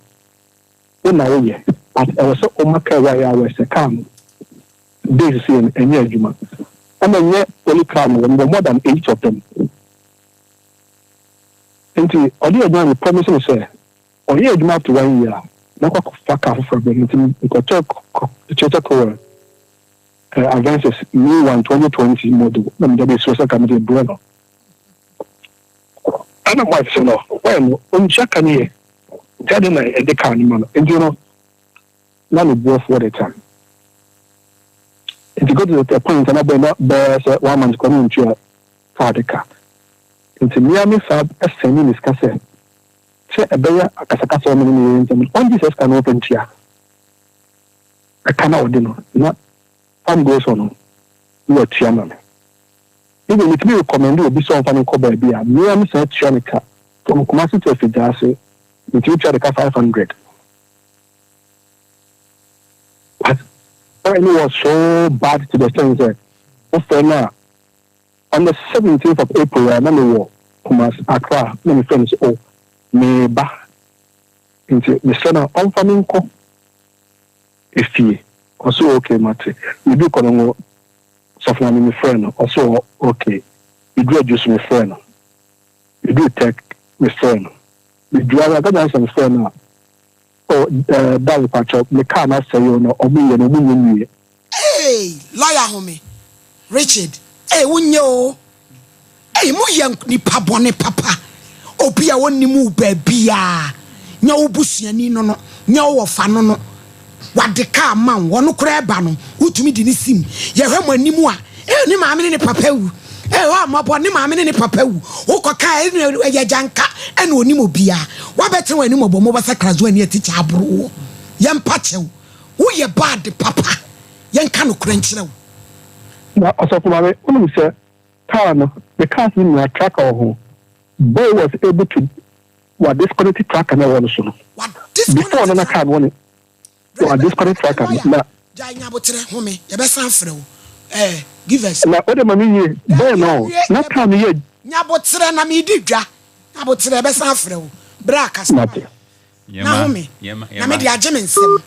wo na woyɛ, but ɛwɔ sɛ ɔma car wa yɛ awɔ sɛ car no days sɛ yɛ ɛnyɛ adwuma. Ɛna ɛnyɛ only car no, wɔ more than eight of them. Nti ɔde adwuma mi promise me sɛ ɔyɛ adwuma up to one year na kɔ akɔfa car foforɔ bɛ. Nti nkɔtɔ Toyota Corolla Avensis new one, 2020 model, na mede abɛsi hɔ sɛ ka mede brɛ no. Ɛna mo ase no wɔyɛ no ɔntua ka no yɛ nti ade na ɛde car no ma no. Nti no na ne bu afu all the time. Nti go to the point na bɛyɛ na bɛyɛ sɛ one month kɔ ne ntua car de ka. Nti mmea me saa ɛsɛn ne sika sɛ ɛbɛyɛ akasakasa ɔmo ne ne yɛ ntɛm ɔngye sɛ sika no ɔpɛ ntua ɛka na ɔde no. Na time goes on no na watua ma me. Even metumi recommend obi sɛ ɔmfa no nkɔ baabi a mmea me san tua ne ka from Kumasi to Afigya metumi tua de ka 500, but it was so bad to the extent sɛ wofrɛ no a, on the 17th of April a na mewɔ Kumasi Accra na mefrɛ no sɛ oh, meba nti mesrɛ no ɔmfa me nkɔ efie. Ɔsɛ okay, mate. Medu kɔ no ngo sɔfo maame, mefrɛ no, ɔsɛ okay. Medu adwo so mefrɛ no, medu tech mefrɛ no, medu ara gada sɛ mefrɛ no a oh, da mepakyɛw, me car no asɛe o na ɔmo yɛ no ɔmo nyɛ nwie. Hey, lawyer home Richard, hey, wonyɛ o. Hey, moyɛ nipa bɔne papa. Obi a wɔnim wo baabiaa nyɛ wo busuani no nyɛ wo wɔfa no wade kaa ma wo. Wɔno koraa ɛba no wotumi de ne sim yɛhwɛ mo anim a eh, ne maame ne ne papa wu eh, hɔ a mmɔbɔ ne maame ne ne papa wu. Wokɔka ɛyɛ gyanka ɛna onim obiaa wabɛtena wɔ anim ɔbɔ mmɔbɔ sɛ kraso ani atikya aboro wɔ yɛmpa kyɛw. Woyɛ bad papa, yɛnka nokorɛ nkyerɛ wo. Na ɔsɔfo maame, wonim sɛ car no, the cars no nyinaa tracker wɔ ho. Boy was able to wa disconnect tracker na ɛwɔ no so no before no na car no wɔ ne wa disconnect tracker no na Gyae nyabotrɛ home, yɛbɛsan frɛ wo give us Na wode ma me yie bɛɛ no na car no yɛ Nyabotrɛ na medi dwa. Nyabotrɛ, yɛbɛsan frɛ wo berɛ a kasa Mate. Na home na mede agye me nsɛm.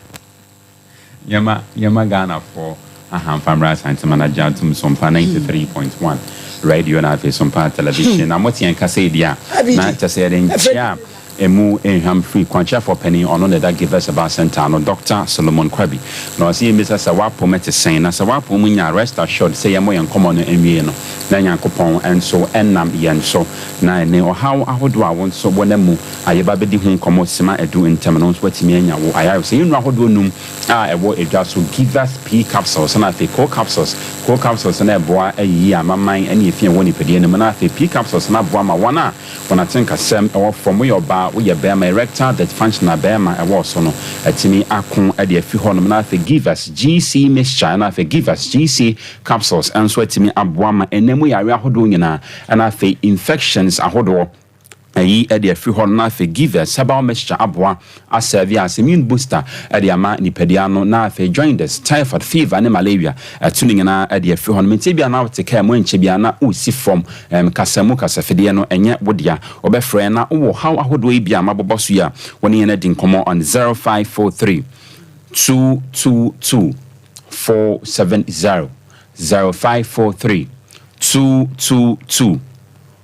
Yɛma yɛma Ghanafoɔ ahamfa mmra Asantema na gye atom Sompa 93.1 radio na afei Sompa television na mote yɛn kasa yi deɛ a na kyɛ sɛ yɛde nkyea a ɛmu nhwam firi kwankyerɛfoɔ panin, ɔno na ɛda Givers Herbal Center ano, Dr. Solomon Kwabi, na ɔsɛ yɛmmisa sɛ woapom te sɛn, na sɛ woapom nya rest assured sɛ yɛmmɔ yɛn nkɔmmɔ no nwie no na Nyankopɔn nso nam yɛn so na ɛne ɔhaw ahodoɔ a wo nso wɔnam mu a yɛba bɛdi ho nkɔmmɔ sima 10 ntam no nso watumi anya wo ayare sɛ yɛnnuro ahodoɔ num a ɛwɔ edwa so: Givers P capsules na afei Co capsules. Co capsules na ɛboa ayiyi amaman ne efi a ɛwɔ nipadua no mu, na afei P capsules na aboa ma wɔn a wɔn atenkasɛm ɛwɔ fam, woyɛ ɔbaa, woyɛ bɛrima, erectile dysfunction a bɛrima ɛwɔ so no atumi ako de afi hɔnom, na afei Givers GC mixture na afei Givers GC capsules nso atumi aboa ma ɛnam mu yare ahodoɔ nyinaa ɛna afei infections ahodoɔ. Ayi de afiri hɔ no na afei Givers herbal mixture aboa asɛɛve as immune booster de ama nipadua no na afei jaundice, typhoid, fever ne malaria ɛto ne nyinaa de afiri hɔ no. Mente ebia na wote kaa mu ɛnkyɛ biara na woresi fam ɛm kasa mu kasafidie no ɛnyɛ wo dea. Wobɛfrɛ na wowɔ haw ahodoɔ yi bi a mabobɔ so yi a wo ne yɛn adi nkɔmmɔ on 0543 222 470 0543 222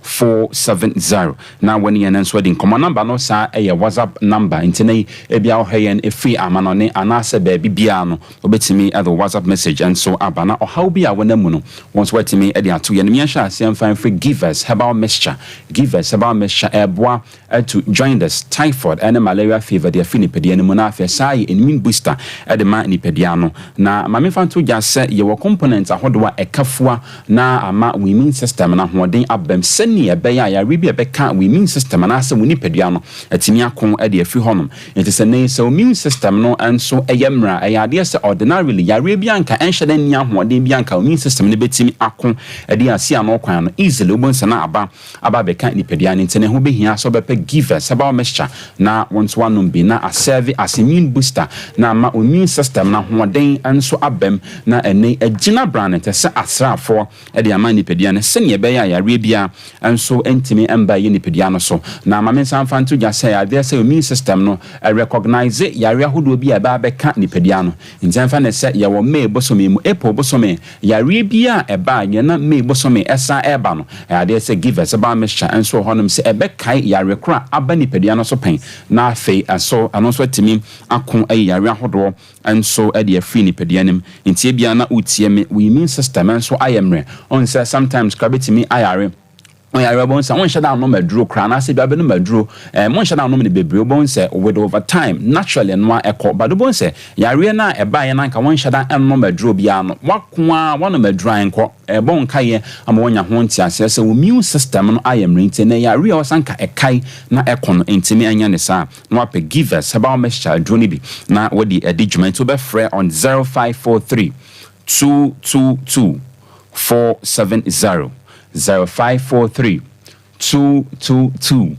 470 na wɔne yɛn nso adi nkɔmmɔ. Number no saa ɛyɛ WhatsApp number nti na yi ebia wohwɛ yɛn ɛfiri amanɔne anaasɛ baabi biara no wobɛtumi ɛde WhatsApp message nso aba na ɔhaw bi a wɔnam mu no wɔn nso watumi ɛde ato yɛn. Yɛnhyɛ aseɛ mfa mfiri Givers Herbal Mixture. Givers Herbal Mixture ɛboa to jaundice, typhoid ɛne malaria fever de afiri nipadua no mu na afei saa yɛ immune booster ɛde ma nipadua no. Na ma memfa nto dwa sɛ yɛwɔ components ahodoɔ a ɛka fua na ama wo immune system no ahoɔden abam sɛnea ɛbɛyɛ a yareɛ bi a ɛbɛka wo immune system anaasɛ wo nipadua no atumi ako de afiri hɔnom. Nti sɛ nnɛ yi sɛ wo immune system no nso yɛ mmerɛ a, ɛyɛ adeɛ sɛ ordinarily yareɛ bi anka ɛnhyɛ da nni ahoɔden bi anka wo immune system no bɛtumi ako de asi ano kwan no easily wobɛhu sɛ na aba aba abɛka nipadua no. Nti no ɛho bɛhia sɛ wobɛpɛ Givers herbal mixture na wo nso woanom bi na asɛve as immune booster na ama wo immune system no ahoɔden nso abam na ɛnnɛ yi agyina brane te sɛ asraafoɔ de ama nipadua no sɛdeɛ ɛbɛyɛ a yareɛ biara nso ntumi mba yɛ nipadua no so. Na ma mensan mfa nto dwa sɛ adeɛ sɛ immune system no recognise yareɛ ahodoɔ bi a ɛba abɛka nipadua no. Nti ɛmfa no sɛ yɛwɔ May bosome mu, April bosome, yareɛ biara a ɛba a yɛn na May bosome ɛsan ɛreba no, ɛyɛ adeɛ sɛ Givers herbal mixture nso wɔ hɔnom sɛ ɛbɛkae yareɛ korɔ a aba nipadua no so pɛn na afei ɛso ɛno nso atumi ako ayi yareɛ ahodoɔ nso de afiri nipadua no mu. Nti ebia na wotie me, wo immune system nso ayɛ mmerɛ. Wohu sɛ sometimes koraa bɛtumi ayare. Woyare a wobɛhu sɛ wonhyɛ da nnom aduro koraa anaasɛ ebia wobɛnom aduro, eh, monhyɛ da nnom no bebree, wobɛhu sɛ with over time, naturally ɛno ara ɛkɔ. But wobɛhu sɛ yareɛ no a ɛbaeɛ no anka wonhyɛ da nnom aduro biara no, woako ara woanom aduro a ɛnkɔ. Ɛbɔ wo nkaeɛ ama woanya ho nteaseɛ sɛ wo immune system no ayɛ mmerɛ nti ɛnnɛ yareɛ a ɛwɔ sɛ anka ɛkae na ɛkɔ no ɛntumi ɛnyɛ ne saa. Na wapɛ Givers herbal mixture aduro no bi na wode adi dwuma nti wobɛfrɛ on 0543 222 470, 0543 222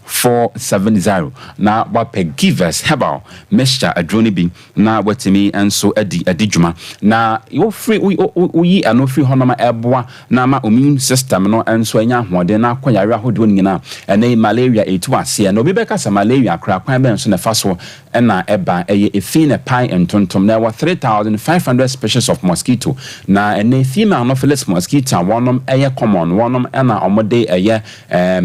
470 na wapɛ Givers herbal mixture aduro no bi na watumi nso adi adi dwuma. Na wofiri woyi ɛno firi hɔnom a ɛboa na ama immune system no nso anya ahoɔden na akɔ yareɛ ahodoɔ no nyinaa. Ɛnnɛ yi malaria ɛretu aseɛ na obi bɛka sɛ malaria koraa kwan bɛn so na ɛfa so na ɛba? Ɛyɛ efi na ɛpae ntontom na ɛwɔ 3500 species of mosquito na ɛnnɛ female anopheles mosquito a wɔnom ɛyɛ common wɔnom na wɔde ɛyɛ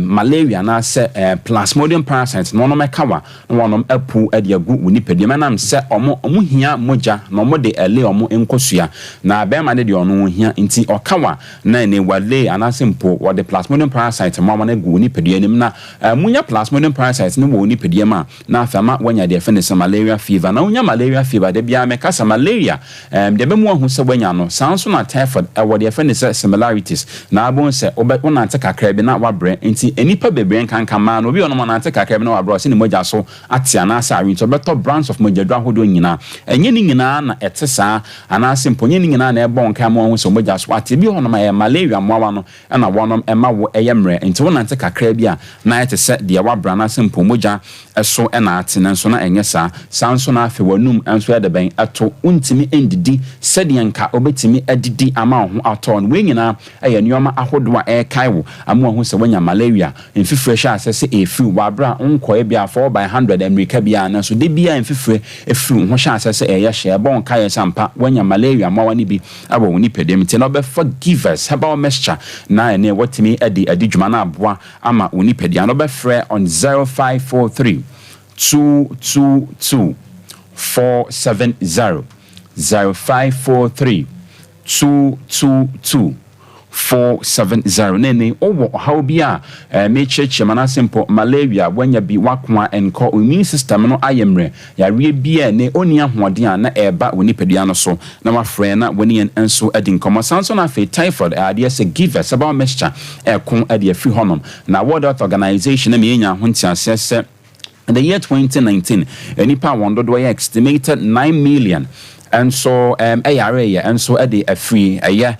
malaria anaasɛ plasmodium parasite na wɔnom ɛka wa na wɔnom apu de agu wo nipadua mu ɛnam sɛ wɔn wɔn hia mogya na wɔn de ɛle wɔn nkosua na bɛrima no deɛ ɔno ɔnhia nti ɔka wa na ɛne wale anaasɛ mpo wɔde plasmodium parasite mmoawa no agu wo nipadua no mu na munya plasmodium parasite no wɔ wo nipadua mu a na afei ama woanya deɛ yɛfrɛ no sɛ malaria fever na wonya malaria fever da biara mɛka sɛ malaria Ɛɛm, deɛ ɛbɛma woahu sɛ woanya no, saa nso na typhoid, ɛwɔ deɛ yɛfrɛ no sɛ similarities, na wobɛhu sɛ wobɛ, wonante kakra bi na woabrɛ. Nti nnipa bebree, nkanka mmaa no, obi wɔ hɔnom ɔnante kakra bi na wabrɛ, ɔse ne mogya so ate anaasɛ awe, nti ɔbɛtɔ brands of mogyaduro ahodoɔ nyinaa. Ɛnyɛ ne nyinaa na ɛte saa, anaasɛ mpo ɛnyɛ ne nyinaa na ɛbɔ wo nkae ma woahu sɛ wo mogya so ate. Ebi wɔ hɔnom a, ɛyɛ malaria mmoawa no na wɔnom ɛma wo ɛyɛ mmerɛ, nti wonante kakra bi a na ayɛ te sɛ deɛ woabrɛ anaasɛ mpo mogya so na ate nanso na ɛnyɛ saa. Saa nso na afei w'anum nso yɛ debɛn ɛto, wontumi ndidi sɛdeɛ nka wobɛtumi adidi ama wo ho atɔ wo no. Wei nyinaa yɛ nnoɔma ahodoɔ a ɛrekae wo ama woahu sɛ woanya malaria. Mfifire hyɛ aseɛ sɛ ɛrefiri wo wɔ aberɛ a wonkɔeɛ biara 4 by 100 mmirika biara nanso da biara mfifire firi wo ho hyɛ aseɛ sɛ ɛreyɛ hye. Ɛbɔ wo nkaeɛ sɛ ampa woanya malaria mmoawa no bi wɔ wo nipadua mu nti na wobɛfa Givers herbal mixture na ɛneɛ woatumi de adi dwuma na aboa ama wo nipadua no. Wobɛfrɛ on 0543 222 470, 0543 222 470 na ɛnɛ wowɔ ɔhaw bi a mekyerɛkyerɛ mu anaasɛ mpo malaria woanya bi wako a ɛnkɔ, wo immune system no ayɛ mmerɛ, yareɛ bi a ɛnɛ ɔnni ahoɔden a na ɛreba wo nipadua no so na wafrɛ na wo ne yɛn nso adi nkɔmmɔ. Saa nso na afei typhoid ɛyɛ adeɛ sɛ Givers herbal mixture ɛko de afiri hɔnom na World Health Organization na meyɛnya ho nteaseɛ sɛ in the year 2019 nnipa a wɔn dodoɔ yɛ estimated 9 million. Nso yareeɛ nso de afiri ɛyɛ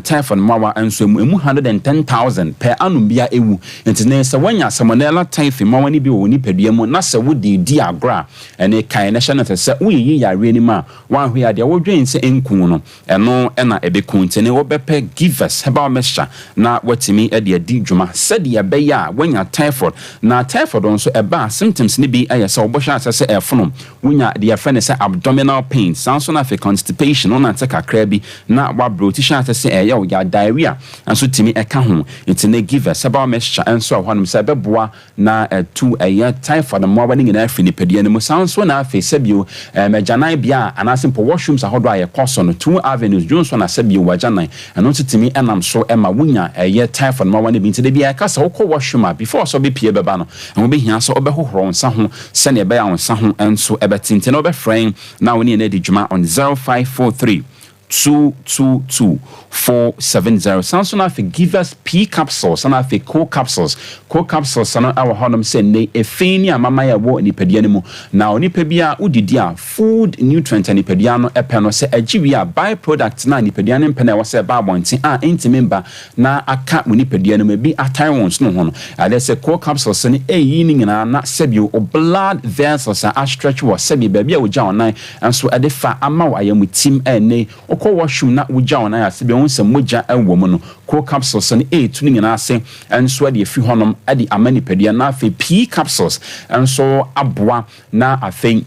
typhoid mmoawa nso mu, ɛmu 110,000 per annum biara ɛwu. Nti ne sɛ woanya Salmonella typhi mmoawa no bi wɔ wo nipadua mu na sɛ wode redi agorɔ a, ɛne kae na hyɛ no nso sɛ woyiyi yareɛ no mu a, woanhwɛ a deɛ wodwen sɛ ɛnku wo no, ɛno na ɛbɛku wo. Nti ne wobɛpɛ Givers Herbal Mixture na woatumi de adi dwuma sɛdeɛ ɛbɛyɛ a woanya typhoid. Na typhoid nso ɛba a, symptoms no bi yɛ sɛ wobɛhwɛ asɛ sɛ ɛrefono, Wonya deɛ yɛfrɛ no sɛ abdominal pains, saa nso na afei constipation, wonante kakra bi na woabrɛ, wo ti hyɛ ase sɛ ɛyɛ wo ya, diarrhea nso tumi ka ho. Nti ne Givers herbal mixture nso wɔ hɔnom sɛ ɛbɛboa na atu ɛyɛ typhoid mmoawa no nyinaa afiri nipadua no mu. Saa nso na afei sɛbio ɛɛm agyananbea a anaasɛ mpo washrooms ahodoɔ a yɛkɔ so no, two avenues, dwonsɔ na sɛbio w'agyanan, Ɛno nso tumi nam so ma wonya ɛyɛ typhoid mmoawa no bi. Nti da biara yɛka sɛ wokɔ washroom a, before sɛ wobɛpue bɛba no, ɛho bɛhia sɛ wobɛhohoro wo nsa ho sɛdeɛ ɛbɛyɛ a wo nsa ho nso bɛte. Nti na wobɛfrɛ yɛn na wo ne yɛn adi dwuma on 0543 222 470. San nso na afei Givers P capsules na afei Co capsules. Co capsules no wɔ hɔnom sɛ nnɛ efi ne amaman a ɛwɔ nipadua no mu. Na onipa biara wodidi a, Food nutrient a nipadua no pɛ no, sɛ ɛgye wie a, by-product no a nipadua no mpɛ no a ɛwɔ sɛ ɛba abɔnten a ɛntumi mba na aka wo nipadua no mu, ebi atare wo nsono ho no, ɛyɛ sɛ cold capsules no ɛreyi ne nyinaa na sɛbi wo blood vessels a astretch wɔ sɛbi baabi a wogya wo nan nso ɛde fa ama wo ayamutim a ɛnnɛ yi wokɔ washroom na wogya wo nan a sɛbi wohu sɛ mogya wɔ mu no, cold capsules no ɛretu ne nyinaa ase nso de afi hɔnom de ama nipadua no na afei pea capsules nso aboa na afei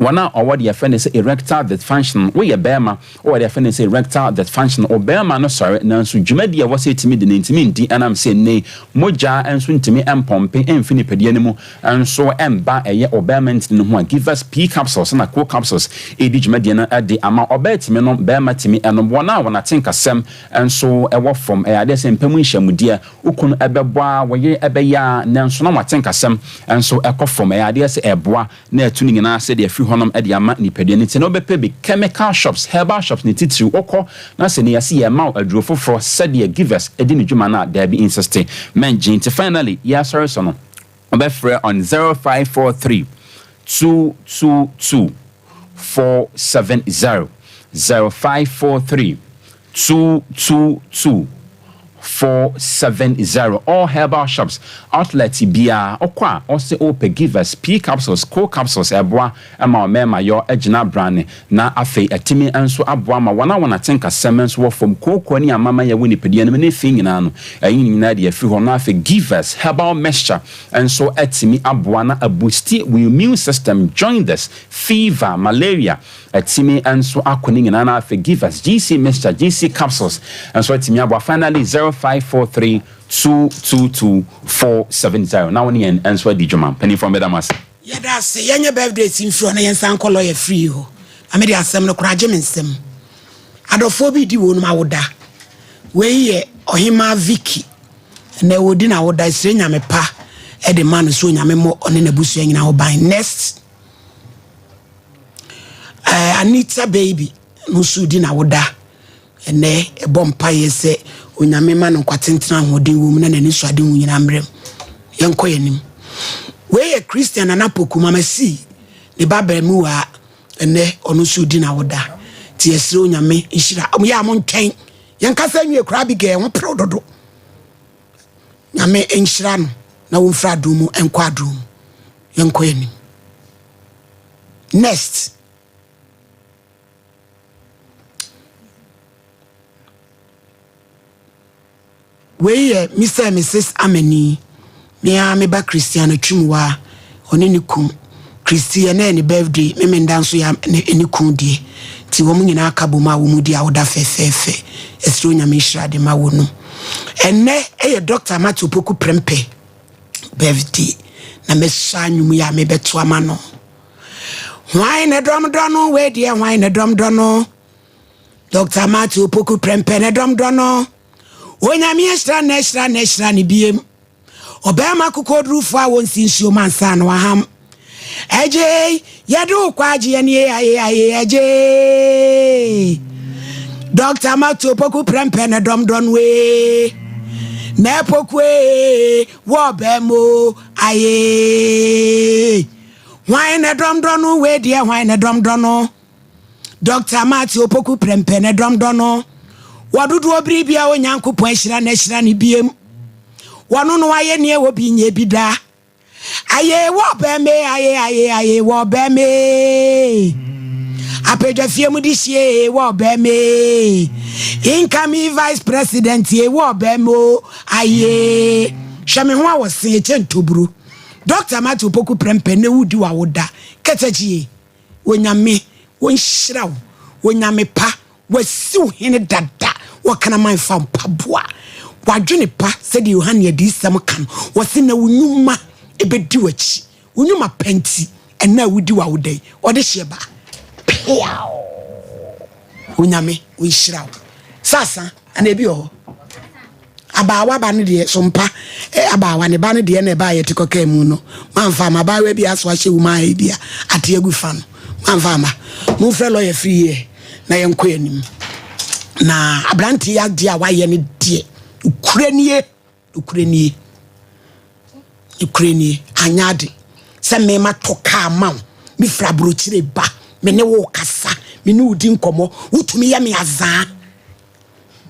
Wɔn a wɔwɔ deɛ yɛfrɛ no sɛ erectile dysfunction no, woyɛ barima, wowɔ deɛ yɛfrɛ no sɛ erectile dysfunction, ɔbarima no sɔre nanso dwumadie a ɛwɔ sɛ ɛtumi di no ntumi ndi ɛnam sɛ nnɛ yi mogya nso ntumi mpɔmpe mfi nipadua no mu nso mba ɛyɛ ɔbarima ntini no ho a, Givers P capsules na Co capsules ɛredi dwumadie no de ama ɔbaa tumi nom, barima tumi nom. Wɔn a wɔn atenkasɛm nso wɔ fam, ɛyɛ adeɛ sɛ mpa mu nhyiamudeɛ, wo kunu bɛbɔ ara, wo yere bɛyɛ ara nanso na wɔatenkasɛm nso kɔ fam, ɛyɛ adeɛ sɛ ɛboa na atu ne nyinaa ase de afiri hɔnom de ama nipadua no nti na wobɛpɛ bi chemical shops, herbal shops ne titiriw wokɔ na sɛ ne yɛse yɛrema wo aduro foforɔ sɛdeɛ Givers di ne dwuma no a daabi insiste mɛngye nti finally yɛasɔre so no wobɛfrɛ on 0543 222 470 0543 222 470 all herbal shops outlet biara wokɔ a ɔse wopɛ givers pea capsules co capsules ɛboa ma ɔmɛɛma yɔ agyina brane na afei atumi nso aboa ma wɔn a wɔn atenkasɛm nso wɔ fam kooko ne amama yɛ wɔ nipadua no mu ne fi nyinaa no ɛyi ne nyinaa de afiri hɔ na afei givers herbal mixture nso atumi aboa na abusti wo immune system jaundice fever malaria Atumi nso akɔ ne nyinaa na afei Givers GC mixture, GC capsules nso atumi aboa. Finally 0543 222 470 na wo ne yɛn nso adi dwuma. Mpanimfoɔ meda mo ase. Yɛda ase. Yɛnyɛ birthdays mfiri hɔ na yɛnsan nkɔ lawyer free hɔ. Na me de asɛm no koraa gye me nsam. Adɔfoɔ bi redi wɔnom awoda. Wei yɛ Ɔhemaa Vicky. Ɛnɛ ɔredi n'awoda. Ɛsrɛ Nyame pa de ma no sɛ Onyame mmɔ ɔne n'abusua nyinaa ho ban. Next. Eh, Anita baby no nso di n'awoda ɛnɛ. Ɛbɔ mpaeɛ sɛ Onyame ma no nkwa tentene ahoɔden wɔ mu na n'ani so ade hu nyinaa mmerɛ mu. Yɛnkɔ yɛn anim. Wei yɛ Christian Nana Poku, Mama C, ne ba abarimuwa ɛnɛ ɔno nso di n'awoda. Nti yɛsrɛ Onyame nhyira. Ɔmo yɛ a mo ntwɛn. Yɛnkasa nwie koraa Abigail ho perew dodo. Nyame nhyira no na wɔmfiri adom mu nkɔ adom mu. Yɛnkɔ yɛn anim. Next. Wei yɛ Mr. and Mrs. Amani. Me ara me ba Christiana Twumwa, ɔne ne kun. Christy ɛnɛ yɛ ne birthday, me menda nso yɛ ne ne kun deɛ. Nti wɔn nyinaa ka bom a wɔn di awoda fɛfɛɛfɛ. Ɛsrɛ Onyame nhyira de ma wɔn. Ɛnɛ ɛyɛ Dr. Matthew Opoku Prempeh birthday na mɛsɔ anwom yi a mebɛto ama no. Hwan na dɔm dɔ no? Wei deɛ hwan na dɔm dɔ no? Dr. Matthew Opoku Prempeh na dɔm dɔ no. Onyame ahyira na ahyira na ahyira ne biem. Ɔbarima kokodurufo a wɔnsi nsuo mu ansa na waham. Ɛgyee, yɛde wo kɔ agye yɛn ye aye aye ɛgyee. Dr. Matthew Opoku Prempeh na dɔm dɔ no ee. Na ɛpoku ee, wɔ ɔbɛn mu aye. Hwan na dɔm dɔ no wei deɛ hwan na dɔm dɔ no? Dɔkta Matthew Opoku Prempeh ne dɔm dɔ no. Wɔ dodoɔ bere bi a Onyankopɔn ahyira no ahyira no biem. Wɔno no ayɛ nea obi nyɛ bi da. Aye wɔ bɛ me aye aye aye wɔ bɛ me. Apadwa fie mu de hyie wɔ bɛ me. Incoming vice president ye wɔ bɛ me o aye. Hwɛ me ho a wɔse ɛkyɛ ntoburo. Dr. Matthew Opoku Prempeh ne wodi w'awoda. Katakyie. Onyame ɔnhyira wo Onyame pa wasi wo hene dada wɔ kraman fa mpaboa W'adwene pa sɛdeɛ Yohane adiyisɛm ka no wɔse na wo nwuma ɛbɛdi w'akyi Wo nwuma pa nti ɛnɛ a wodi w'awoda yi ɔde hyeɛ ba Peaw Onyame ɔnhyira wo Sasa anaa ebi wɔ hɔ? Abaawa ba no deɛ so mpa eh, abaawa ne ba no deɛ na ɛbaa yɛte kɔkaa mu no mamfa ama abaawa bi aso ahyɛ wo mu a ebi a ate agu fa no mamfa ama momfrɛ lɔya firi yɛ na yɛnkɔ anim na aberante yi adeɛ a wayɛ no deɛ nokorɛ nie nokorɛ nie nokorɛ nie anyɛ ade sɛ mema tɔ kaa ma wo mefiri aburokyire ba me ne wo kasa me ne wo di nkɔmmɔ wotumi yɛ me azaa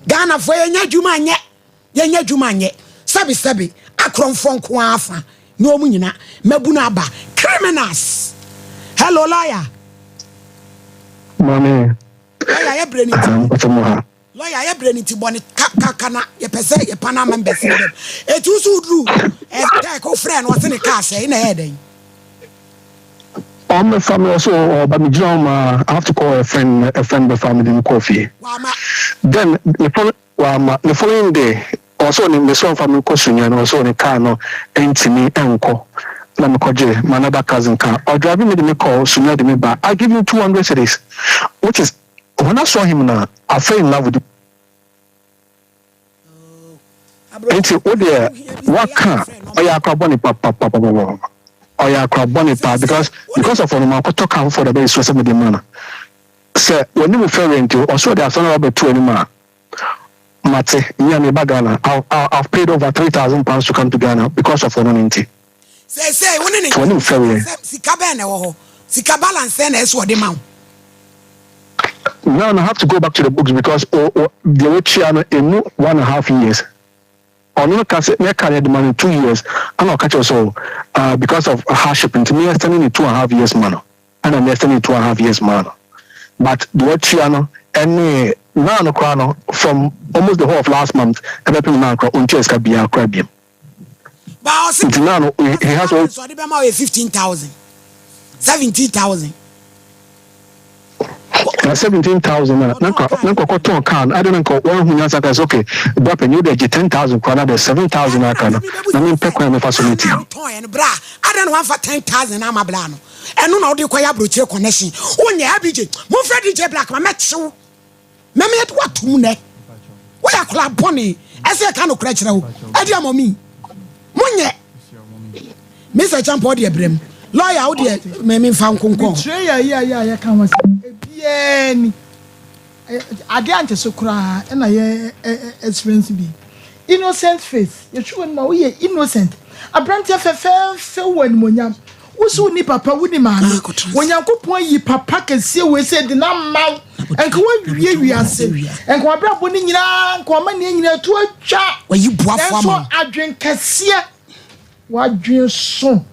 Ghanafoɔ yɛnyɛ adwuma nyɛ yɛnyɛ adwuma nyɛ sɛbi sɛbi akorɔmfoɔ nko ara fa nyɛ wɔn nyina mabunu aba criminals hello lawyer. Maame. Lawyer yɛ brɛ ne ti. Lawyer yɛ brɛ ne ti bɔ ne kaka na yɛpɛ sɛ yɛ panel members ne dɛm eti woso woduru ɛtɛk wofrɛ no ɔse ne kaa sɛ ɛna ɛyɛ dɛn. Ɔmmɛfa me ɔsɛ ɔba me gyina hɔ ma I have to call a friend a friend bɛfa me de me kɔɔ fie then the follow wama the following day ɔsɛ ɔne me sɛ ɔmfa me kɔ Sunyani ɔsɛ ɔne car no ntumi nkɔ na mekɔgye my another cousin car ɔdrive me de me kɔ Sunyani de me ba I give him 200 cedis which is when I saw him na I fell in love with Nti wo deɛ waka ɔyɛ akora bɔne papapapapapa ɔyɛ akora bɔne paa because because of ɔno makɔtɔ car foforɔ de abɛyɛ sure sɛ mede ma no sɛ w'anim fɛreɛ nti ɔsɛ ɔde asɛm no abɛto anim a mate me a meba Ghana I've paid over £3000 to come to Ghana because of ɔno no nti Seesei wo ne ne nti w'anim fɛreɛ. Sɛ sika bɛn na ɛwɔ hɔ? Sika balance sɛn na ɛsɛ sɛ ɔde ma wo? Now I have to go back to the books because o o deɛ watua no emu one and half years ɔno no ka sɛ ne ka no yɛde ma no 2 years ɛna ɔka kyerɛ sɛ because of hardship nti me extend ne 2.5 years ma no ɛna me extend ne 2.5 years ma no but deɛ watua no ɛne now no koraa no from almost the whole of last month ɛbɛpem now koraa ɔntua sika biara koraa biam Ba ɔse nti now no he has all balance ɔde bɛma wo yɛ 15,000 17,000. Na 17,000 na na nka na nka ɔkɔtɔn car no ade na nka wɔahu nyansa ka sɛ okay bra panyin wode agye 10,000 koraa na de 7,000 aka no na mempɛ kwan a mɛfa so metua. Wotɔn no bra adɛn na wamfa 10,000 na ama bra no ɛno na wode kɔyɛ aburokyire connection wonyɛ abj momfrɛ DJ Black ma mɛkyew mɛmɛ yɛde watom nɛ woyɛ akwadaa bɔne ɛsɛ yɛka nokorɛ kyerɛ wo ɛde ama mi monyɛ Mr. Champa ɔdeɛ brɛm lawyer wo deɛ mɛmi nfa nkonkɔn. Betrayal yi a yɛ a yɛka ho asɛm ebiara ni adeɛ ante so koraa ɛna yɛ experience bi innocent face yɛhwɛ wɔ anim a woyɛ innocent aberanteɛ fɛfɛɛfɛ wɔ animonyam wosi wo ni papa wo ni maame Onyankopɔn yi papa kɛseɛ wei sɛ de na ma wo nka wawie wiase nka wabrabɔ no nyinaa nka wama nea nyinaa to atwa wayi boafo ama nanso adwen kɛseɛ wadwen so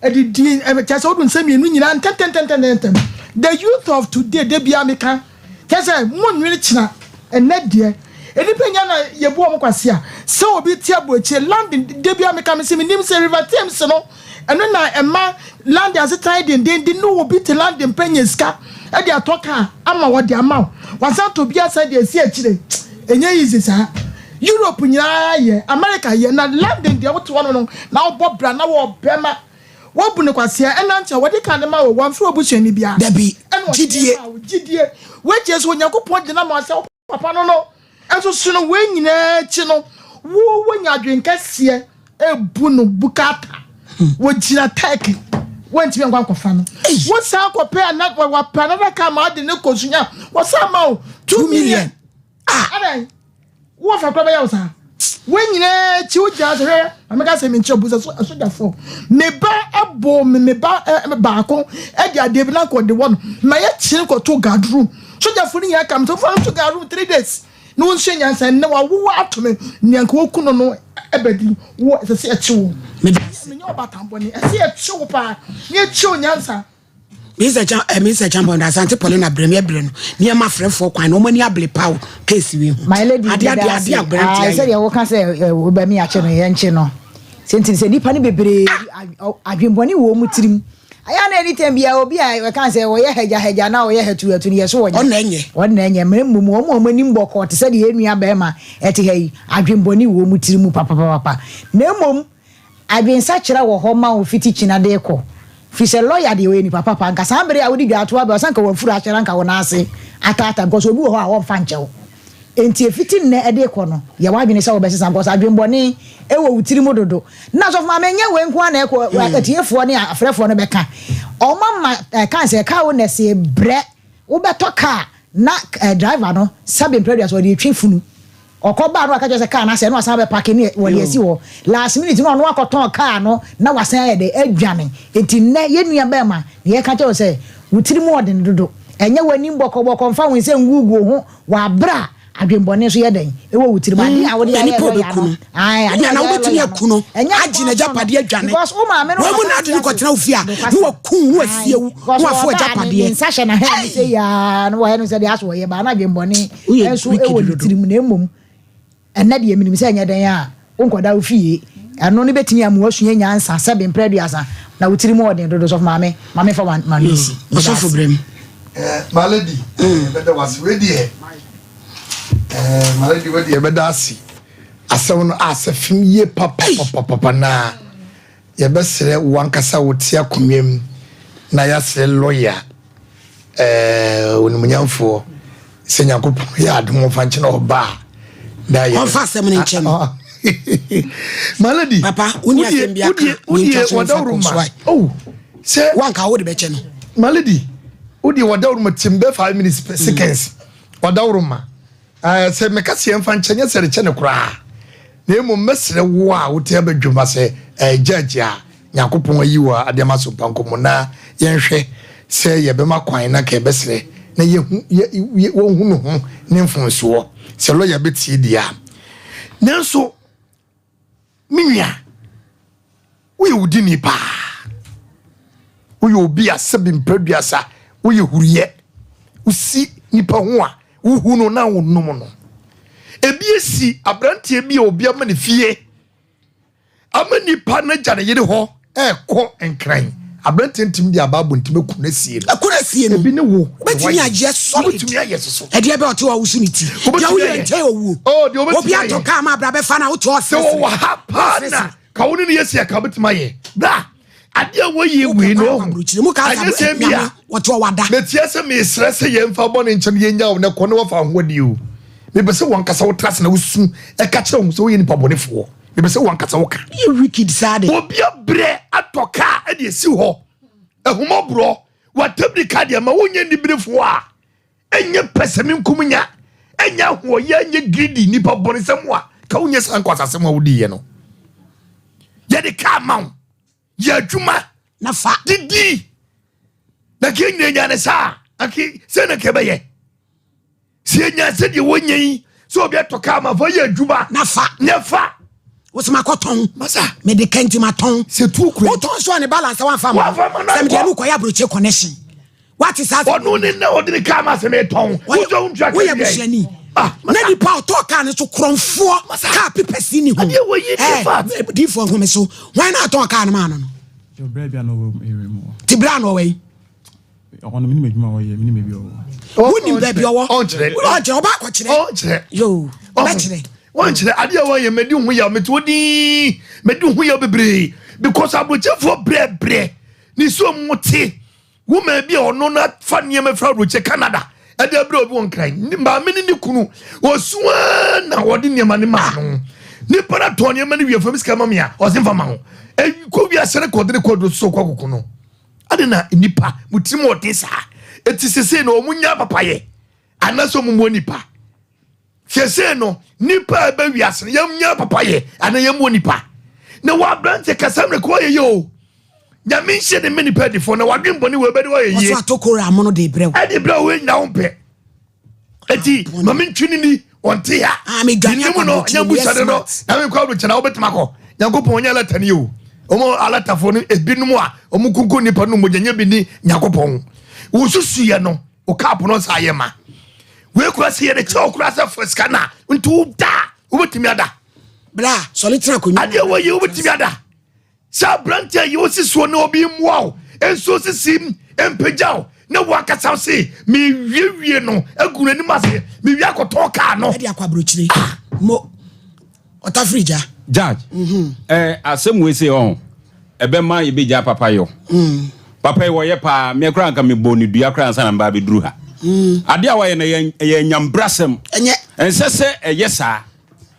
ɛdidi kyɛ sɛ wodu nsɛm mmienu nyinaa ntɛntɛntɛntɛntɛm. The youth of today, de bia meka kyɛ sɛ mo nwene kyena ɛnɛ deɛ nnipa nya na yɛbu wɔn kwasi a sɛ obi te aburokyire London. De bia meka me sɛ menim sɛ River Thames no ɛno na ɛma London asetena dendenden ne obi te London pɛ nya sika ɛde atɔ kaa ama wɔde ama wo wasan tɔ bi asa de asi akyire. Ɛnyɛ easy saa. Europe nyinaa yɛ, America yɛ, na London deɛ wote hɔ no na wobɔ bra na wɔ bɛma wɔbu no kwaseɛ ɛna nkyɛn wɔde ka ne ma wɔ wɔmfrɛ obusuani biara. Dabi. Ɛna ɔde gyidie. ma wo gyidie wɔakyie so Onyankopɔn gyina ma sɛ wo papa no ɛnso so no wɔn nyinaa akyi no wo wonya adwen kɛseɛ ebu no bukata wɔgyina tɛki wɔntumi nkɔ akɔfa no wosan kɔpɛ ana wɔpɛ another car ma ɔde ne kɔ sunya wɔsan ma wo 2 million. Ah. Adan wɔfa kora bɛyɛ wo saa wɔn nyinaa akyi wogyina sɛ hwɛ. Maame ka sɛ menkyerɛ bu sɛ so asogyafoɔ. Me ba ɛbɔ me me ba ɛ baako ɛde adeɛ bi na nka ɔde wɔ no. Ma yɛ kyere kɔto guard room. Sogyafoɔ no nyinaa ka me sɛ fa no to guard room 3 days. Na wɔnsua nyansa nnɛ wawowo ato me nea nka wɔku no no ɛbɛdi wo ɛsɛ sɛ yɛkye wo. Menyɛ ɔbaatan bɔne ɛsɛ yɛkye wo paa na yɛkye wo nyansa. Mr. Chan, eh, Mr. Champon, da Asante Paulina brɛ me ɛbrɛ no nneɛma afrɛfoɔ kwan na wɔn ani abere paw case wei ho. My lady, Ade ade meda ade ase. aberanteɛ Ah, ayɛ. sɛdeɛ woka sɛ eh, wobɛme akye no yɛnkye no. Sɛ nti sɛ nnipa no bebree adwenbɔne wɔ wɔn tirim. Ayɛ na anytime biara obi a wɔka sɛ wɔyɛ hagyahagya na wɔyɛ hatuhatu no yɛ so wɔnyɛ. Ɔna ɛnyɛ. Ɔna ɛnyɛ. Mmerɛ mmom wɔn a wɔn anim bɔkɔɔ te sɛ deɛ yɛn nua barima ɛte ha yi, adwenbɔne wɔ wɔn tirim papapapa. Na mmom Adwensakyera wɔ hɔ ma wo fiti kyina de kɔ, firi sɛ lɔya deɛ ɔyɛ nipa papa, nka saa bere a wode dwaato aba ɔsɛ nka wafuru akyɛ na nka wo nan ase ataataa because obi wɔ hɔ a ɔmfa nkyɛ wo. Enti efiti nnɛ ɛde kɔ no yɛ w'adwene sɛ wobɛsesa because adwenbɔne wɔ wo tiri mu dodo. Na sɔfo maame nyɛ wei nko ara na ɛkɔ atiefoɔ ne afrɛfoɔ no bɛka. Ɔma ma ɛka sɛ car owners brɛ wobɛtɔ car na driver no sɛbe mprɛ aduasa ɔde retwe funu. Ɔkɔ baa na waka kyerɛ sɛ car no asɛe na wasan abɛ parke ne wɔde asi hɔ. Last minute no ɔno akɔtɔn car no na wasan ayɛ dɛ adwane. Enti nnɛ yɛn nua bɛɛma na yɛka kyerɛ wo sɛ wo tiri mu ɔden dodo. Ɛnyɛ w'anim bɔkɔbɔkɔ mfa wo nsa ngugu wo ho wɔ aberɛ a adwenbɔne nso yɛ dɛn ɛwɔ wo tirim. Adeɛ a wode Na ayɛ nipa lɔya ɔbɛku no no. ae adeɛ a Nana wode ayɛ wobɛtumi lɔya aku no no ɛnyɛ agye kwan so no n'agyapadeɛ adwane. because wo maame no Wɔn mu wɔ na saa ade no te ase. kɔtena wo fie a na Nokwasɛm. waku wo na Ae wasie wo na because wafo ɔbaa ne ne w'agyapadeɛ. nsa hyɛ n'ahɛn mu sɛ yaa na wɔyɛ no sɛ deɛ aso wɔyɛ baa na adwenbɔne Woyɛ nso wicked wɔ ne dodo. tirim na mmom ɛnnɛ deɛ menim sɛ ɛnyɛ dɛn a wonkɔda wo fie ɛno no bɛtumi ama woasua nyansa sɛbe mprɛ aduasa na wo tirim ɔden dodo sɔfo maame ma memfa w'ano nsi. Meda Ɔsɔfo ase. brɛ mu. Eh, my lady, eh, bɛda wase wei deɛ eh, my lady wei deɛ bɛda ase asɛm no asɛ fem yie papapapapa na Yɛbɛsrɛ wo ankasa wo te akonnwa mu na yɛasrɛ lɔya eh, onimunyamfoɔ sɛ Nyankopɔn yɛ adom ɔmfa nkyɛ na ɔba a na yɛ Ɔmfa asɛm no nkyɛ no. My lady, Papa, wonni asɛm bi aka, wodie mentwa so mfa wɔdaworo kɔ so ma. ae. Oh, sɛ Wanka wode bɛkyɛ no. My lady, wodie wɔdaworo ma tim bɛ 5 minutes seconds. Wɔdaworo ma. Ɛɛ, sɛ meka sɛ yɛmfa nkyɛ, nyɛ sɛ rekyɛ no koraa, na mmom mɛsrɛ wo a wote abadwam ha sɛ ɛɛ judge a Nyankopɔn ayi wo a ade ama so mpankɔ mu na yɛnhwɛ sɛ yɛbɛma kwan na nka yɛbɛsrɛ na yɛhu yɛ yɛ wɔnhu ne ho ne mfomsoɔ sɛ lɔya bɛtie deɛ a. Nanso Me nua, woyɛ wudini paa. Woyɛ obi a sɛbi mprɛduasa woyɛ huruyɛ. Wosi nipa ho a wohu no na wonom no. Ebi esi aberanteɛ bi a obi ama ne fie ama nipa no agya ne yere hɔ ɛkɔ nkran. Aberanteɛ ntumi de abaa bɔ ntumi aku no asie no. Aku no asie no. Ebi ne wo. Wobɛtumi ayɛ solid. Wobɛtumi ayɛ soso. Ɛdeɛ bɛ ɔte hɔ a wosu ne ti. Wobɛtumi Deɛ woyɛ ayɛ. nkyɛn owuo. Oh, deɛ wobɛtumi Obi ayɛ. atɔ kaa ma abra bɛfa na wote hɔ Sɛ wɔwɔ ha paa na ka wo ne no yɛ si a ka wobɛtumi ayɛ. Bra, adeɛ a wɔyɛ wei no ɔho. Mu kaa Anyɛ sɛ bi a wɔte hɔ wada. Metia sɛ mesrɛ sɛ yɛmfa bɔne nkyɛ no yɛnya wo na kɔ na wafa ho adi o. Mepɛ sɛ wankasa wotra ase na wosu ɛka kyerɛ wo ho sɛ woyɛ nipa bɔnefoɔ. Mepɛ sɛ wankasa woka. Yɛ wicked saa de. Obi abrɛ atɔ kaa ɛde asi hɔ. Ahummɔborɔ, watabiri ka deɛ ma wonyɛ nniberefoɔ a ɛnyɛ pɛsɛmenkominya, ɛnyɛ ahoɔyɛ, ɛnyɛ greedy, nipa bɔnesɛm a ka wonyɛ saa nkwasasɛm a wodiiɛ no. Yɛde kaa ma wo, yɛ adwuma na fa didi na ka nyina nya ne saa ake sɛ na ka ɛbɛyɛ. Sɛ yɛnya sɛdeɛ wɔnya yi sɛ obi atɔ kaa ma fa yɛ adwuma na fa na fa wosɛ makɔtɔn masa mede ka nti matɔn sɛ tuo kura wotɔn so a ne balance wamfa ma sɛ mede ɛno kɔyɛ aburokye connection wate saa ɔno ne nna ɔde ne kaa ma sɛ metɔn wosɛ wontua woyɛ busuani ah, na nipa ɔtɔɔ kaa no so korɔmfoɔ kaa pepɛsi ni ho difoɔ nhome so hwan na atɔn kaa no maa no no ti berɛ a na ɔwɔ yi Ɔno menim adwuma a ɔyɛ, menim baabi a ɔwɔ. Wonim baabi ɔwɔ? Ɔnkyerɛ. Ɔnkyerɛ, ɔba akɔkyerɛ. Ɔnkyerɛ. Yoo, ɔbɛkyerɛ. Ɔnkyerɛ adeɛ a wɔyɛ mɛdi ho yaw mɛti wo din mɛdi ho yaw bebree because aburokyefoɔ brɛbrɛ ne so mu te woman bi a ɔno na fa nneɛma fira aburokye Canada ɛde abiri obi wɔ nkran maame ne ne kunu osua na ɔde nneɛma ne maa no nipa na tɔn nneɛma no wie fam sika ma mi a ɔse nfa ma ho kɔ wiase ne kɔde ne kɔ duro so kɔ koko no. Adɛn na nnipa mo tirim wɔ den saa? Eti sesei no wɔn nya papayɛ anaasɛ wɔn mmɔ nipa? Sesei no nipa a ɛbɛ wiase no yɛn nya papayɛ anaa yɛn mmɔ nipa? Na wɔ aberante kasa mmerɛ kɔ ɔyɛ yie o. Nyame nhyɛ ne mene pɛ adifoɔ na wadwen bɔne wɔ ɛbɛde ɔyɛ yie. Wɔso atokoro amono de brɛ wo. Ɛde brɛ wo nyina wo mpɛ. Eti ma me ntwi ne ni ɔnte ha. Ah, me dwane akɔ no nya busa no no na me kɔ aburukyɛ na wobɛtumi akɔ. Nyankopɔn nyɛ alata ni o. Wɔn alatafoɔ no ebinom a wɔn kunkun nipa no mogya nyɛ bi ni Nyankopɔn. Wo susu yɛ no wo cup no nsa ayɛ ma. Wei kura sɛ yɛde kyɛ wo kura sɛ fo sika na nti wo da wobɛtumi ada. Bla sɔre tena akonnwa. Adeɛ wɔ yi wobɛtumi ada. Sɛ aberanteɛ yi wosi soɔ na obi mmoa wo nso sisi mpagya wo na woakasa wo se mewiewie no agu n'anim ase mewie akɔtɔn kaa no. Ɛde akɔ aburokyire ah. mo ɔtafiri gya. Judge, mm-hmm. eh, asɛm wei se ɔho ɛbɛma yɛbɛgya papa yɔ mm. papa yi wɔyɛ paa meɛ koraa nka mebɔ ne dua koraa ansa na mbaa bɛduru ha mm. adeɛ a wɔyɛ no ɛyɛ nyambrasɛm ɛnsɛ sɛ ɛyɛ saa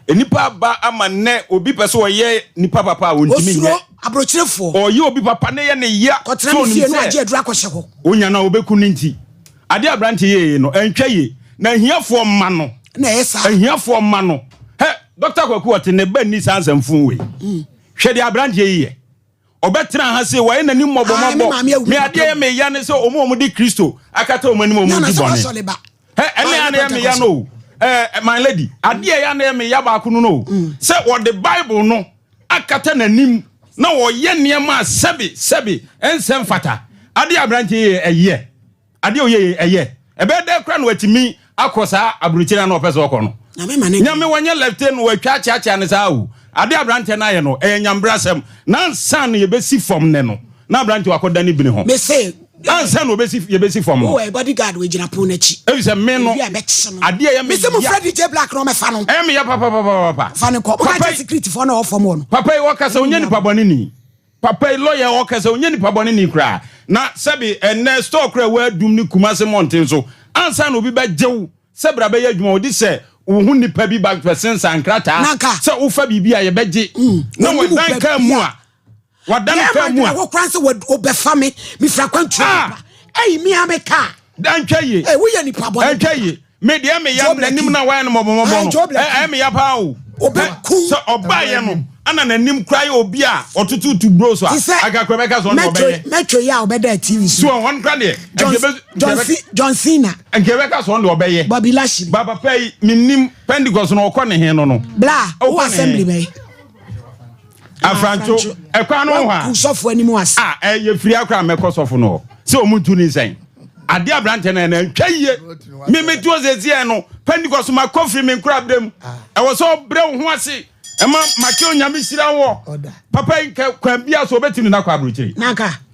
Nnipa aba ama nnɛ obi pɛ sɛ ɔyɛ nipa papa a ɔntumi nyɛ. Osuro aburokyerefoɔ. Ɔyɛ obi papa na ɛyɛ ne ya. Kɔtena ne fie na wagye aduru akɔhyɛ hɔ. Onya no a ɔbɛku no nti. Adeɛ a aberanteɛ yɛeɛ no ɛntwa yie. Na ahiafoɔ mma no. Na ɛyɛ saa. Ahiafoɔ mma no. Hɛ, Dɔkta Kwaku ɔte ne ba nni saa nsɛmfuu wei. Hwɛ deɛ aberanteɛ yi yɛ. Ɔbɛtena ha sei, wayɛ n'anim mmɔbɔmmɔbɔ. Me adeɛ yɛ me ya ne sɛ wɔn a wɔde Kristo akata wɔn anim a wɔdi bɔne. Hɛ, ɛnna yɛ na yɛ me ya no o. Ɛɛ, my lady, adeɛ yɛ na yɛ me ya baako no no o. Mm. Sɛ wɔde Bible no akata n'anim na wɔyɛ nneɛma a sɛbe sɛbe ɛnsɛ mfata. Adeɛ aberanteɛ yɛ ɛyɛ. Adeɛ ɔyɛ yei ɛyɛ. Ɛbɛyɛ dɛn koraa na watumi akɔ saa aburokyire a na ɔpɛ sɛ ɔkɔ no? Nyame wɔnyɛ lɛfte no watwa akyeakyea no saa o. Adeɛ aberanteɛ no ayɛ no ɛyɛ nyambrasɛm. Na ansa na yɛbɛsi fam nnɛ no na aberanteɛ wakɔda ne bini ho. Mese ansa na ɔbɛsi yɛbɛsi fam no. Wowɔ bodyguard wɔgyina pono no akyi. Efisɛ me no adeɛ ɛyɛ me ya. Mese mo frɛ DJ Black na ɔmɛfa no. Ɛyɛ me ya papapapapa. Fa no kɔ. Moka kyerɛ security foɔ na ɔwɔ fam hɔ no. Papa yi ɔkasa ɔnyɛ nipa bɔne ni. Papa yi lawyer ɔka sɛ ɔnyɛ nipa bɔne ni koraa na sɛbe ɛnnɛ store koraa ɛwɔ adum ne Kumase mmɔnten so ansa na obi bɛgye wo sɛ bra bɛyɛ adwuma ɔde sɛ wo ho nipa bi ba bɛsensan nkrataa sɛ wofa biribi a yɛbɛgye na wadan kaa mu a wadan kaa mu a wɔ koraa sɛ wɔbɛfa me mefiri akwantuo ah! ɛyi me a me kaa ɛntwa yie woyɛ nipa bɔne ɛntwa yie Me deɛ me ya n'anim na wayɛ no mɔbɔmɔbɔ no ɛyɛ me ya paa o. Sɛ ɔbaa yɛ no ana n'anim kura yɛ obi a ɔtututu bro so a anka kura bɛka sɛ ɔno ɔbɛyɛ. Metro yi a ɔbɛda TV so. So ɔno kura deɛ. John Cena. Nka bɛka sɛ ɔno deɛ ɔbɛyɛ. Bobby Lashley. Ba papa yi menim Pentecost no ɔkɔ ne he no no. Bla wo assembly bɛyɛ. Afrancho ɛkwan no hɔ a. Sɔfo anim ase. A ɛyɛ firi akora mɛkɔ sɔfo no hɔ sɛ ɔmu ntu ne nsɛn. Adeɛ aberantɛ no ɛna ntwa yie. Me me tuo sɛsiɛ no Pentecost ma kɔ firi me nkora berɛ mu. Ɛwɔ sɛ ɔbrɛ wo ho ase ɛma make onyame hyira wɔ. Papa yi nkɛ kwan bi a so ɔbɛtumi no akɔ aburokyire.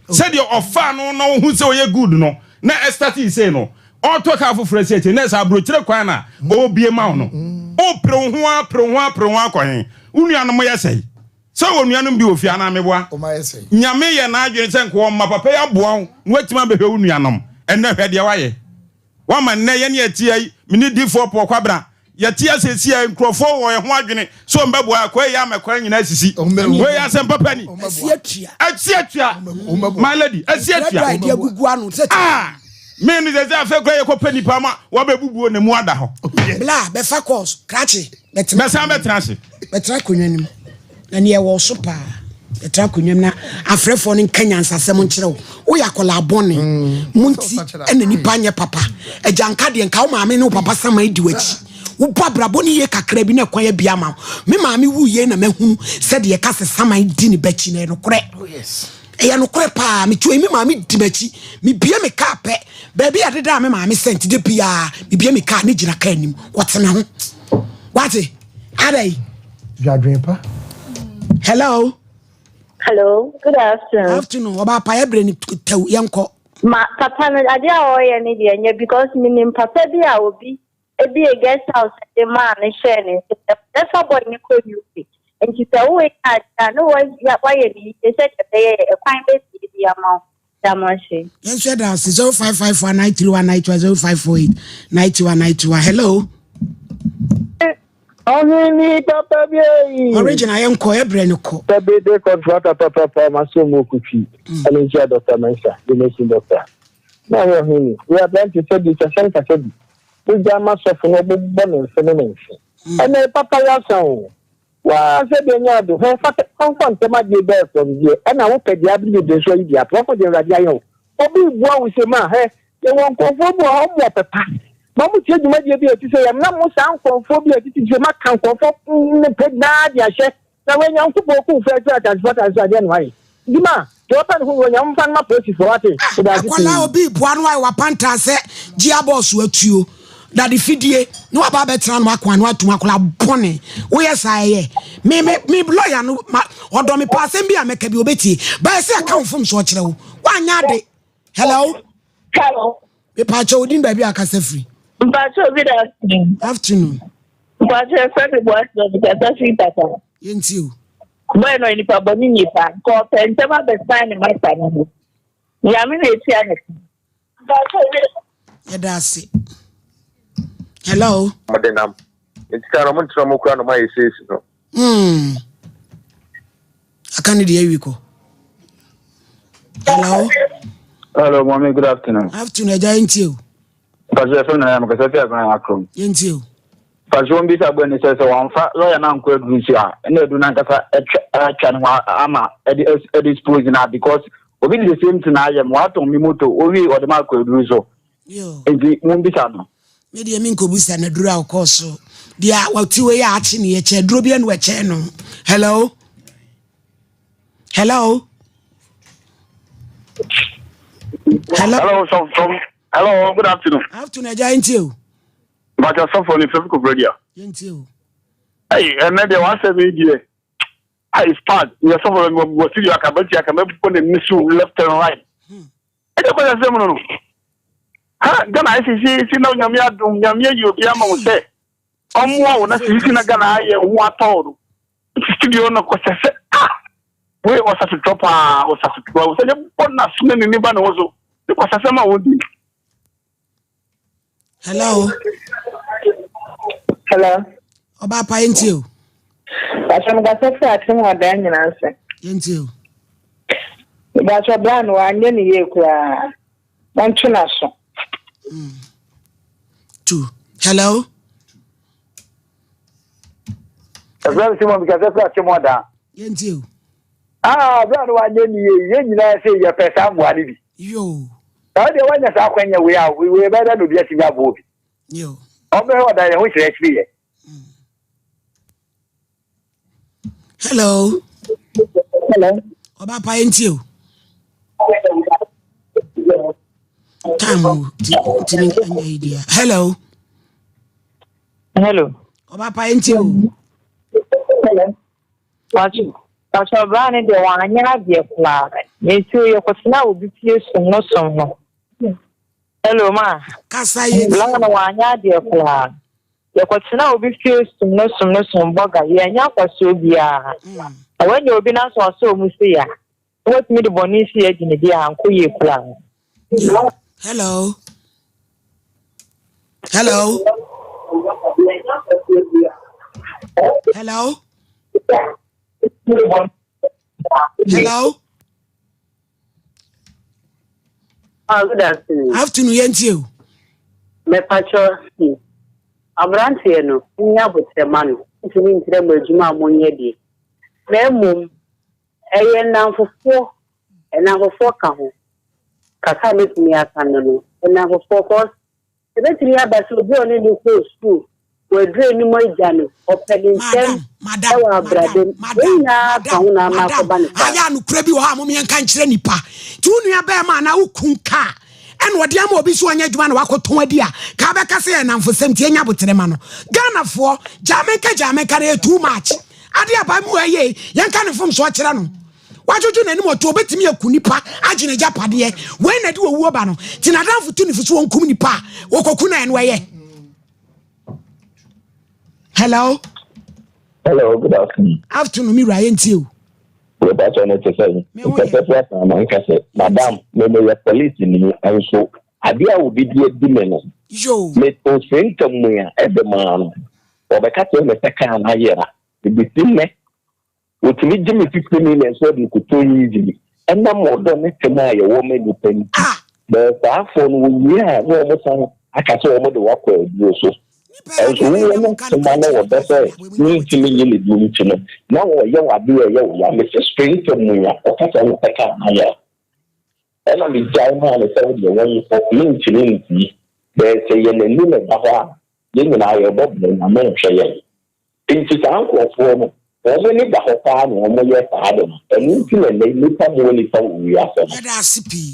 Sɛdeɛ ɔfaa no na ɔhu sɛ ɔyɛ good no na ɛstarti sei no Ɔretɔ kaa foforɔ asi akyire na ɛsɛ aburokyire kwan na ɔrebue ma wo no, wopere wo ho ara pere wo ho ara pere wo ho akɔ he? Wo nuanom yɛ sɛe? Sɛ wɔ nuanom bi wɔ fie anaa meboa? Nyame yɛ n'adwene sɛ nka ɔma papa yi aboa wo na woatumi abɛhwɛ wo nuanom. Ɛnnɛ hwɛ deɛ woayɛ. Woama nnɛ yɛne yɛte ha yi, me ne Difoɔ Paul Kwabena, Yɛte ase seesei a nkurɔfoɔ wɔ ɛho adwene sɛ wɔbɛboa akoa yi ama kwan nyinaa asisi. Wei yɛ asɛm papa ni. Asi atua. My lady, asi atua. Ah, me no sɛ sɛ afei koraa yɛkɔpɛ nipa ma wabɛbubuo ne mu ada hɔ. Bla, bɛfa kɔɔs, krakye, bɛtena. Bɛsan bɛtena ase. Bɛtena akonnwa no mu. Na neɛ ɛwɔ so paa. Bɛtena akonnwa mu na afrɛfoɔ no nka nyansasɛm nkyerɛ wo. Woyɛ akwadaa bɔne. Mm. Mo nti ɛna nipa nyɛ papa. Agya nka deɛ nka wo maame ne wo papa saman di w'akyi. Wobɔ abrabɔ no yie kakra bi na ɛkwan abi ama wo. Me maame wu yie na mahunu sɛdeɛ ɛka sɛ saman di ne b'akyi na ɛyɛ nokorɛ. Oh, ɛyɛ nokorɛ paa. Metu me maame di m'akyi. Mebie me kaa pɛ. Baabi a deda a me maame sɛnti de biara mebie me kaa ne gyina kaa anim. Wɔte me ho. Wate? Adɛn? Dwadwen pa. Hello. Hello, good afternoon. Afternoon. Ọba apa yɛ brɛ ni tɛw yɛn kɔ. Ma papa no adeɛ a ɔreyɛ no deɛ nyɛ because menim papa bi a obi ebie guest house de maa no hyɛɛ ne nsa sɛ ɛfa boy no kɔ UK nti sɛ woyɛ adeɛ a ne wayɛ ne yie sɛdeɛ ɛbɛyɛ ɛkwan bɛbie bi ama wo. Da mo ase. Yɛn nso yɛda ase 0554 931 921 0548 921 921 hello. Ɔhene papa bi eyi. Original yɛn kɔ ɛbrɛ no kɔ. Sɛbi de kɔntrata papapa ma so mu okutwi ɛne nkyia Dr. Mensa the nation doctor. Na ɔyɛ ɔhene yɛ aberante sɛbi sɛsɛn kasa bi. Wogya ama sɔfo no ɔbobɔ ne mfe ne ne mfe. Ɛnɛ papa yɛ asa o. Waa sɛ deɛ nyɛ ado hwɛ fa fa ntɛm adeɛ bɛɛ fam deɛ ɛna wo pɛ deɛ abere bebree nso ayi deɛ ato afɔ deɛ awurade ayɛ wo obi boa wo sɛ ma hɛ yɛwɔ nkurɔfoɔ bi wɔ hɔ ɔmo wɔ pɛ pa ma mo tie dwumadie bi a ɛte sɛ yɛm na mo saa nkurɔfoɔ bi a ɛtete sɛ maka nkurɔfoɔ ne pɛ nyinaa de ahyɛ na wɔ Nyankopɔn kum fɛ sɛ asase fata nso adeɛ no ayɛ nti ma deɛ ɔpɛ ne ho wɔ nyame mfa no ma polisifoɔ wate ah, akwadaa obi boa no ayɛ wapantaa sɛ gye abɔɔso atuo dade fidie na waba abɛtena no ako ano atum akwadaa bɔne woyɛ saa ɛyɛ me me me lɔya no ma ɔdɔ me paa asɛm bi a mɛka bi obɛtie bɛyɛ sɛ ɛka wo fom so ɔkyerɛ wo woanyɛ ade hello hello mepaakyɛ odin baabi a akasa firi mpaakyɛ obi da afternoon afternoon mpaakyɛ ɛfɛ mi bu asena mi kasa firi papa yɛntie o bɔyɛ no nipa bɔ ne nipa nka ɔpɛ ntɛm abɛsan ne masa no ho nyame na etua ne Yɛda ase. Hello. Mo de nam. Nti kan mo ntena mo kura no ma yɛ seesi no. Hmm. Aka ne deɛ awi kɔ. Hello. Hello, mommy. Good afternoon. Afternoon, agya yɛntie o. Pastor FM na yam kasa fi agran akrom. Yɛntie o. Pastor wɔn bisa bɔ ne sɛ sɛ wɔnfa lɔya na nkɔ aduru so a ɛna aduru nankasa atwa atwa ne ho ama ɛde ɛde expose na because obi de the same thing ayɛ mu watɔn mi moto owie ɔde ma akɔ aduru so. Nti mo bisa no. Me deɛ me nkɔbisa no aduru a ɔkɔɔ so deɛ wɔte wei a akye ne yɛkyɛ aduro bi ɛna ɛkyɛn no. Hello. Hello. Hello. Hello, so, so, hello, good afternoon. Afternoon, agya ntie o. Bàtà sɔfo ni fɛfi koforo dia. Yɛntie o. Ɛyi, ɛnɛ deɛ wasɛ mi deɛ. Ayi, spark, yɛ sɔfo bɛ wɔ studio aka bɛ ti aka mɛ bɔ ne misu left and right. Ɛdɛ kɔ yɛ sɛm no no. Ha, Ghana ayɛ sisi si na onyame adum, nyame ayi obi ama wo sɛ. Ɔmmoa wo na sisi na Ghana ayɛ ho atɔ no. Studio no kɔ sɛ sɛ ah wei ɔsasetrɔ paa ɔsasetrɔ sɛ yɛ bɔ n'aso na n'ani ba ne ho so ne kɔ sasɛm a wɔdi. Hello. Hello. Ɔbaa pa yɛn tie o. Bàtà mi kasa fún àti mu ɔdan nyinaa ase. Yɛn tie o. Bàtà bra no wanyɛ ne yie koraa. Wɔntwe n'aso. Two. Hello. Ɛfrɛ me Simon mekasa firi akyem ɔdaa. Yɛntie o. Ah, berɛ a na wanyɛ ne yie yɛn nyinaa sɛ yɛpɛ saa mmoa no bi. Yoo. Na wo deɛ woanya saa akwanya wei a wei bɛyɛ dɛ na obi atumi aboa obi. Yoo. Ɔbɛhwɛ ɔda yɛn ho kyerɛ akyiri yɛ. Hello. Hello. Ɔba pa yɛntie o. Time o ti ti mi anya yi deɛ. Hello. Hello. Ọba pa nti o. Hello. Pàṣẹ pàṣẹ ọbaa ne deɛ wanyɛ adeɛ koraa. Nti yɛ kɔtena obi fie som no som no. Hello ma. Kasa yɛ ti. Bla no wanyɛ adeɛ koraa. Yɛ kɔtena obi fie som no som no som bɔga yɛnyɛ akɔsoɔ biara. Na wanya obi n'asɔ ɔsɛ ɔmu se ya. Wobɛtumi de bɔne si adi ne deɛ a ankɔ yie koraa. Hello. Hello. Hello. Hello. Ah, good afternoon. Afternoon, yɛn tie o. Mɛpakyɛ si. Aberanteɛ no, nyɛ abotrɛ ma no. Ntumi nkyerɛ mo adwuma a monyɛ deɛ. Na mmom, Ɛyɛ nnamfofoɔ, nnamfofoɔ ka ho. Kakra a mɛtumi aka no no, nnamfofoɔ cause ɛbɛtumi aba sɛ obi a ɔne no kɔɔ sukuu, waduru anim agya no, ɔpɛ ne ntɛm wɔ abrabɔ mu. Wei nyinaa ka ho na ama akɔba no saa. Ayɛ a nokorɛ bi wɔ hɔ a mom yɛnka nkyerɛ nipa. Nti wo nua bɛɛma anaa wo kun kaa ɛna ɔde ama obi so ɔnyɛ adwuma na wakɔtɔn adi a kaa bɛka sɛ yɛ nnamfosɛm nti yɛnya abotere ma no. Ghanafoɔ gyaa menka gyaa menka no ɛyɛ too much. Ade aba mu ɛyɛ yi, yɛnka ne mfomsoɔ kyerɛ no. Wadwodwo n'anim ɔto, obetumi aku nipa agye n'agyapadeɛ. Wei na ɛde owuo ba no. Nti n'adamfo tu ne fo so wɔnkum nipa a, wɔkɔku no a ɛno ɛyɛ. Hello. Hello, good afternoon. Afternoon, mi wura yɛntie o. Mepakyɛ no te sɛ mpɛsɛ fo asan ma nka sɛ madam me meyɛ police ni nso adeɛ a obi de adi me no meto senta mu a ɛde maa no Wɔbɛka kyerɛ me sɛ kaa no ayera. Ebesi nnɛ, wotumi gye me 50 million sɛ wɔde rekɔtɔ engine. Ɛnam ɔdɔ ne tema a yɛwɔ ma nnipa nti. Bɛyɛ saa afɔ no, wɔwie a na wɔsan aka sɛ wɔde wo akɔ aduro so. Nso wo ne soma ne wɔdɔ sɛ wontumi nye ne bio nti no, na wɔyɛ wo adeɛ a ɛyɛ wo ya. Mese sprinter mu a, ɔka sɛ wopɛ kaa no ayɛ a, ɛna megyae maa no sɛ wo deɛ wɔnkɔ, mentumi ntie. Bɛɛ sɛ yɛn ani na ɛda hɔ a, yɛn nyinaa yɛbɔ brɛ, Nyame nhwɛ yɛn. Nti saa nkorɔfoɔ no, wɔn ani da hɔ paa na wɔn yɛ saa ade no. Ɛno nti na nnɛ nnipa mmoa nnipa wɔ wiase no. Yɛda ase pii.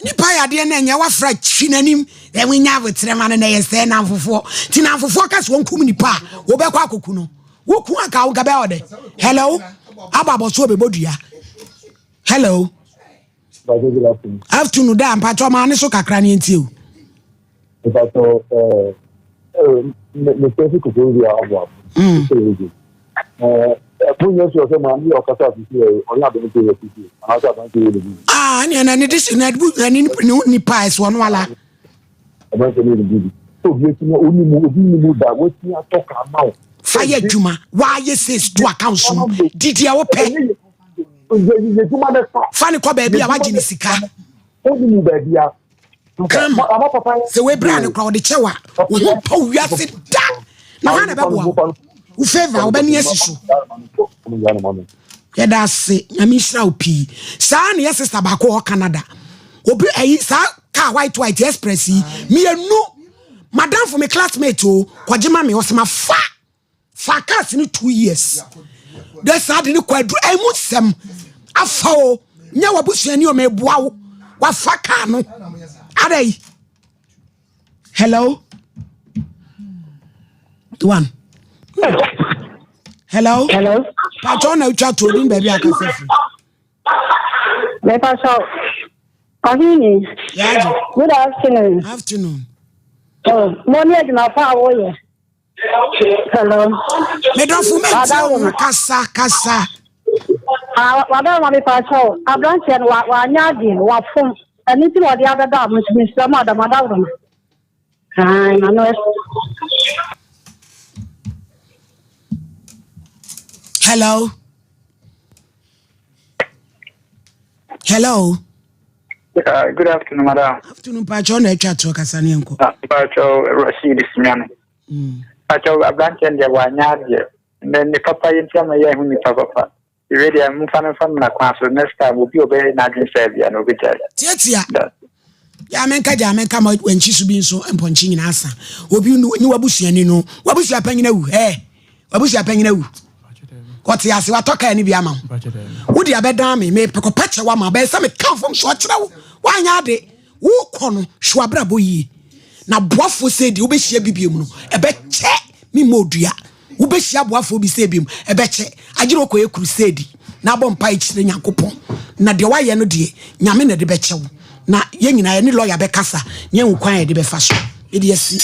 Nipa yɛ adeɛ na ɛnyɛ wafra twi n'anim na wonya aboterɛ ma no na ɛyɛ sɛ namfofoɔ nti namfofoɔ ka sɛ wɔnkum nipa a wobɛkɔ akɔku no woku anka wo nka bɛyɛ ɔdɛ hello aba abɔso ɔbɛbɔ dua hello afternoon da mpakyɛ ɔmaa ne so kakra ne ɛntie o mpakyɛ mefɛ kòkòrò bi a ɔbɔ ɛpo nyɛ sure sɛ maame yɛ ɔkasa asisi yɛ ɔnyɛ aberante yɛ sisi anaasɛ aberante yɛ ne bi. aa ɛnna ɛnna ne de si na ɛne ne nipa ɛsɛ ɔno ala. Aberante ne ne bi sɛ obi atumi oni mu obi ni mu da watumi atɔ ka ama wo. Fa yɛ adwuma waayɛ sales to account so didi a wopɛ. Fa ne kɔ baabi a wagye ne sika. Oni mu baabi a. Kama sɛ webra ne kora ɔde kyɛw a wo ho tɔ wiase da na hwan na ɛbɛboa wo wo favor wobɛne asi so. Yɛda ase nyame nhyira wo pii saa na yɛ sister baako wɔ Canada obi ayi saa car white white express yi mmienu madamfo me classmate o kɔgye ma me ɔsɛ ma fa fa cars no 2 years de saa de ne kɔ aduru ɛmu sɛm afa o nyɛ wabusuani o meboa wo wafa car no ada yi hello one hello hello patro na atwa to odin baabi akasa firi Mepa so. Ɔhene. Yaagye. Good afternoon. Afternoon. Oh, mo ní adwuma pa a woyɛ. Hello. Medɔfo mɛntie wo kasa kasa. Ah, wadama ma mepa kyɛw. Aberanteɛ no wanyɛ adeɛ, wafom. Ɛno nti na ɔde abɛda a mo nso mesrɛ mo adam adaworo no. Ae, ma no Hello. Hello. Good afternoon, madam. Afternoon, Pacho na atwa to kasa ne nko. Ah, Pacho Rashid Simeon. Pacho aberanteɛ deɛ wanyɛ adeɛ. Ne ne papa yɛ nti ama yɛ ahu nipa papa. Ewe deɛ mfa no mfa mmra kwan so next time obi a ɔbɛyɛ n'adwene sɛ bia na obɛgyae. Tiatia. Ya menka gya menka ma wankyi so bi nso mpɔnkye nyinaa asa. Obi ne wabusuani no, wabusua panyin awu. Eh, wabusua panyin awu. Ɔte ase watɔ kaa ne bi ama wo. Wode abɛdan me, mepɛkɔpɛ kyɛ wo ama bɛyɛ sɛ meka mfom so ɔkyerɛ wo. Woanyɛ ade. Wokɔ no, hwɛ w'abrabɔ yie. Na boafoɔ sɛ deɛ wobɛhyia bi biom no, ɛbɛkyɛ me mmɔ odua. Wobɛhyia aboafoɔ bi sɛ biom, ɛbɛkyɛ. Agyere wokɔyɛ crusade na abɔ mpae kyerɛ Nyankopɔn. Na deɛ woayɛ no deɛ, Nyame na ɛde bɛkyɛ wo. Na yɛn nyinaa yɛne lɔya bɛkasa na yɛahu kwan a yɛde bɛfa so de asi.